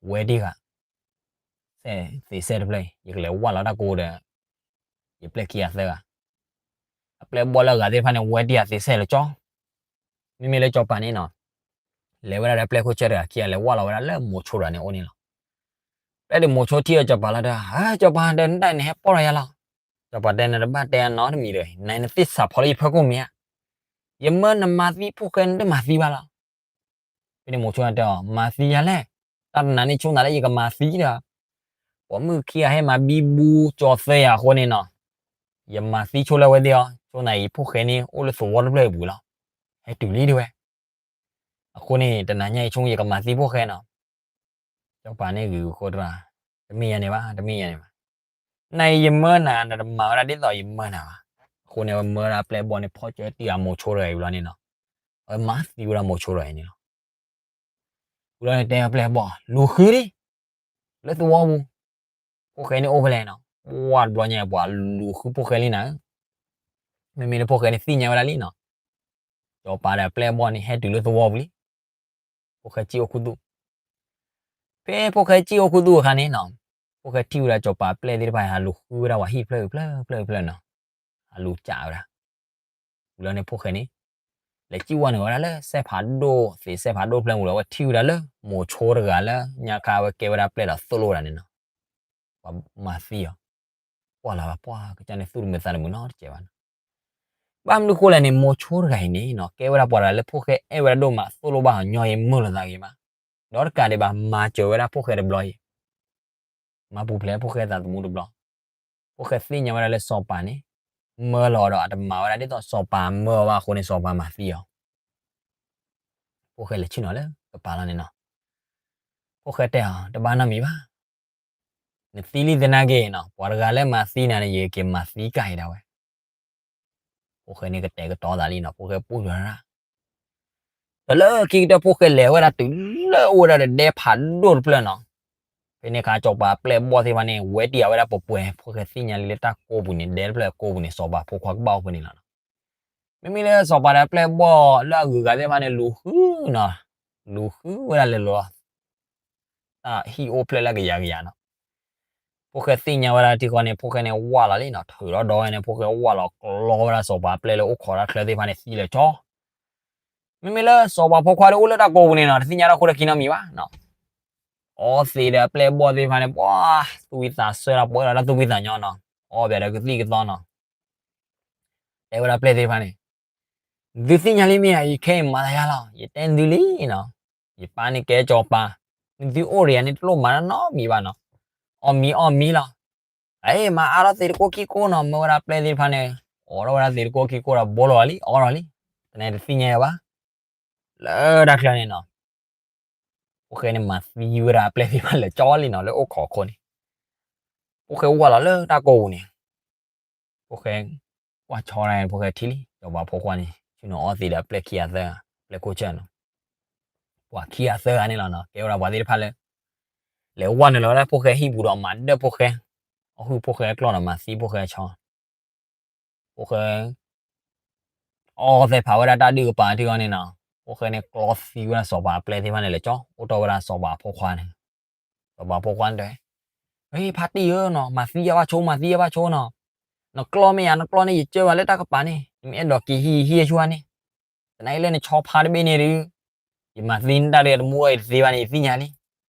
ဝဲတံၢ်ဂၤ စဲၣ်သံးစဲၣ်တဖျၢၣ်အံၤ ယကလဲၤဝၢ်လီၤတၢ်ကိဒီး ယပျဲၢ်ခံဂၤသၢဂၤ အပျဲၢ်ဘီၣ်လၢအဂၤသ့ၣ်တဖၣ်န့ၣ် ဝဲတံၢ်ဂၤသံးစဲၣ်လၢကၠီ မ့မ့ၢ်လၢစီၤပၤန့ၣ်နီၤ လဲၤဝဲဒၣ်ဒီးပျဲၢ်ခိၣ်ဆၢတဂၤခံဂၤ လဲၤဝၢ်လီၤဝဲဒၣ်လၢမိၤဆိတဂၤန့ၣ်အိၣ်န့ၣ်လီၤ. ပျဲၢ်ဒီးမိၤဆိထံၣ်အီၤစီၤပၤလီၤဒီး စီၤပၤဒီး နတၢ်အံၤနဟဲပီၣ်ထီၣ်ယၤလီၤ. စီၤပၤတဲ နတဘၣ်တဲအနီတမံၤဒီး နသ့ၣ်စးဖီလၢယဖၢခိၣ်မ့ၢ်ဧါ. ယမၢနမၤသံဖိၣ်ဃဲ နတမၤသံဘၣ်လီၤ. ဖဲန့ၣ်မိၤဆိတဲအီၤ မၤသံယၤလဲၣ်. တၢ်တနၤန့ၣ်ဆိနၤလၢယကမၤသံဒီး ပိာ်မုၣ်ခံဂၤဟဲမၤဘံဘူကၠီၤသၢယၤအဃိန့ၣ်နီၤ ယမၤသံဆိလၢအဝဲသ့ၣ်အီၤ ဆိနၤအံၤဖိၣ်ဃဲန့ၣ် အိၣ်လၢသဝီတဖျၢၣ်အံၤပူၤလီၤ. ဟဲတုၤလံတဲဝဲ အဃိန့ၣ် တနၤညါအံၤဆိယကမၤသံဖိၣ်ဃဲနီၤ. စီၤပၤန့ၣ်ဂ့ၤဂ့ၤဃိတရၣ်, တမ့ၢ်ယၤန့ၣ်ဘၣ်, တမ့ၢ်ယၤန့ၣ်ဘၣ်. နအံၤယမၢနၤ နတမၤဝဲဒၣ်ဒ်သိးယမၢနၤဘၣ်. အဃိန့ၣ် အဝဲမၢဒၣ်ပျဲၢ်ဘီၣ်န့ၣ် ဖီၣ်ကၢတံၢ်အမိၤဆိတဂၤအံၤဘျီန့ၣ်နီၤ, အဝဲမၤသံဝဲဒၣ်မိၤဆိတဂၤအံၤန့ၣ်လီၤ. ဝံၤလီၤန့ၣ်တဲပျဲၢ်ဘီၣ် လူၤဃုဒံး လၢသဝီပူၤ, ဖိၣ်ဃဲန့ၣ်အိၣ်ဖဲလဲၣ်နီၤ. ပှၢ်တဘျီညါပှၤလူၤဃုဖိၣ်ဃဲလံနၤဧၢ. မ့မ့ၢ်လၢဖိၣ်ဃဲန့ၣ်သ့ၣ်ညါဝဲဒၣ်လံနီၤ. စီၤပၤဒီးပျဲၢ်ဘီၣ်န့ၣ် ဟဲတုၤလၢသဝီပူၤလံ. ဖိၣ်ဃဲစံၣ်အိၣ်ခူသူၣ်, ဖဲဖိၣ်ဃဲစံၣ်အိၣ်ခူသူၣ်အခါန့ၣ်နီၤ, ဖိၣ်ဃဲထံၣ်ဝဲဒၣ်စီၤပၤပျဲၢ်သ့ၣ်တဖၣ် ဟးလူၤဃုဝဲဒၣ်ပှၤဟံၣ်ဖျၢၣ်ဖျၢၣ်ဖျၢၣ်နီၤ, ဟးလူၤကးဝဲဒၣ်. ဝံၤလီၤန့ၣ်ဖိၣ်ဃဲန့ၣ် လဲၤစံၣ်ဝဲနုာ်ဝဲဒၣ်လၢစဲးဖးဒိၣ် သံးစဲးဖးဒိၣ်ဖျၢၣ်မူၤလီၤ. အဝဲထံၣ်ဝဲဒၣ်လၢမိၤဆိတဂၤလၢညါခါအဝဲကဲဝဲဒၣ်ပျဲၢ်ဒီးသိၣ်လိဝဲဒၣ်န့ၣ်နီၤ, ပှၤမၤသံအီၤ, ကွၢ်လီၤဘၣ်ပှၢ်ကစၢ်န့ၣ်သူၣ်တမုာ်သးတမုာ်နီတစဲးဘၣ်နီၤ. ဘၣ်မနုၤဃိလဲၣ်န့ၣ် မိၤဆိတဂၤအံၤန့ၣ်နီၤ ကဲဝဲဒၣ်ပှၤတဂၤလၢဖိၣ်ဃဲအဲၣ်ဝဲဒၣ်ဒိၣ်မး သိၣ်လိဘၣ်အီၤညီအံၤမုာ်လိာ်သးဂ့ၤမး, ဒီးတကးဒံးဘၣ် မၤစၢၤဝဲဒၣ်ဖိၣ်ဃဲတဘျီအံၤ မၤပူၤဖျဲးဖိၣ်ဃဲသးသမူတဘျီ, ဖိၣ်ဃဲသ့ၣ်ညါဝဲဒၣ်လၢစီၤပၤန့ၣ် မၢလီၤဒီးအတမၤဝဲဒၣ်ဒ်သိးစီၤပၤမၢအီၤဘၣ်အဃိန့ၣ် စီၤပၤမၤသံအီၤ. ဖိၣ်ဃဲလဲၤဆ့ၣ်နီၤလၢကပၤလီၤန့ၣ်နီၤ, ဖိၣ်ဃဲတဲအီၤ တဘၣ်နီတမံၤဘၣ်, နသံလံသနာ်က့နီၤ ပှၤတဂၤလၢမၤသံနၤန့ၣ် ယက့ၤမၤသံကၢ်အံၤဒၣ်ဝဲ ဖိၣ်ဃဲန့ၣ်ကတဲာ်ကတီၤသးလံနီၤ, ဖိၣ်ဃဲပူၣ်ယွၤဒၣ်, ဒီးလၢခံကတၢၢ်ဖိၣ်ဃဲလဲၤဝဲဒၣ်တုၤလၢအိၣ်ဝဲဒၣ်ဒီးဒဲဖးဒိၣ်တဖျၢၣ်နီၤ. ဖဲန့ၣ်အခါစီၤပၤပျဲၢ်ဘီၣ်သ့ၣ်တဖၣ်န့ၣ် ဝဲတံၢ်အဝဲဒၣ်ပှဲၤပှဲၤ ဖိၣ်ဃဲသ့ၣ်ညါလံလၢတၢ်ကိးပူၤန့ၣ် ဒဲတဖျၢၣ်အကိးပူၤန့ၣ် စီၤပၤဖိခွါကဘၣ်အိၣ်ဖဲန့ၣ်လီၤနီၤ. မ့မ့ၢ်လၢစီၤပၤဒီးပျဲၢ်ဘီၣ်လၢအဂုၤအဂၤသ့ၣ်တဖၣ်န့ၣ် လူၤဃုနီၤ, လူၤဃုဝဲဒၣ်လဲၤလီၤ တၢ်ဟံၣ်အိၣ်ဖျဲၣ်လၢကယၤကယၤနီၤ. ဖိၣ်ဃဲသ့ၣ်ညါဝဲဒၣ်ထံဃီန့ၣ် ဖိၣ်ဃဲန့ၣ်ဝၢ်လီၤလံနီၤ, ထုးထီၣ်ဒီဝဲန့ၣ် ဖိၣ်ဃဲဝၢ်လီၤကျီဝဲဒၣ်စီၤပၤပျဲၢ်လၢအိၣ်ခိးတၢ်ချၢသ့ၣ်တဖၣ်န့ၣ်သံလၢာ်ကၠီ. မ့မ့ၢ်လၢစီၤပၤဖိခွါဒီးအိၣ်လၢတၢ်ကိးပူၤန့ၣ်နီၤ တသ့ၣ်ညါတၢ်ခိၣ်တၢ်ခံနီတမံၤဘၣ်နီၤ. အီသံးဒီးအပျဲၢ်ဘီၣ်သ့ၣ်တဖၣ်န့ၣ် ပှၤသူၣ်ဝံၣ်သးစဲဒီးပှဲၤဒီးတၢ်သူၣ်ဖှံသးညီနီၤ, အီပၠးဒီးကသံၣ်ကသီနီၤ. တဲဝဲဒၣ်ပျဲၢ်သ့ၣ်တဖၣ်န့ၣ် နသုသ့ၣ်ညါလံမ့ၢ်ဧါ, ယခဲအံၤမၤသးယါလီၤ, ယတဲနသုလံနီၤ, ယပၢ်န့ၣ်ကဲစီၤပၤ, နသုအိၣ်ဒီးယၤန့ၣ် တလိၣ်မၤတၢ်နီတမံၤဘၣ်နီၤ, အီၣ်မံအီၣ်မံလီၤ. အ့ မၤအါထီၣ်သံးတကိၢ်ခံကိၢ်နီၤ, မၢဝဲဒၣ်ပျဲၢ်သ့ၣ်တဖၣ်န့ၣ် အိးထီၣ်ဝဲဒၣ်သံးတကိၢ်ခံကိၢ်ဒီးဘိလီၤလံ အီထီၣ်လံ, တနံၤတသ့ၣ်ညါယၤဘၣ်. လၢတၢ်ချၢန့ၣ်နီၤ ဖိၣ်ဃဲန့ၣ်မၤသံဝဲဒၣ်အပျဲၢ်သ့ၣ်တဖၣ်လၢာ်ကၠီလံနီၤ, လၢအိၣ်ခိးခိၣ်န့ၣ် ဖိၣ်ဃဲဝၢ်လီၤလၢတၢ်ကိးပူၤန့ၣ်, ဖိၣ်ဃဲကွၢ်ဆီတၢ်န့ၣ် ဖိၣ်ဃဲထံၣ်လံ စီၤပၤဖိခွါန့ၣ် ဆ့ၣ်နီၤအီသံးဒီးအပျဲၢ်ခံဂၤသၢဂၤ ပျဲၢ်ခိၣ်ဆၢနီၤ, ပှၤခံဂၤသၢဂၤန့ၣ်လီၤနီၤ, ကဲဝဲဒၣ်ပှၤသ့ၣ်တဖၣ်လၢ လဲၤဝၢ်နုာ်လီၤဝဲဒၣ်ဖိၣ်ဃဲဟံၣ်ပူၤဒီးမၤဒၢၣ်ဖိၣ်ဃဲ, အီၣ်ဟုၣ်ဖိၣ်ဃဲကျီၢ်ဒီးမၤသံဖိၣ်ဃဲဆီ, ဖိၣ်ဃဲ အီသဲးဖးဝဲဒၣ်တၢ်ဒုၣ်ကပၤထံဃီန့ၣ်နီၤ, ဖိၣ်ဃဲန့ၣ်ကျီသံဝဲဒၣ်စီၤပၤအပျဲၢ်သ့ၣ်တဖၣ်န့ၣ်လၢာ်ကၠီ, အိၣ်တီၢ်ဝဲဒၣ်စီၤပၤဖိခွါန့ၣ်, စီၤပၤဖိခွါန့ၣ်တဲ, ဖါတံၢ်ဧၢနီၤ, မၤသံယၤဘၣ်ဆိ မၤသံယၤဘၣ်ဆိ, နကျီၢ်မ့ၢ်ယၤ နကျီၢ်န့ၣ် ယကၢဘၣ်လၢတၢ်ကပၤန့ၣ်, နမ့ၢ်အဲၣ်ဒိးက့ၤဟံးဟံးဆူၣ်န့ၣ်, သနာ်က့လၢနဆီဖါတဘ့ၣ်န့ၣ်ဒီး, ယမၤသံနတၢ်ဒီးတမူအီၤအံၤတသ့ဘၣ်န့ၣ် ယသ့ၣ်ညါလံ,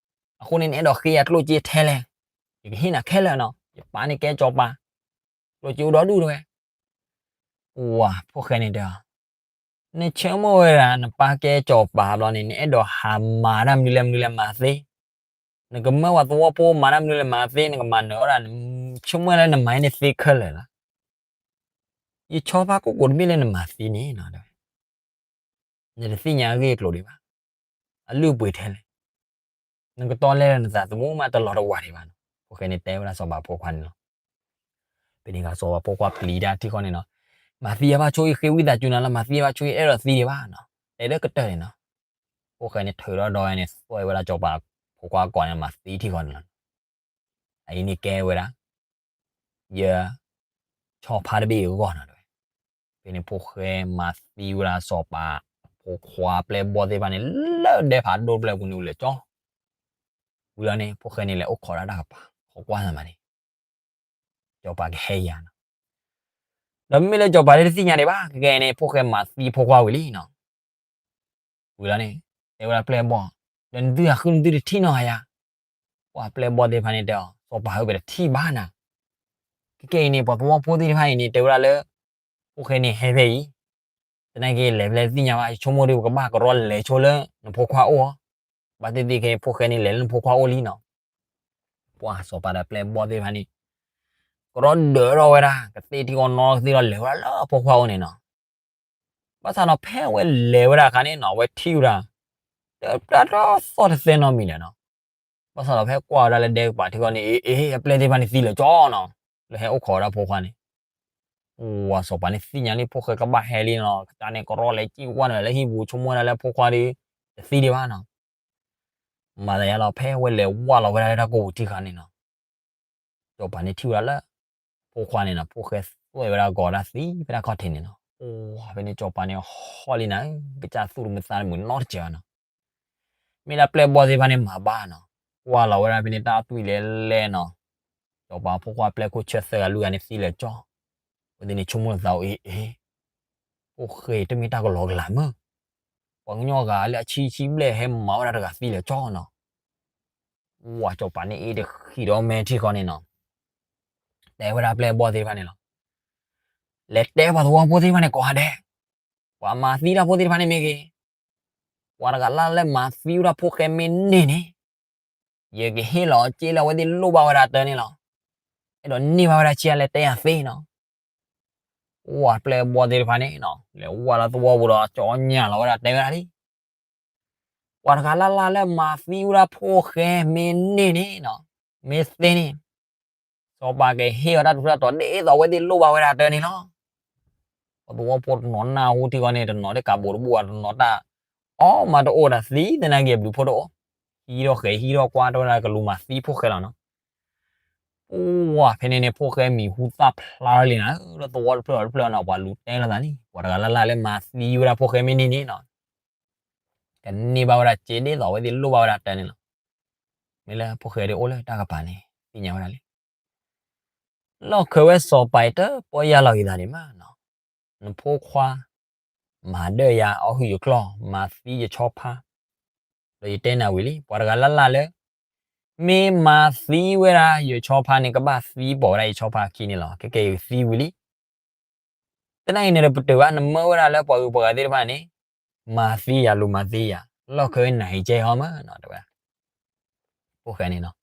အဃိန့ၣ် နအဲၣ်ဒိးဃ့ယၤကျိၣ်စ့ထဲလဲၣ်, ယကဟ့ၣ်နၤခဲလၢာ်နီၤ, ယပၢ်န့ၣ်ကဲစီၤပၤ, ကျိၣ်စ့အိၣ်ဒီဒူၣ်တဝဲ ပှၤဖိၣ်ဃဲန့ၣ်တဲအီၤ, နဆိကမိၣ်ဝဲဒၣ် နပၢ်ကဲစီၤပၤဘျီန့ၣ် နအဲၣ်ဒိးဟးမၤတၢ်မနုၤလဲၣ်မနုၤလဲၣ်မၤသ့, နကမၢပှၤသဝီဖိမၤတၢ်မနုၤလဲၣ်မၤသ့, နကမၤနၢၤဝဲဒၣ်, ဆိကမိၣ်လၢနမၤန့ၢ်သ့ခဲလၢာ်လီၤ, ယဆီဖါကိၢ်ကိးတဘ့ၣ်လၢနမၤသံန့ၣ်နီၤ, နတသ့ၣ်ညါအဂ့ၢ်အကျိၤဒံးဘၣ်, အလုၢ်အပှ့ၤထဲလဲၣ်, နကတီလဲလၢနသးသမူမးတလီၤတဝၢ်ဒံးဘၣ်နီၤ, ဖိၣ်ဃဲန့ၣ်တဲဝဲဒၣ်စီၤပၤဖိခွါန့ၣ်လီၤ. ဖဲန့ၣ်အခါစီၤပၤဖိခွါပျံၤတၢ်ထံဃီန့ၣ်နီၤ, မၤသံယၤဘၣ်ဆိအံၤ ဃ့ဝံသးစူၤနၤလၢမၤသံယၤဘၣ်ဆိအံၤ အဲၣ်ဒိးသံဒံးဘၣ်နီၤ, တဲလၢကတၢၢ်န့ၣ်နီၤ. ဖိၣ်ဃဲန့ၣ်ထုးဒီးဒီဝဲန့ၣ် သွဲၣ်ဝဲဒၣ်စီၤပၤဖိခွါကိးန့ၣ် မၤသံထံဃီန့ၣ်လီၤ. အအံၤန့ၣ်ကဲဝဲဒၣ် ယ ဆီဖါတဘ့ၣ်အဂီၢ်နီၤတဲဝဲ. ဖဲန့ၣ်ဖိၣ်ဃဲမၤသံဝဲဒၣ်စီၤပၤဖိခွါ ပျဲၢ်ဘီၣ်သ့ၣ်တဖၣ်န့ၣ် လၢဒဲဖးဒိၣ်တဖျၢၣ်ပူၤန့ၣ် အိၣ်လၢကၠီ ဝံၤလီၤန့ၣ် ဖိၣ်ဃဲန့ၣ်လဲၤအိၣ်ခိးဒၣ်တၢ်ကပၤ ခိးကွၢ်သးမးန့ၣ် စီၤပၤကဟဲယၤနီၤ. ဒီးမ့မ့ၢ်လၢစီၤပၤတသ့ၣ်ညါဒံးဘၣ် ခဲကနံၣ်အံၤန့ၣ် ဖိၣ်ဃဲမၤသံဖိခွါဝံၤလံနီၤ. ဝံၤလီၤန့ၣ် တဲဝဲဒၣ်ပျဲၢ်ဘီၣ် ဒီးနသုဟးဃုနသုတထံၣ်နီၤဧါယၤ. ပှၤပျဲၢ်ဘီၣ်သ့ၣ်တဖၣ်န့ၣ်တဲအီၤ စီၤပၤဧၢ ပတထံၣ်ဘၣ်နၤ. ခဲကနံၣ်အံၤန့ၣ် ပှၤသဝီဖိသ့ၣ်တဖၣ်အံၤန့ၣ် တဲဝဲဒၣ်လၢ ဖိၣ်ဃဲန့ၣ်ဟဲဖဲအံၤ သနာ်က့လဲၤဖဲလဲၣ်တသ့ၣ်ညါဘၣ် ယဆိကမိၣ်ဒီး ပကဘၣ်ကရီလဲၤဆိလၢနဖိခွါအိၣ်အီၤ. ဘၣ်သ့ၣ်သ့ၣ်ခဲအံၤ ဖိၣ်ဃဲန့ၣ်လဲၤလၢနဖိခွါအိၣ်လံနီၤ. ပှၤစီၤပၤဒီးပျဲၢ်ဘီၣ်သ့ၣ်တဖၣ်န့ၣ် ကရီဒၢးထီၣ်ဝဲဒၣ် ကသ့ၣ်ထံကီၢ်နီကသ့ၣ်ဒီး လဲၤဝဲဒၣ်လၢအဖိခွါအိၣ်န့ၣ်နီၤ. ဘၣ်ဆၣ်ဒီးဖဲအဝဲလဲၤဝဲဒၣ်အခါန့ၣ်နီၤ အဝဲထံၣ်ဝဲဒၣ် တၢ်တၢ်ထီၣ်သီၣ်တသဲနီတမံၤလဲၣ်နီၤ. ဘၣ်ဆၣ်ဒီးဖဲကွၢ်ဝဲဒၣ်လၢဒဲကပၤထံကီၢ်န့ၣ် အ့ အ့ အပျဲၢ်သ့ၣ်တဖၣ်န့ၣ်သံလၢာ်ကၠီနီၤ. လၢဟဲအိၣ်ခိးဝဲဒၣ်ဖိခွါန့ၣ် ဝၤစီၤပၤန့ၣ်သ့ၣ်ညါလံ ဖိၣ်ဃဲကဘၣ်ဟဲလံနီၤ ကစၢ်န့ၣ်ကရီလဲၤစံၣ်ဝဲန့ၣ်လၢဟံၣ်ပူၤ ဆိကမိၣ်ဝဲဒၣ်လၢဖိခွါဒီး တသံဒံးဘၣ်နီၤ. မၤသးယါလီၤ ဖဲအဝဲလဲၤဝၢ်လီၤဝဲဒၣ်လၢတၢ်ကိၢ်ပူၤထံခါန့ၣ်နီၤ စီၤပၤန့ၣ်ထံၣ်ဝဲဒၣ်လၢ ဖိခွါန့ၣ်နီၤ ဖိၣ်ဃဲသွဲၣ်ဝဲဒၣ်ဂီၤဒၣ်သံဖဲဒၣ်ခီၣ်ထံးန့ၣ်နီၤ. အိၣ်ဖဲန့ၣ်စီၤပၤန့ၣ်ဟီၣ်လံနၤ ကစၢ်သူၣ်တမုာ်သးတမုာ်နီတစဲးဘၣ်နီၤ. မ့ၢ်ဒၣ်ပျဲၢ်ဘီၣ်သ့ၣ်တဖၣ်န့ၣ်မၤဘၣ်နီၤ ကွၢ်လီၤဝဲဒၣ်ဖဲန့ၣ်တၢ်အသွံၣ်လဲၤလဲၣ်နီၤ. စီၤပၤဖိခွါပျဲၢ်ခိၣ်ဆၢသၢဂၤလွံၢ်ဂၤန့ၣ်သံလၢာ်ကၠီ အဝဲသ့ၣ်န့ၣ်ဆိကမိၣ်လီၤသးအိၣ်အ့ အ့ ဖိၣ်ဃဲတမ့ၢ်တၢ်ကလီကလးမ့ၢ် ပှၤကညီဂၤလၢအဆံဆံဘျဲၣ်ဟဲမၤဝဲဒၣ်တဂၤသံလၢာ်ကၠီနီၤ. ဝၤစီၤပၤန့ၣ်အ့ၣ်တဃံးဒီးမဲာ်ထံဃီန့ၣ်နီၤ တဲဝဲဒၣ်ပျဲၢ်ဘီၣ်သ့ၣ်တဖၣ်န့ၣ်လီၤ. လဲၤတဲပှၤသဝီဖိသ့ၣ်တဖၣ်န့ၣ်ကိးဂၤဒဲး ပှၤမၤသံတၢ်ဖိသ့ၣ်တဖၣ်န့ၣ်မ့ၢ်ဂ့ၤ ပှၤတဂၤလၢ်လၢ်မၤသံဝဲဒၣ်ဖိၣ်ဃဲမ့ၢ်န့ၢ်န့ၣ် ယကဟ့ၣ်လီၤစ့လၢအဝဲသ့ၣ်လိၣ်ဘၣ်ဝဲဒၣ်တၢ်န့ၣ်လီၤ. အဲၣ်ဒိးန့ၢ်ဘၣ်ဝဲဒၣ်ဆံးအါလဲၣ်တဲယၤသ့နီၤ. ဝၤပျဲၢ်ဘီၣ်သ့ၣ်တဖၣ်န့ၣ်နီၤ လဲၤဝဲလၢသဝီပူၤဒီး ကၠီညၣ်လီၤဝဲဒၣ်တဲဝဲဒၣ်လံ ပှၤတဂၤလၢ်လၢ်လၢမၤသံဝဲဒၣ်ဖိၣ်ဃဲမ့ၢ်န့ၢ်န့ၣ်နီၤ မ့ၢ်သ့န့ၣ် စီၤပၤကဟ့ၣ်အီၤတၢ်ထူးတၢ်တီၤဒ်သိးအဝဲသ့ၣ်လိၣ်ဘၣ်ဝဲဒၣ်တၢ်န့ၣ်လီၤ. ပှၤသဝီဖိတနီၤနၢ်ဟူထံဃီန့ၣ် တနီၤဒ်ကးဘိးတဘိၣ်ဧါ တနီၤတၢ်အီၣ်မးတအိၣ်ဒၣ်သံသနာ်က့ဘျုးဖှိၣ်တအိၣ် ဟံးထီၣ်ဃဲၤဟံးထီၣ်ကွၢ်တဝဲဒၣ်ကလူၤမၤသံဖိၣ်ဃဲလီၤနီၤ. ပှၤဖဲန့ၣ်န့ၣ် ဖိၣ်ဃဲမံၤဟူသၣ်ဖျါထီၣ်လံနၤ လၢသဝီတဖျၢၣ်တဖျၢၣ်နီၤ ပှၤလူၤတဲလိာ်သးန့ၣ် ပှၤတဂၤလၢ်လၢ်လၢမၤသံဝဲဒၣ်ဖိၣ်ဃဲမ့ၢ်န့ၢ်န့ၣ်နီၤ ကန့ၢ်ဘၣ်ဝဲဒၣ်စ့ဒ်သိးအဝဲသ့ၣ်လိၣ်ဘၣ်ဝဲဒၣ်တၢ်န့ၣ်လီၤ. မ့ၢ်လၢဖိၣ်ဃဲဒ်အိၣ်လၢတၢ်ကပၤန့ၣ် သ့ၣ်ညါဝဲဒၣ်လံ လီၢ်ခၢဝဲစီၤပၤအံၤတပီၢ်ယၢ်လီၤက့ၤသးဒံးမးနီၤ. နဖိခွါ မၤဒၢယၤအီၣ်ဟုၣ်ယကျီၢ် မၤသံယဆီဖါ, ဒီးယတဲနၤဝံၤလံ ပှၤတဂၤလၢ်လၢ်လၢ မ့ၢ်မၤသံဝဲဒၣ်ယဆီဖါန့ၣ် ကဘၣ်သံပိာ်ဝဲဒၣ်ယဆီဖါအခံန့ၣ်လီၤ. ကဲကဲယသံဝံၤလံ တနံၤအံၤန့ၣ်ဒီးပတုာ်ဘၣ် နမၢဝဲဒၣ်လၢပှၤဂုၤပှၤဂၤသ့ၣ်တဖၣ်န့ၣ် မၤသံယၤ လူၤမၤသံယၤ လီၢ်ခၢဝဲနၤအံၤကဲဟီမးနီၤ တဲဝဲဒၣ် ဖိၣ်ဃဲန့ၣ်နီၤ.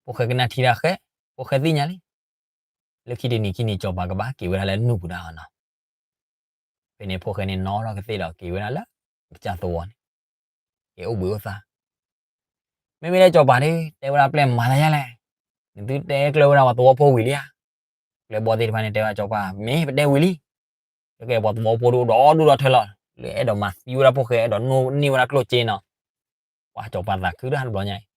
ဖိၣ်ဃဲကနၣ်ထံတၢ်ဃဲ ဖိၣ်ဃဲသ့ၣ်ညါလံ လၢခံတနံၤခံနံၤစီၤပၤကဘၣ်က့ၤဝဲဒၣ်လၢနူၢ်ပူၤဒၣ်နီၤ. ဖဲန့ၣ်ဖိၣ်ဃဲန့ၣ်နီၤထီၣ်ကသ့ၣ်ဒီးက့ၤဝဲဒၣ်လၢ ကစၢ်သဝီန့ၣ် က့ၤအိၣ်ဘှံးအိၣ်သါ မ့မ့ၢ်လၢစီၤပၤဒီး တဲဝဲဒၣ်ပျဲၢ်မၤသးယါလဲၣ်, နသုတဲကျၢၢ်ဝဲဒၣ်ပှၤသဝီဖိဝံၤလံဧါ. ပျဲၢ်ဘီၣ်သ့ၣ်တဖၣ်န့ၣ် တဲဝဲဒၣ်စီၤပၤ မ့ၢ်ပတဲဝံၤလံ. ကဲကဲပှၤသဝီဖိဒီးအိၣ်ဒီဒူၣ်ဒီထၢလီၤ လၢအဲၣ်ဒိးမၤသံဝဲဒၣ်ဖိၣ်ဃဲ အဲၣ်ဒိးန့ၢ်ဝဲဒၣ်ကျိၣ်စ့နီၤ. ပှၤစီၤပၤသးခုတၢ်တဘျီညါအံၤ စီ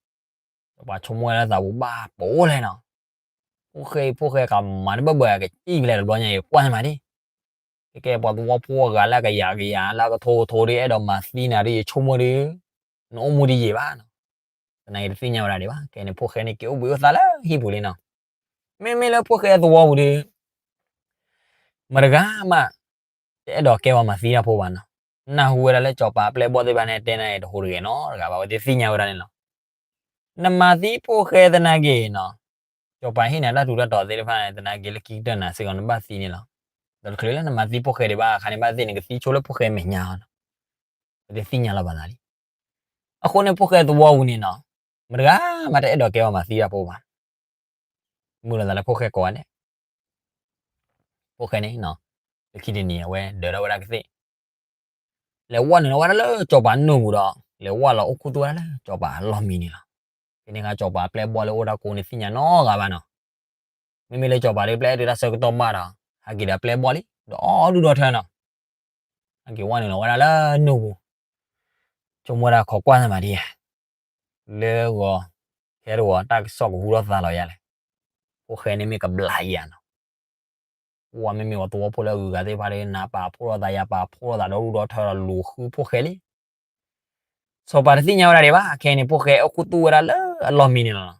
ၤပၤဆိကမိၣ်ဝဲလၢသးပူၤဘၣ်ပအိၣ်လဲၣ်နီၤ. ဖိၣ်ဃဲအံၤ ဖိၣ်ဃဲကမၤတဘၢၣ်ဘၢၣ် ကစံၣ်ဖဲလဲၣ်တဘျီညါအံၤ ကွၢ်န့ၣ်မးဒ် ကဲကဲပှၤသဝီဖိအဂၤလၢကယၤကယၤ လၢကထိကထိဒီး အဲၣ်ဒိးမၤသံနၤဒီး ယဆိကမိၣ်ဒီး နအိၣ်မူတယံာ်ဘၣ်နီၤ. သနာ်က့တသ့ၣ်ညါဝဲဒၣ်ဒံးဘၣ်. ကဲန့ၣ်ဖိၣ်ဃဲန့ၣ် က့ၤအိၣ်ဘှံးအိၣ်သါလၢဟံၣ်ပူၤလံနီၤ. မ့မ့ၢ်လၢဖိၣ်ဃဲသဝီပူၤဒီး မတဂၤမး တအဲၣ်ဒိးကဲပှၤမၤသံတၢ်ဖိဘၣ်နီၤ. နၢ်ဟူဝဲဒၣ်လၢစီၤပၤပျဲၢ်ဘီၣ်သ့ၣ်တဖၣ်န့ၣ် တဲနၤအံၤတဟူးတဂဲၤနီတဂၤဘၣ် အဝဲသ့ၣ်သ့ၣ်ညါဝဲဒၣ်န့ၣ်လီၤ. နမၤသံဖိၣ်ဃဲသနာ်က့နီၤ, စီၤပၤဟ့ၣ်နၤတၢ်ထူးတၢ်တီၤသ့ၣ်တဖၣ်န့ၣ် သနာ်က့လၢခံကတၢၢ်နၤစ့ၢ်ကီးနဘၣ်သံန့ၣ်လီၤ. ဒီးတချုးလၢနမၤသံဖိၣ်ဃဲဒံးဘၣ်အခါန့ၣ် ဘၣ်သ့ၣ်နကသံဆိလၢဖိၣ်ဃဲမဲာ်ညါအီၤနီၤ. အဝဲသ့ၣ်သ့ၣ်ညါလီၤပာ်သးလံ. အဃိန့ၣ်ဖိၣ်ဃဲသဝီပူၤန့ၣ်နီၤ, မတဂၤမးတအဲၣ်ဒိးကဲပှၤမၤသံတၢ်ဖိဘၣ်. မုာ်လိာ်သးလၢဖိၣ်ဃဲကိးဂၤဒဲး. ဖိၣ်ဃဲန့ၣ်နီၤ, လၢခံတနံၤအဝဲဒၢးထီၣ်ဝဲဒၣ်ကသ့ၣ် လဲၤဝဲနုာ်လီၤဝဲဒၣ်လၢစီၤပၤနူၢ်ပူၤဒီး လဲၤဝဲလီၤအိၣ်ခူသူၣ်ဝဲဒၣ်လၢစီၤပၤအလီၢ်မံန့ၣ်လီၤ. ဖဲန့ၣ်အခါစီၤပၤအပျဲၢ်ဘီၣ်လၢအိၣ်တၢ်ကိးန့ၣ်သ့ၣ်ညါနီတဂၤဘၣ်နီၤ. မ့မ့ၢ်လၢစီၤပၤဒီးပျဲၢ်အဲၣ်ဒိးတၢ်ဆၢကတီၢ်ဘၣ်ဒီး ဟဲက့ၤဒီးပျဲၢ်ဘီၣ်လံ ဒီးအီၣ်ဒူၣ်ဒီထၢနီၤ, ဟဲက့ၤဝဲနုာ်လီၤဝဲဒၣ်လၢနူၢ်ပူၤ, ဆိကမိၣ်ဝဲဒၣ်ခိးကွၢ်သးမးဒံးဧါ, လၢဂီၤ, ခဲတဂီၤ တၢ်ကစီၣ်ကဟူထီၣ်သါလီၤယၤလဲၣ်, ဖိၣ်ဃဲန့ၣ်မ့ၢ်ကဘျးယၤနီၤ, ပှၤမ့မ့ၢ်ပှၤသဝီဖိလၢအဂုၤအဂၤသ့ၣ်တဖၣ်ဒီး နၤပာ်ဖှိၣ်ထီၣ်သး ယၤပာ်ဖှိၣ်ထီၣ်သး ဒီဒူၣ်ဒီထၢဒီးလူၤဃုဖိၣ်ဃဲလံ, စီၤပၤတသ့ၣ်ညါဝဲဒၣ်ဒံးဘၣ်, ခဲအံၤန့ၣ် ဖိၣ်ဃဲအိၣ်ခူသူၣ်ဝဲဒၣ်လၢအလီၢ်မံန့ၣ်လီၤနီၤ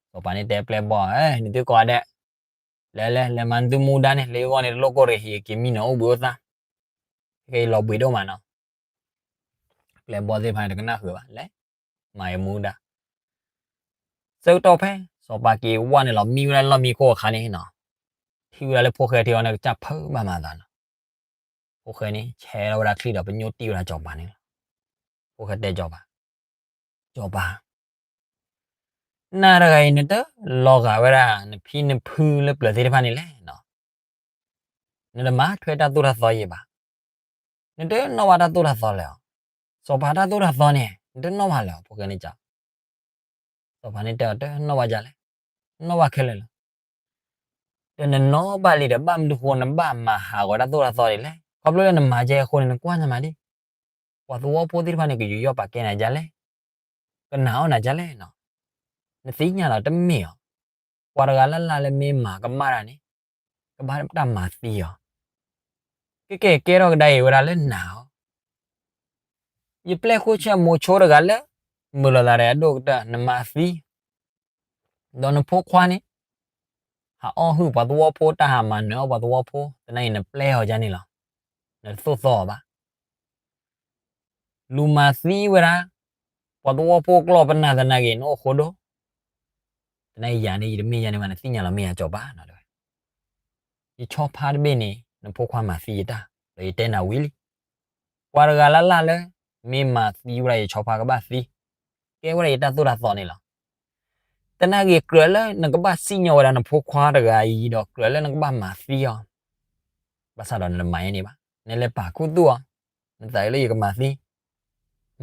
စီၤပၤန့ၣ်တဲပျဲၢ်ဘီၣ်, နသုကိးဂၤဒဲး, လဲၤလဲၤလဲၤမၤနသုမူဒါန့ၣ်, လၢယဂီၢ်န့ၣ်တလိၣ်ကိၢ်တဂ့ၤ, ယက့ၤမံနီၤအိၣ်ဘှံးအိၣ်သါ, ခဲအံၤလီၤဘှံးဒိၣ်မးနီၤ, ပျဲၢ်ဘီၣ်သ့ၣ်တဖၣ်န့ၣ်တကနၣ်ဃုာ်ဘၣ်, လဲၤ, မၤယမူဒါ ဆၢကတီၢ်ဖဲ စီၤပၤက့ၤဝဲနုာ်လီၤမံဝဲဒၣ်လီၢ်မံခိၣ်အခါန့ၣ်နီၤ, ထံၣ်ဝဲဒၣ်လၢဖိၣ်ဃဲထံအီၤန့ၣ် ကစၢ်ဖၢဘၣ်မၤသးနီၤ, ဖိၣ်ဃဲန့ၣ် ဆဲးထီၣ်ဝဲဒၣ်ချံဒီးပညိၣ်တံၢ်ဝဲဒၣ်စီၤပၤန့ၣ်လီၤ, ဖိၣ်ဃဲတဲစီၤပၤ, စီၤပၤ နၤတဂၤအံၤ နတလီၤဂာ်ဝဲဒၣ် နဖံနဖုလၢပျၢၤသ့ၣ်တဖၣ်န့ၣ်လဲၣ်, နတမၤထွဲတၢ်သိၣ်တၢ်သီယံၤဘၣ်, နတနီၣ်ဘၣ်တၢ်သိၣ်တၢ်သီလၢၤ, စီၤပၤတၢ်သိၣ်တၢ်သီန့ၣ် နတနီၣ်ဘၣ်လၢၤ, ဖိၣ်ဃဲန့ၣ်စံး, စီၤပၤန့ၣ်တဲအီၤ တနီၣ်ဘၣ်ဒ်လဲၣ်, နီၣ်ဘၣ်ခဲလၢာ်လီၤ ဒီးနနီၣ်ဘၣ်လံဒီး ဘၣ်မနုၤဃိနဘၣ်မၤဟးဂီၤတၢ်သိၣ်တၢ်သီဒ်လဲၣ်, ခီဖျိလၢနမၤကဲအဃိန့ၣ် နကွၢ်နမၤဒံး, ပှၤသဝီဖိသ့ၣ်တဖၣ်န့ၣ် ကယူးယီၣ်ပာ်ကဲနၤဒ်လဲၣ်, ကနာ်အီၣ်နၤဒ်လဲၣ်နီၤ, နသ့ၣ်ညါလီၤတမ့ၢ်အီၤ, ပှၤတဂၤလၢ်လၢ်လၢမ့ၢ်မၤကမၣ်တၢ်န့ၣ်, ကဘၣ်တၢ်မၤသံအီၤ, ကဲကဲကဲထီၣ်ကဒါအံၤဝဲဒၣ်လၢနၤအီၤ ယပျဲၢ်ခိၣ်ဆၢမိၤဆိတဂၤလၢ မုာ်လိာ်သးဒီးအဒိၣ်ကတၢၢ် နမၤသံ, ဒီးနဖိခွါန့ၣ် ဟးအီၣ်ဟုၣ်ပှၤသဝီဖိ တၢ်ဟးမၤနၢၤအီၣ်ပှၤသဝီဖိ သနာ်က့နပျဲအီၤဒ်န့ၣ်လီၤ, နတသိၣ်သီအီၤဘၣ် လူၤမၤသံဝဲဒၣ် ပှၤသဝီဖိကျီၢ်ပနၢ်သနာ်က့ နအိၣ်ဃိဒိၣ်, သနာ်က့ယၤန့ၣ် ယတမ့ၢ်ယၤန့ၣ်ဘၣ် နသ့ၣ်ညါလီၤမ့ၢ်ယၤစီၤပၤနီၤတဲဝဲ, ယဆီဖါတဘ့ၣ်န့ၣ် နဖိခွါမၤသံယတၢ် ဒီးယတဲနၤဝံၤလံ, ပှၤတဂၤလၢ်လၢ်လၢ မ့ၢ်မၤသံဝဲဒၣ်ယဆီဖါကဘၣ်သံ, ကဲဝဲဒၣ်ယတၢ်သိၣ်တၢ်သီန့ၣ်လီၤ. သနာ်က့ကြၢးလၢနကဘၣ်စံၣ်ညီၣ်ဝဲဒၣ်နဖိခွါတဂၤအံၤဒီး ကြၢးလၢနကဘၣ်မၤသံအီၤ ဘၣ်ဆၣ်ဒီးနတမၤယဲန့ၣ်ဘၣ်, နလဲၤပာ်ခူသူၣ်အီၤ, နသးအံၤလၢယကမၤသံ,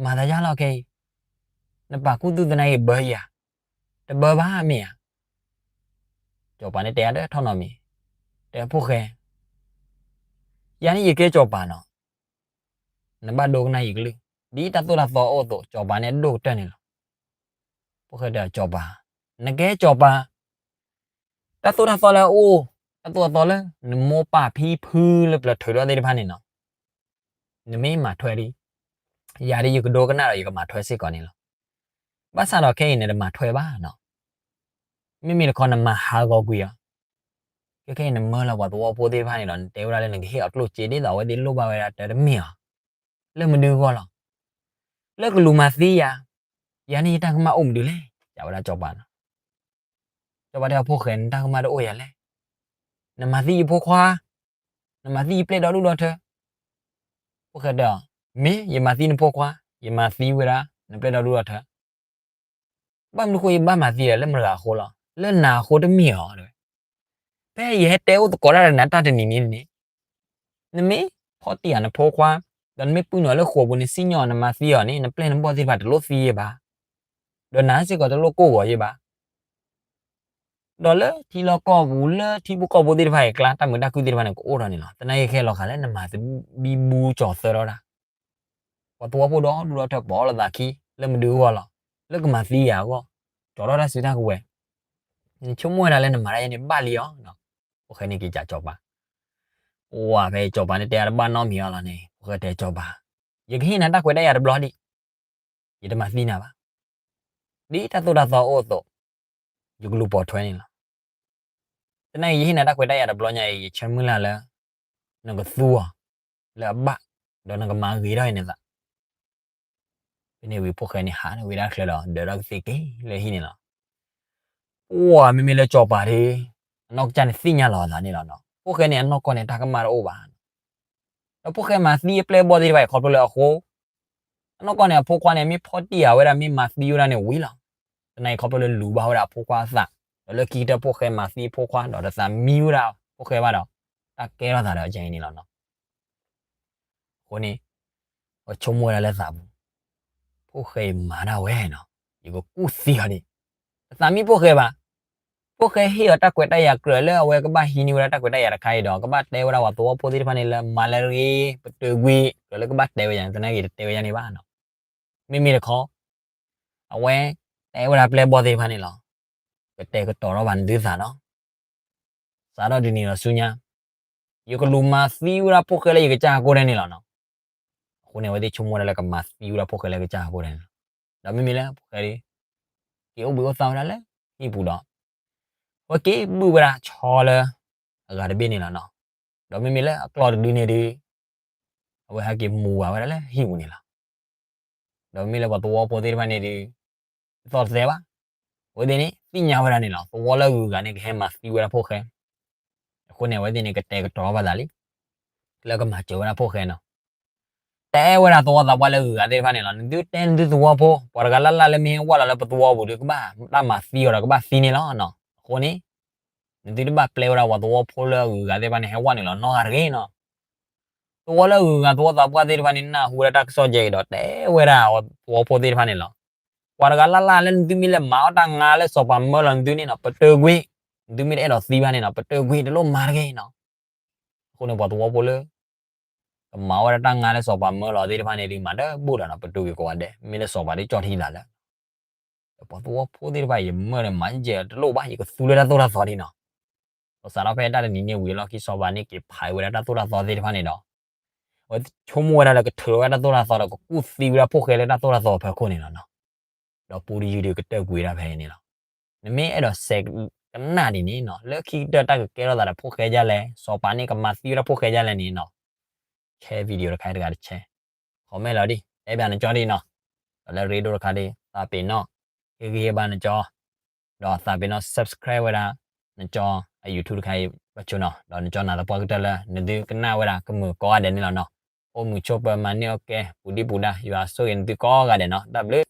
မၤသးယါလီၤခဲအံၤ, နပာ်ခူသူၣ်သနာ်က့ဘၢယၤ, တဘၢဘၣ်မ့ၢ်ဧါ, စီၤပၤန့ၣ်တဲအါဒၢထီၣ်နီတမံၤ, တဲဖိၣ်ဃဲ, ယၤန့ၣ်ယကဲစီၤပၤနီၤ, နဘၣ်ဒိကနၣ်ယကလုၢ်, ဒ်တၢ်သိၣ်တၢ်သီအိၣ်အသိး စီၤပၤန့ၣ်အဒိၣ်ကတၢၢ်န့ၣ်လီၤ. ဖိၣ်ဃဲတဲအီၤ စီၤပၤ, နကဲစီၤပၤ, တၢ်သိၣ်တၢ်သီလၢအအိၣ်, တၢ်သိၣ်တၢ်သီလၢ နမိၢ်ပၢ်ဖံဖုလၢပျၢၤထုးထီၣ်သ့ၣ်တဖၣ်န့ၣ်နီၤ, နမ့ၢ်မၤထွဲဒီး, ယၤဒီးယကဒိကနၣ်ဒီးယကမၤထွဲစ့ၢ်ကီးန့ၣ်လီၤ. ဘၣ်ဆၣ်ဒီးခဲအံၤနတမၤထွဲဘၣ်နီၤ, မ့မ့ၢ်တခီနမၤဟးဂီၤကွံာ်အီၤ, ခဲခဲအံၤနမၢလီၤပှၤသဝီဖိသ့ၣ်တဖၣ်န့ၣ်ဒီး နတဲဝဲဒၣ်လၢနကဟ့ၣ်အီၤကျိၣ်စ့ဒ်သိးအဝဲသ့ၣ်လိၣ်ဘၣ်ဝဲဒၣ်တၢ်တမ့ၢ်အီၤ, လၢမနုၤအဂီၢ်လီၤ. လၢကလူၤမၤသံယၤ, ယၤန့ၣ်ယတၢ်ကမၣ်အိၣ်မနုၤလဲၣ်, စံးဝဲဒၣ်စီၤပၤနီၤ. စီၤပၤတဲအီၤ ဖိၣ်ဃဲ နတၢ်ကမၣ်တအိၣ်ယၤလဲၣ်, နမၤသံယဖိခွါ, နမၤသံယပျဲၢ်ဒီဒူၣ်ဒီထၢ. ဖိၣ်ဃဲတဲအီၤ မ့ၢ်ယမၤသံနဖိခွါ, ယမၤသံဝဲဒၣ်နပျဲၢ်ဒီဒူၣ်ဒီထၢ. ဘၣ်မနုၤဃိယဘၣ်မၤသံဒီး လၢမတၤတဂၤအဃိလီၤ, လၢနၤအဃိတမ့ၢ်အီၤတဲဝဲ. ဖဲယဟဲတဲအိၣ်သကိးတၢ်ဒီးနၤတၢ်တနံၤန့ၣ်န့ၣ်, နမ့ၢ်ဖီၣ်တံၢ်ယၤနဖိခွါ, ဒီးနမ့ၢ်ပုၢ်နုာ်အီၤလၢဃိာ်ပူၤန့ၣ် စံၣ်ညီၣ်နမၤသံအီၤန့ၣ် နပျဲၢ်နဘီၣ်သ့ၣ်တဖၣ်တလိၣ်သံယဲဘၣ်, ဒီးနၤစ့ၢ်ကီးတလိၣ်ကိၢ်ဂီၤယဲဘၣ်. ဒီးလၢထံလီၢ်ကီၢ်ပူၤ လၢထံဖိကီၢ်ဖိသ့ၣ်တဖၣ်အံၤအကျါ တၢ်မုာ်တၢ်ခုၣ်သ့ၣ်တဖၣ်န့ၣ် ကအိၣ်ထီၣ်န့ၣ်လီၤ. သနာ်က့ခဲလီၤဃာ်လၢနမၤသဘံၣ်ဘုကၠီၤသၢထီၣ်တၢ်, ပှၤသဝီဖိဒီဒူၣ်ဒီထၢ ပိာ်လိာ်သးခံ, လၢမနုၤအဂီၢ်လီၤ, လၢကမၤသံယၤအဂီၢ်, ကၠီၤထီၣ်တၢ်စုတၢ်ကဝဲၤ, နဆိကမိၣ်ဝဲဒၣ်လၢနမၤတၢ်ယဲန့ၣ်ဘၣ်လံအီၤ, ဖိၣ်ဃဲန့ၣ်က့ၤစံးစီၤပၤ. ပှၤဖဲစီၤပၤန့ၣ်တဲအါတဘၣ်နီတမံၤအီၤလီၤန့ၣ် ဖိၣ်ဃဲတဲစီၤပၤ, ယကဟ့ၣ်နၤတၢ်ခွဲးတၢ်ယာ်တဘျီဒံး, ယတမၤသံနၤဘၣ်. ဒ်တၢ်သိၣ်တၢ်သီအိၣ်အသိး, ယကလူၤပိာ်ထွဲန့ၣ်လီၤ. သနာ်က့ယဟ့ၣ်နၤတၢ်ခွဲးတၢ်ယာ်တဘျီညါအံၤ ယဆၢမုၢ်လၢ်လၢ နကသူအီၤလၢအဘၣ်, ဒီးနကမၤဂ့ၤထီၣ်အံၤနသး. ဖဲန့ၣ်ဝံၤဖိၣ်ဃဲန့ၣ်ဟးထီၣ်ဝဲဒၣ်ချၢဒီး ဒၢးထီၣ်ကသ့က့ၤလၢဟံၣ်န့ၣ်လီၤ. ပှၤမ့မ့ၢ်လၢစီၤပၤဒီး အနီၢ်ကစၢ်န့ၣ်သ့ၣ်ညါလီၤအသးန့ၣ်လီၤ. ဖိၣ်ဃဲန့ၣ်အနီၢ်ကီၢ်န့ၣ် တၢ်ကမၣ်တအိၣ်ဘၣ်. ဒီးဖိၣ်ဃဲမၤသံအပျဲၢ်အဘီၣ်သ့ၣ်တဖၣ်အံၤခီဖျိလၢအဃိ, အနီၢ်ကီၢ်န့ၣ် အဖိခွါန့ၣ် မ့ၢ်ဖီၣ်တံၢ်အဝဲဒၣ် မ့ၢ်မၤသံဝဲဒၣ်န့ၣ်ဝံၤလီၤ. သနာ်က့ခီဖျိလၢလူၤဘၣ်ဝဲဒၣ်အဖိခွါအသး, ဒီးလၢခံကတၢၢ်ဖိၣ်ဃဲမၤသံအဖိခွါ ဒီးတသးမံဝဲဒၣ်ဖိၣ်ဃဲဘၣ်ဒီး တၢ်ကဲထီၣ်သးဒီးအကဲအံၤန့ၣ်လီၤ. အဃိန့ၣ် ပဆိကမိၣ်ဝဲဒၣ်လၢသးပူၤ, ဖိၣ်ဃဲအံၤမၤဒၣ်ဝဲနီၤ, ယကကူၣ်သံအီၤဒံး, တသးမံဖိၣ်ဃဲဘၣ်. ဖိၣ်ဃဲဟ့ၣ်အီၤတၢ်ကွဲးတၢ်ယာ်ကြၢးလၢအဝဲကဘၣ်ဟံးန့ၢ်ဝဲဒၣ်တၢ်ကွဲးတၢ်ယာ်တခါအံၤဒီး ကဘၣ်တဲဝဲဒၣ်ပှၤသဝီဖိသ့ၣ်တဖၣ်န့ၣ်လၢ မၤလၢတဂ့ၤ, ပတုာ်ကွံာ်, ကြၢးလၢကဘၣ်တဲဝဲယၤန့ၣ် သနာ်က့တတဲဝဲဒၣ်န့ၣ်ဘၣ်နီၤ. မ့မ့ၢ်တခီ အဝဲတဲဝဲဒၣ်ပျဲၢ်ဘီၣ်သ့ၣ်တဖၣ်န့ၣ်လီၤ. ကတဲာ်ကတီၤထီၣ်ဘၣ်နသုသးနီၤ. စးထီၣ်ဒ်န့ၣ်ဒီးဆူညါ ယကလူၤမၤသံဝဲဒၣ်ဖိၣ်ဃဲလၢယကစၢ်ဟီၣ်ခိၣ်ဒဲးန့ၣ်လီၤနီၤ. အဃိန့ၣ် အဝဲသ့ၣ်ဆိကမိၣ်ဝဲဒၣ်လၢကမၤသံဝဲဒၣ်ဖိၣ်ဃဲလၢကစၢ်ဟီၣ်ခိၣ်ဒဲးန့ၣ်လီၤ. ဒီးမ့မ့ၢ်လၢဖိၣ်ဃဲဒီး က့ၤအိၣ်ဘှံးအိၣ်သါဝဲဒၣ်လၢဟံၣ်ပူၤဒီး အဝဲက့ၤဘုၣ်ဝဲဒၣ်ဆီလၢအဂၤတဘ့ၣ်န့ၣ်လီၤနီၤ. ဒီးမ့မ့ၢ်လၢအကျီၢ်တဒုန့ၣ်ဒီး အဝဲဟဲက့ၤမူၤဝဲဒၣ်လၢဟံၣ်ပူၤန့ၣ်လီၤ. ဒီးမ့မ့ၢ်လၢပှၤသဝီဖိသ့ၣ်တဖၣ်န့ၣ်ဒီး တသီၣ်တသဲဘၣ်. အဝဲသ့ၣ်န့ၣ် သ့ၣ်ညါဝဲဒၣ်န့ၣ်လီၤ. သဝီလၢအဂုၤအဂၤန့ၣ် ကဟဲမၤသံဝဲဒၣ်ဖိၣ်ဃဲ. အဃိန့ၣ် အဝဲသ့ၣ်န့ၣ် ကတဲာ်ကတီၤဘၣ်သးလံ လၢကမၤစၢၤဝဲဒၣ်ဖိၣ်ဃဲနီၤ. တဲဝဲဒၣ်သဝီသးပှၢ်လၢအဂုၤအဂၤသ့ၣ်တဖၣ်န့ၣ်လီၤ. နသုတဲနသုသဝီဖိ, ပှၤတဂၤလၢ်လၢ်လၢမ့ၢ်ဟဲဝဲလီၤလၢပသဝီပူၤဒီး ကဘၣ်တၢ်မၤသံအီၤဒီး ကဘၣ်သံန့ၣ်လီၤနီၤ. အဃိန့ၣ် နသုတဘၣ်ပျဲဝဲဒၣ်ပှၤသဝီဖိလၢအဂုၤအဂၤသ့ၣ်တဖၣ်န့ၣ် ဟဲဝဲန့ၣ်လီၤနီတဂၤတဂ့ၤနီၤ. သဝီလၢအဂုၤအဂၤသဝီသးပှၢ်သ့ၣ်တဖၣ်န့ၣ် နၢ်ဟူဝဲဒၣ်တၢ်ကစီၣ်ကဲအံၤဒီး တဲဝဲဒၣ်သဝီဖိသ့ၣ်တဖၣ်န့ၣ်လီၤ. ပှၤတဂၤလၢ်လၢ်လၢနသုမ့ၢ်လဲၤမၤအီၣ်တၢ်ငါလၢစီၤပၤမၢလီၤနသုန့ၣ်နီၤ ပတုာ်ကွံာ်, နသုမ့ၢ်တအဲၣ်ဒိးသံဘၣ်န့ၣ်နီၤ ပတုာ်ကွံာ် တလိၣ်မၤတဂ့ၤနီၤ. အဃိန့ၣ် ပှၤသဝီဖိလၢ ကမၤဝဲဒၣ်တၢ်ငါလၢစီၤပၤမၢလီၤသ့ၣ်တဖၣ်န့ၣ်ဒီး မၤတဘူၣ်ဒီးနီၤ ပတုာ်ကွံာ်ကိးဂၤဒဲး မ့ၢ်လၢစီၤပၤဒ်ကၠီၣ်ထံသးလၢ ဒီးပှၤသဝီဖိသ့ၣ်တဖၣ် ယမၢဒီးမၤယဲၢ်တလိၣ်ဘၣ် ယကသူလၢတၢ်သိၣ်တၢ်သီဒ်နီၤ. ဒီးစးထီၣ်ဖဲတၢ်တနံၤန့ၣ်ဝံၤအလီၢ်ခံ စီၤပၤန့ၣ်က့ၤဖးဝဲဒၣ်တၢ်သိၣ်တၢ်သီသ့ၣ်တဖၣ်န့ၣ်ဒီး အဝဲဆိကမိၣ်ဝဲဒၣ်လၢကထုးထီၣ်ဝဲဒၣ်တၢ်သိၣ်တၢ်သီဒီး ကကူၣ်သံဝဲဒၣ်ဖိၣ်ဃဲလၢတၢ်သိၣ်တၢ်သီဖီခိၣ်န့ၣ်လီၤနီၤ. ဒီးပူတယုၢ်ဒီးကတၢၢ်ကွံာ်ဝဲဒၣ်ဖဲအံၤန့ၣ်လီၤ. နမ့ၢ်အဲၣ်ဒိးစဲးကနၣ်ဒ်န့ၣ်နီၤ လၢခံကတၢၢ်တၢ်ကကဲထီၣ်သးဒီးဖိၣ်ဃဲဒ်လဲၣ်, စီၤပၤန့ၣ်ကမၤသံဝဲဒၣ်ဖိၣ်ဃဲဒ်လဲၣ်န့ၣ်နီၤ share video တခါတဂၤတ share, comment လီၤဒံး တဲဘၣ်နကၠီဒ်နီၤ. ဒီးလၢရ့ဒိၣ်တခါဒ် သးပ့ၤနီၣ် ဟ့ၣ်ဂံၢ်ဟ့ၣ်ဘါနကၠီ, ဒီးသးပ့ၤနီၣ် subscribe ဝဲဒၣ် နကၠီအ YouTube တခါအံၤဘၣ်ဆိနီၤ. ဒီးနကၠီနၤသပှၢ်ကတၢၢ်လၢ နသုကနၣ်ဝဲဒၣ်ကမုာ်ကိးဂၤဒဲးန့ၣ်လီၤနီၤ. အိၣ်မုာ်ဆိးပၢၤမၤန့ၢ်အီၣ်ကဲ ပူၤဒံပူၤဒါ ယွၤဆိၣ်ဂ့ၤနသုကိးဂၤဒဲးနီၤ. တၢ်ဘျုး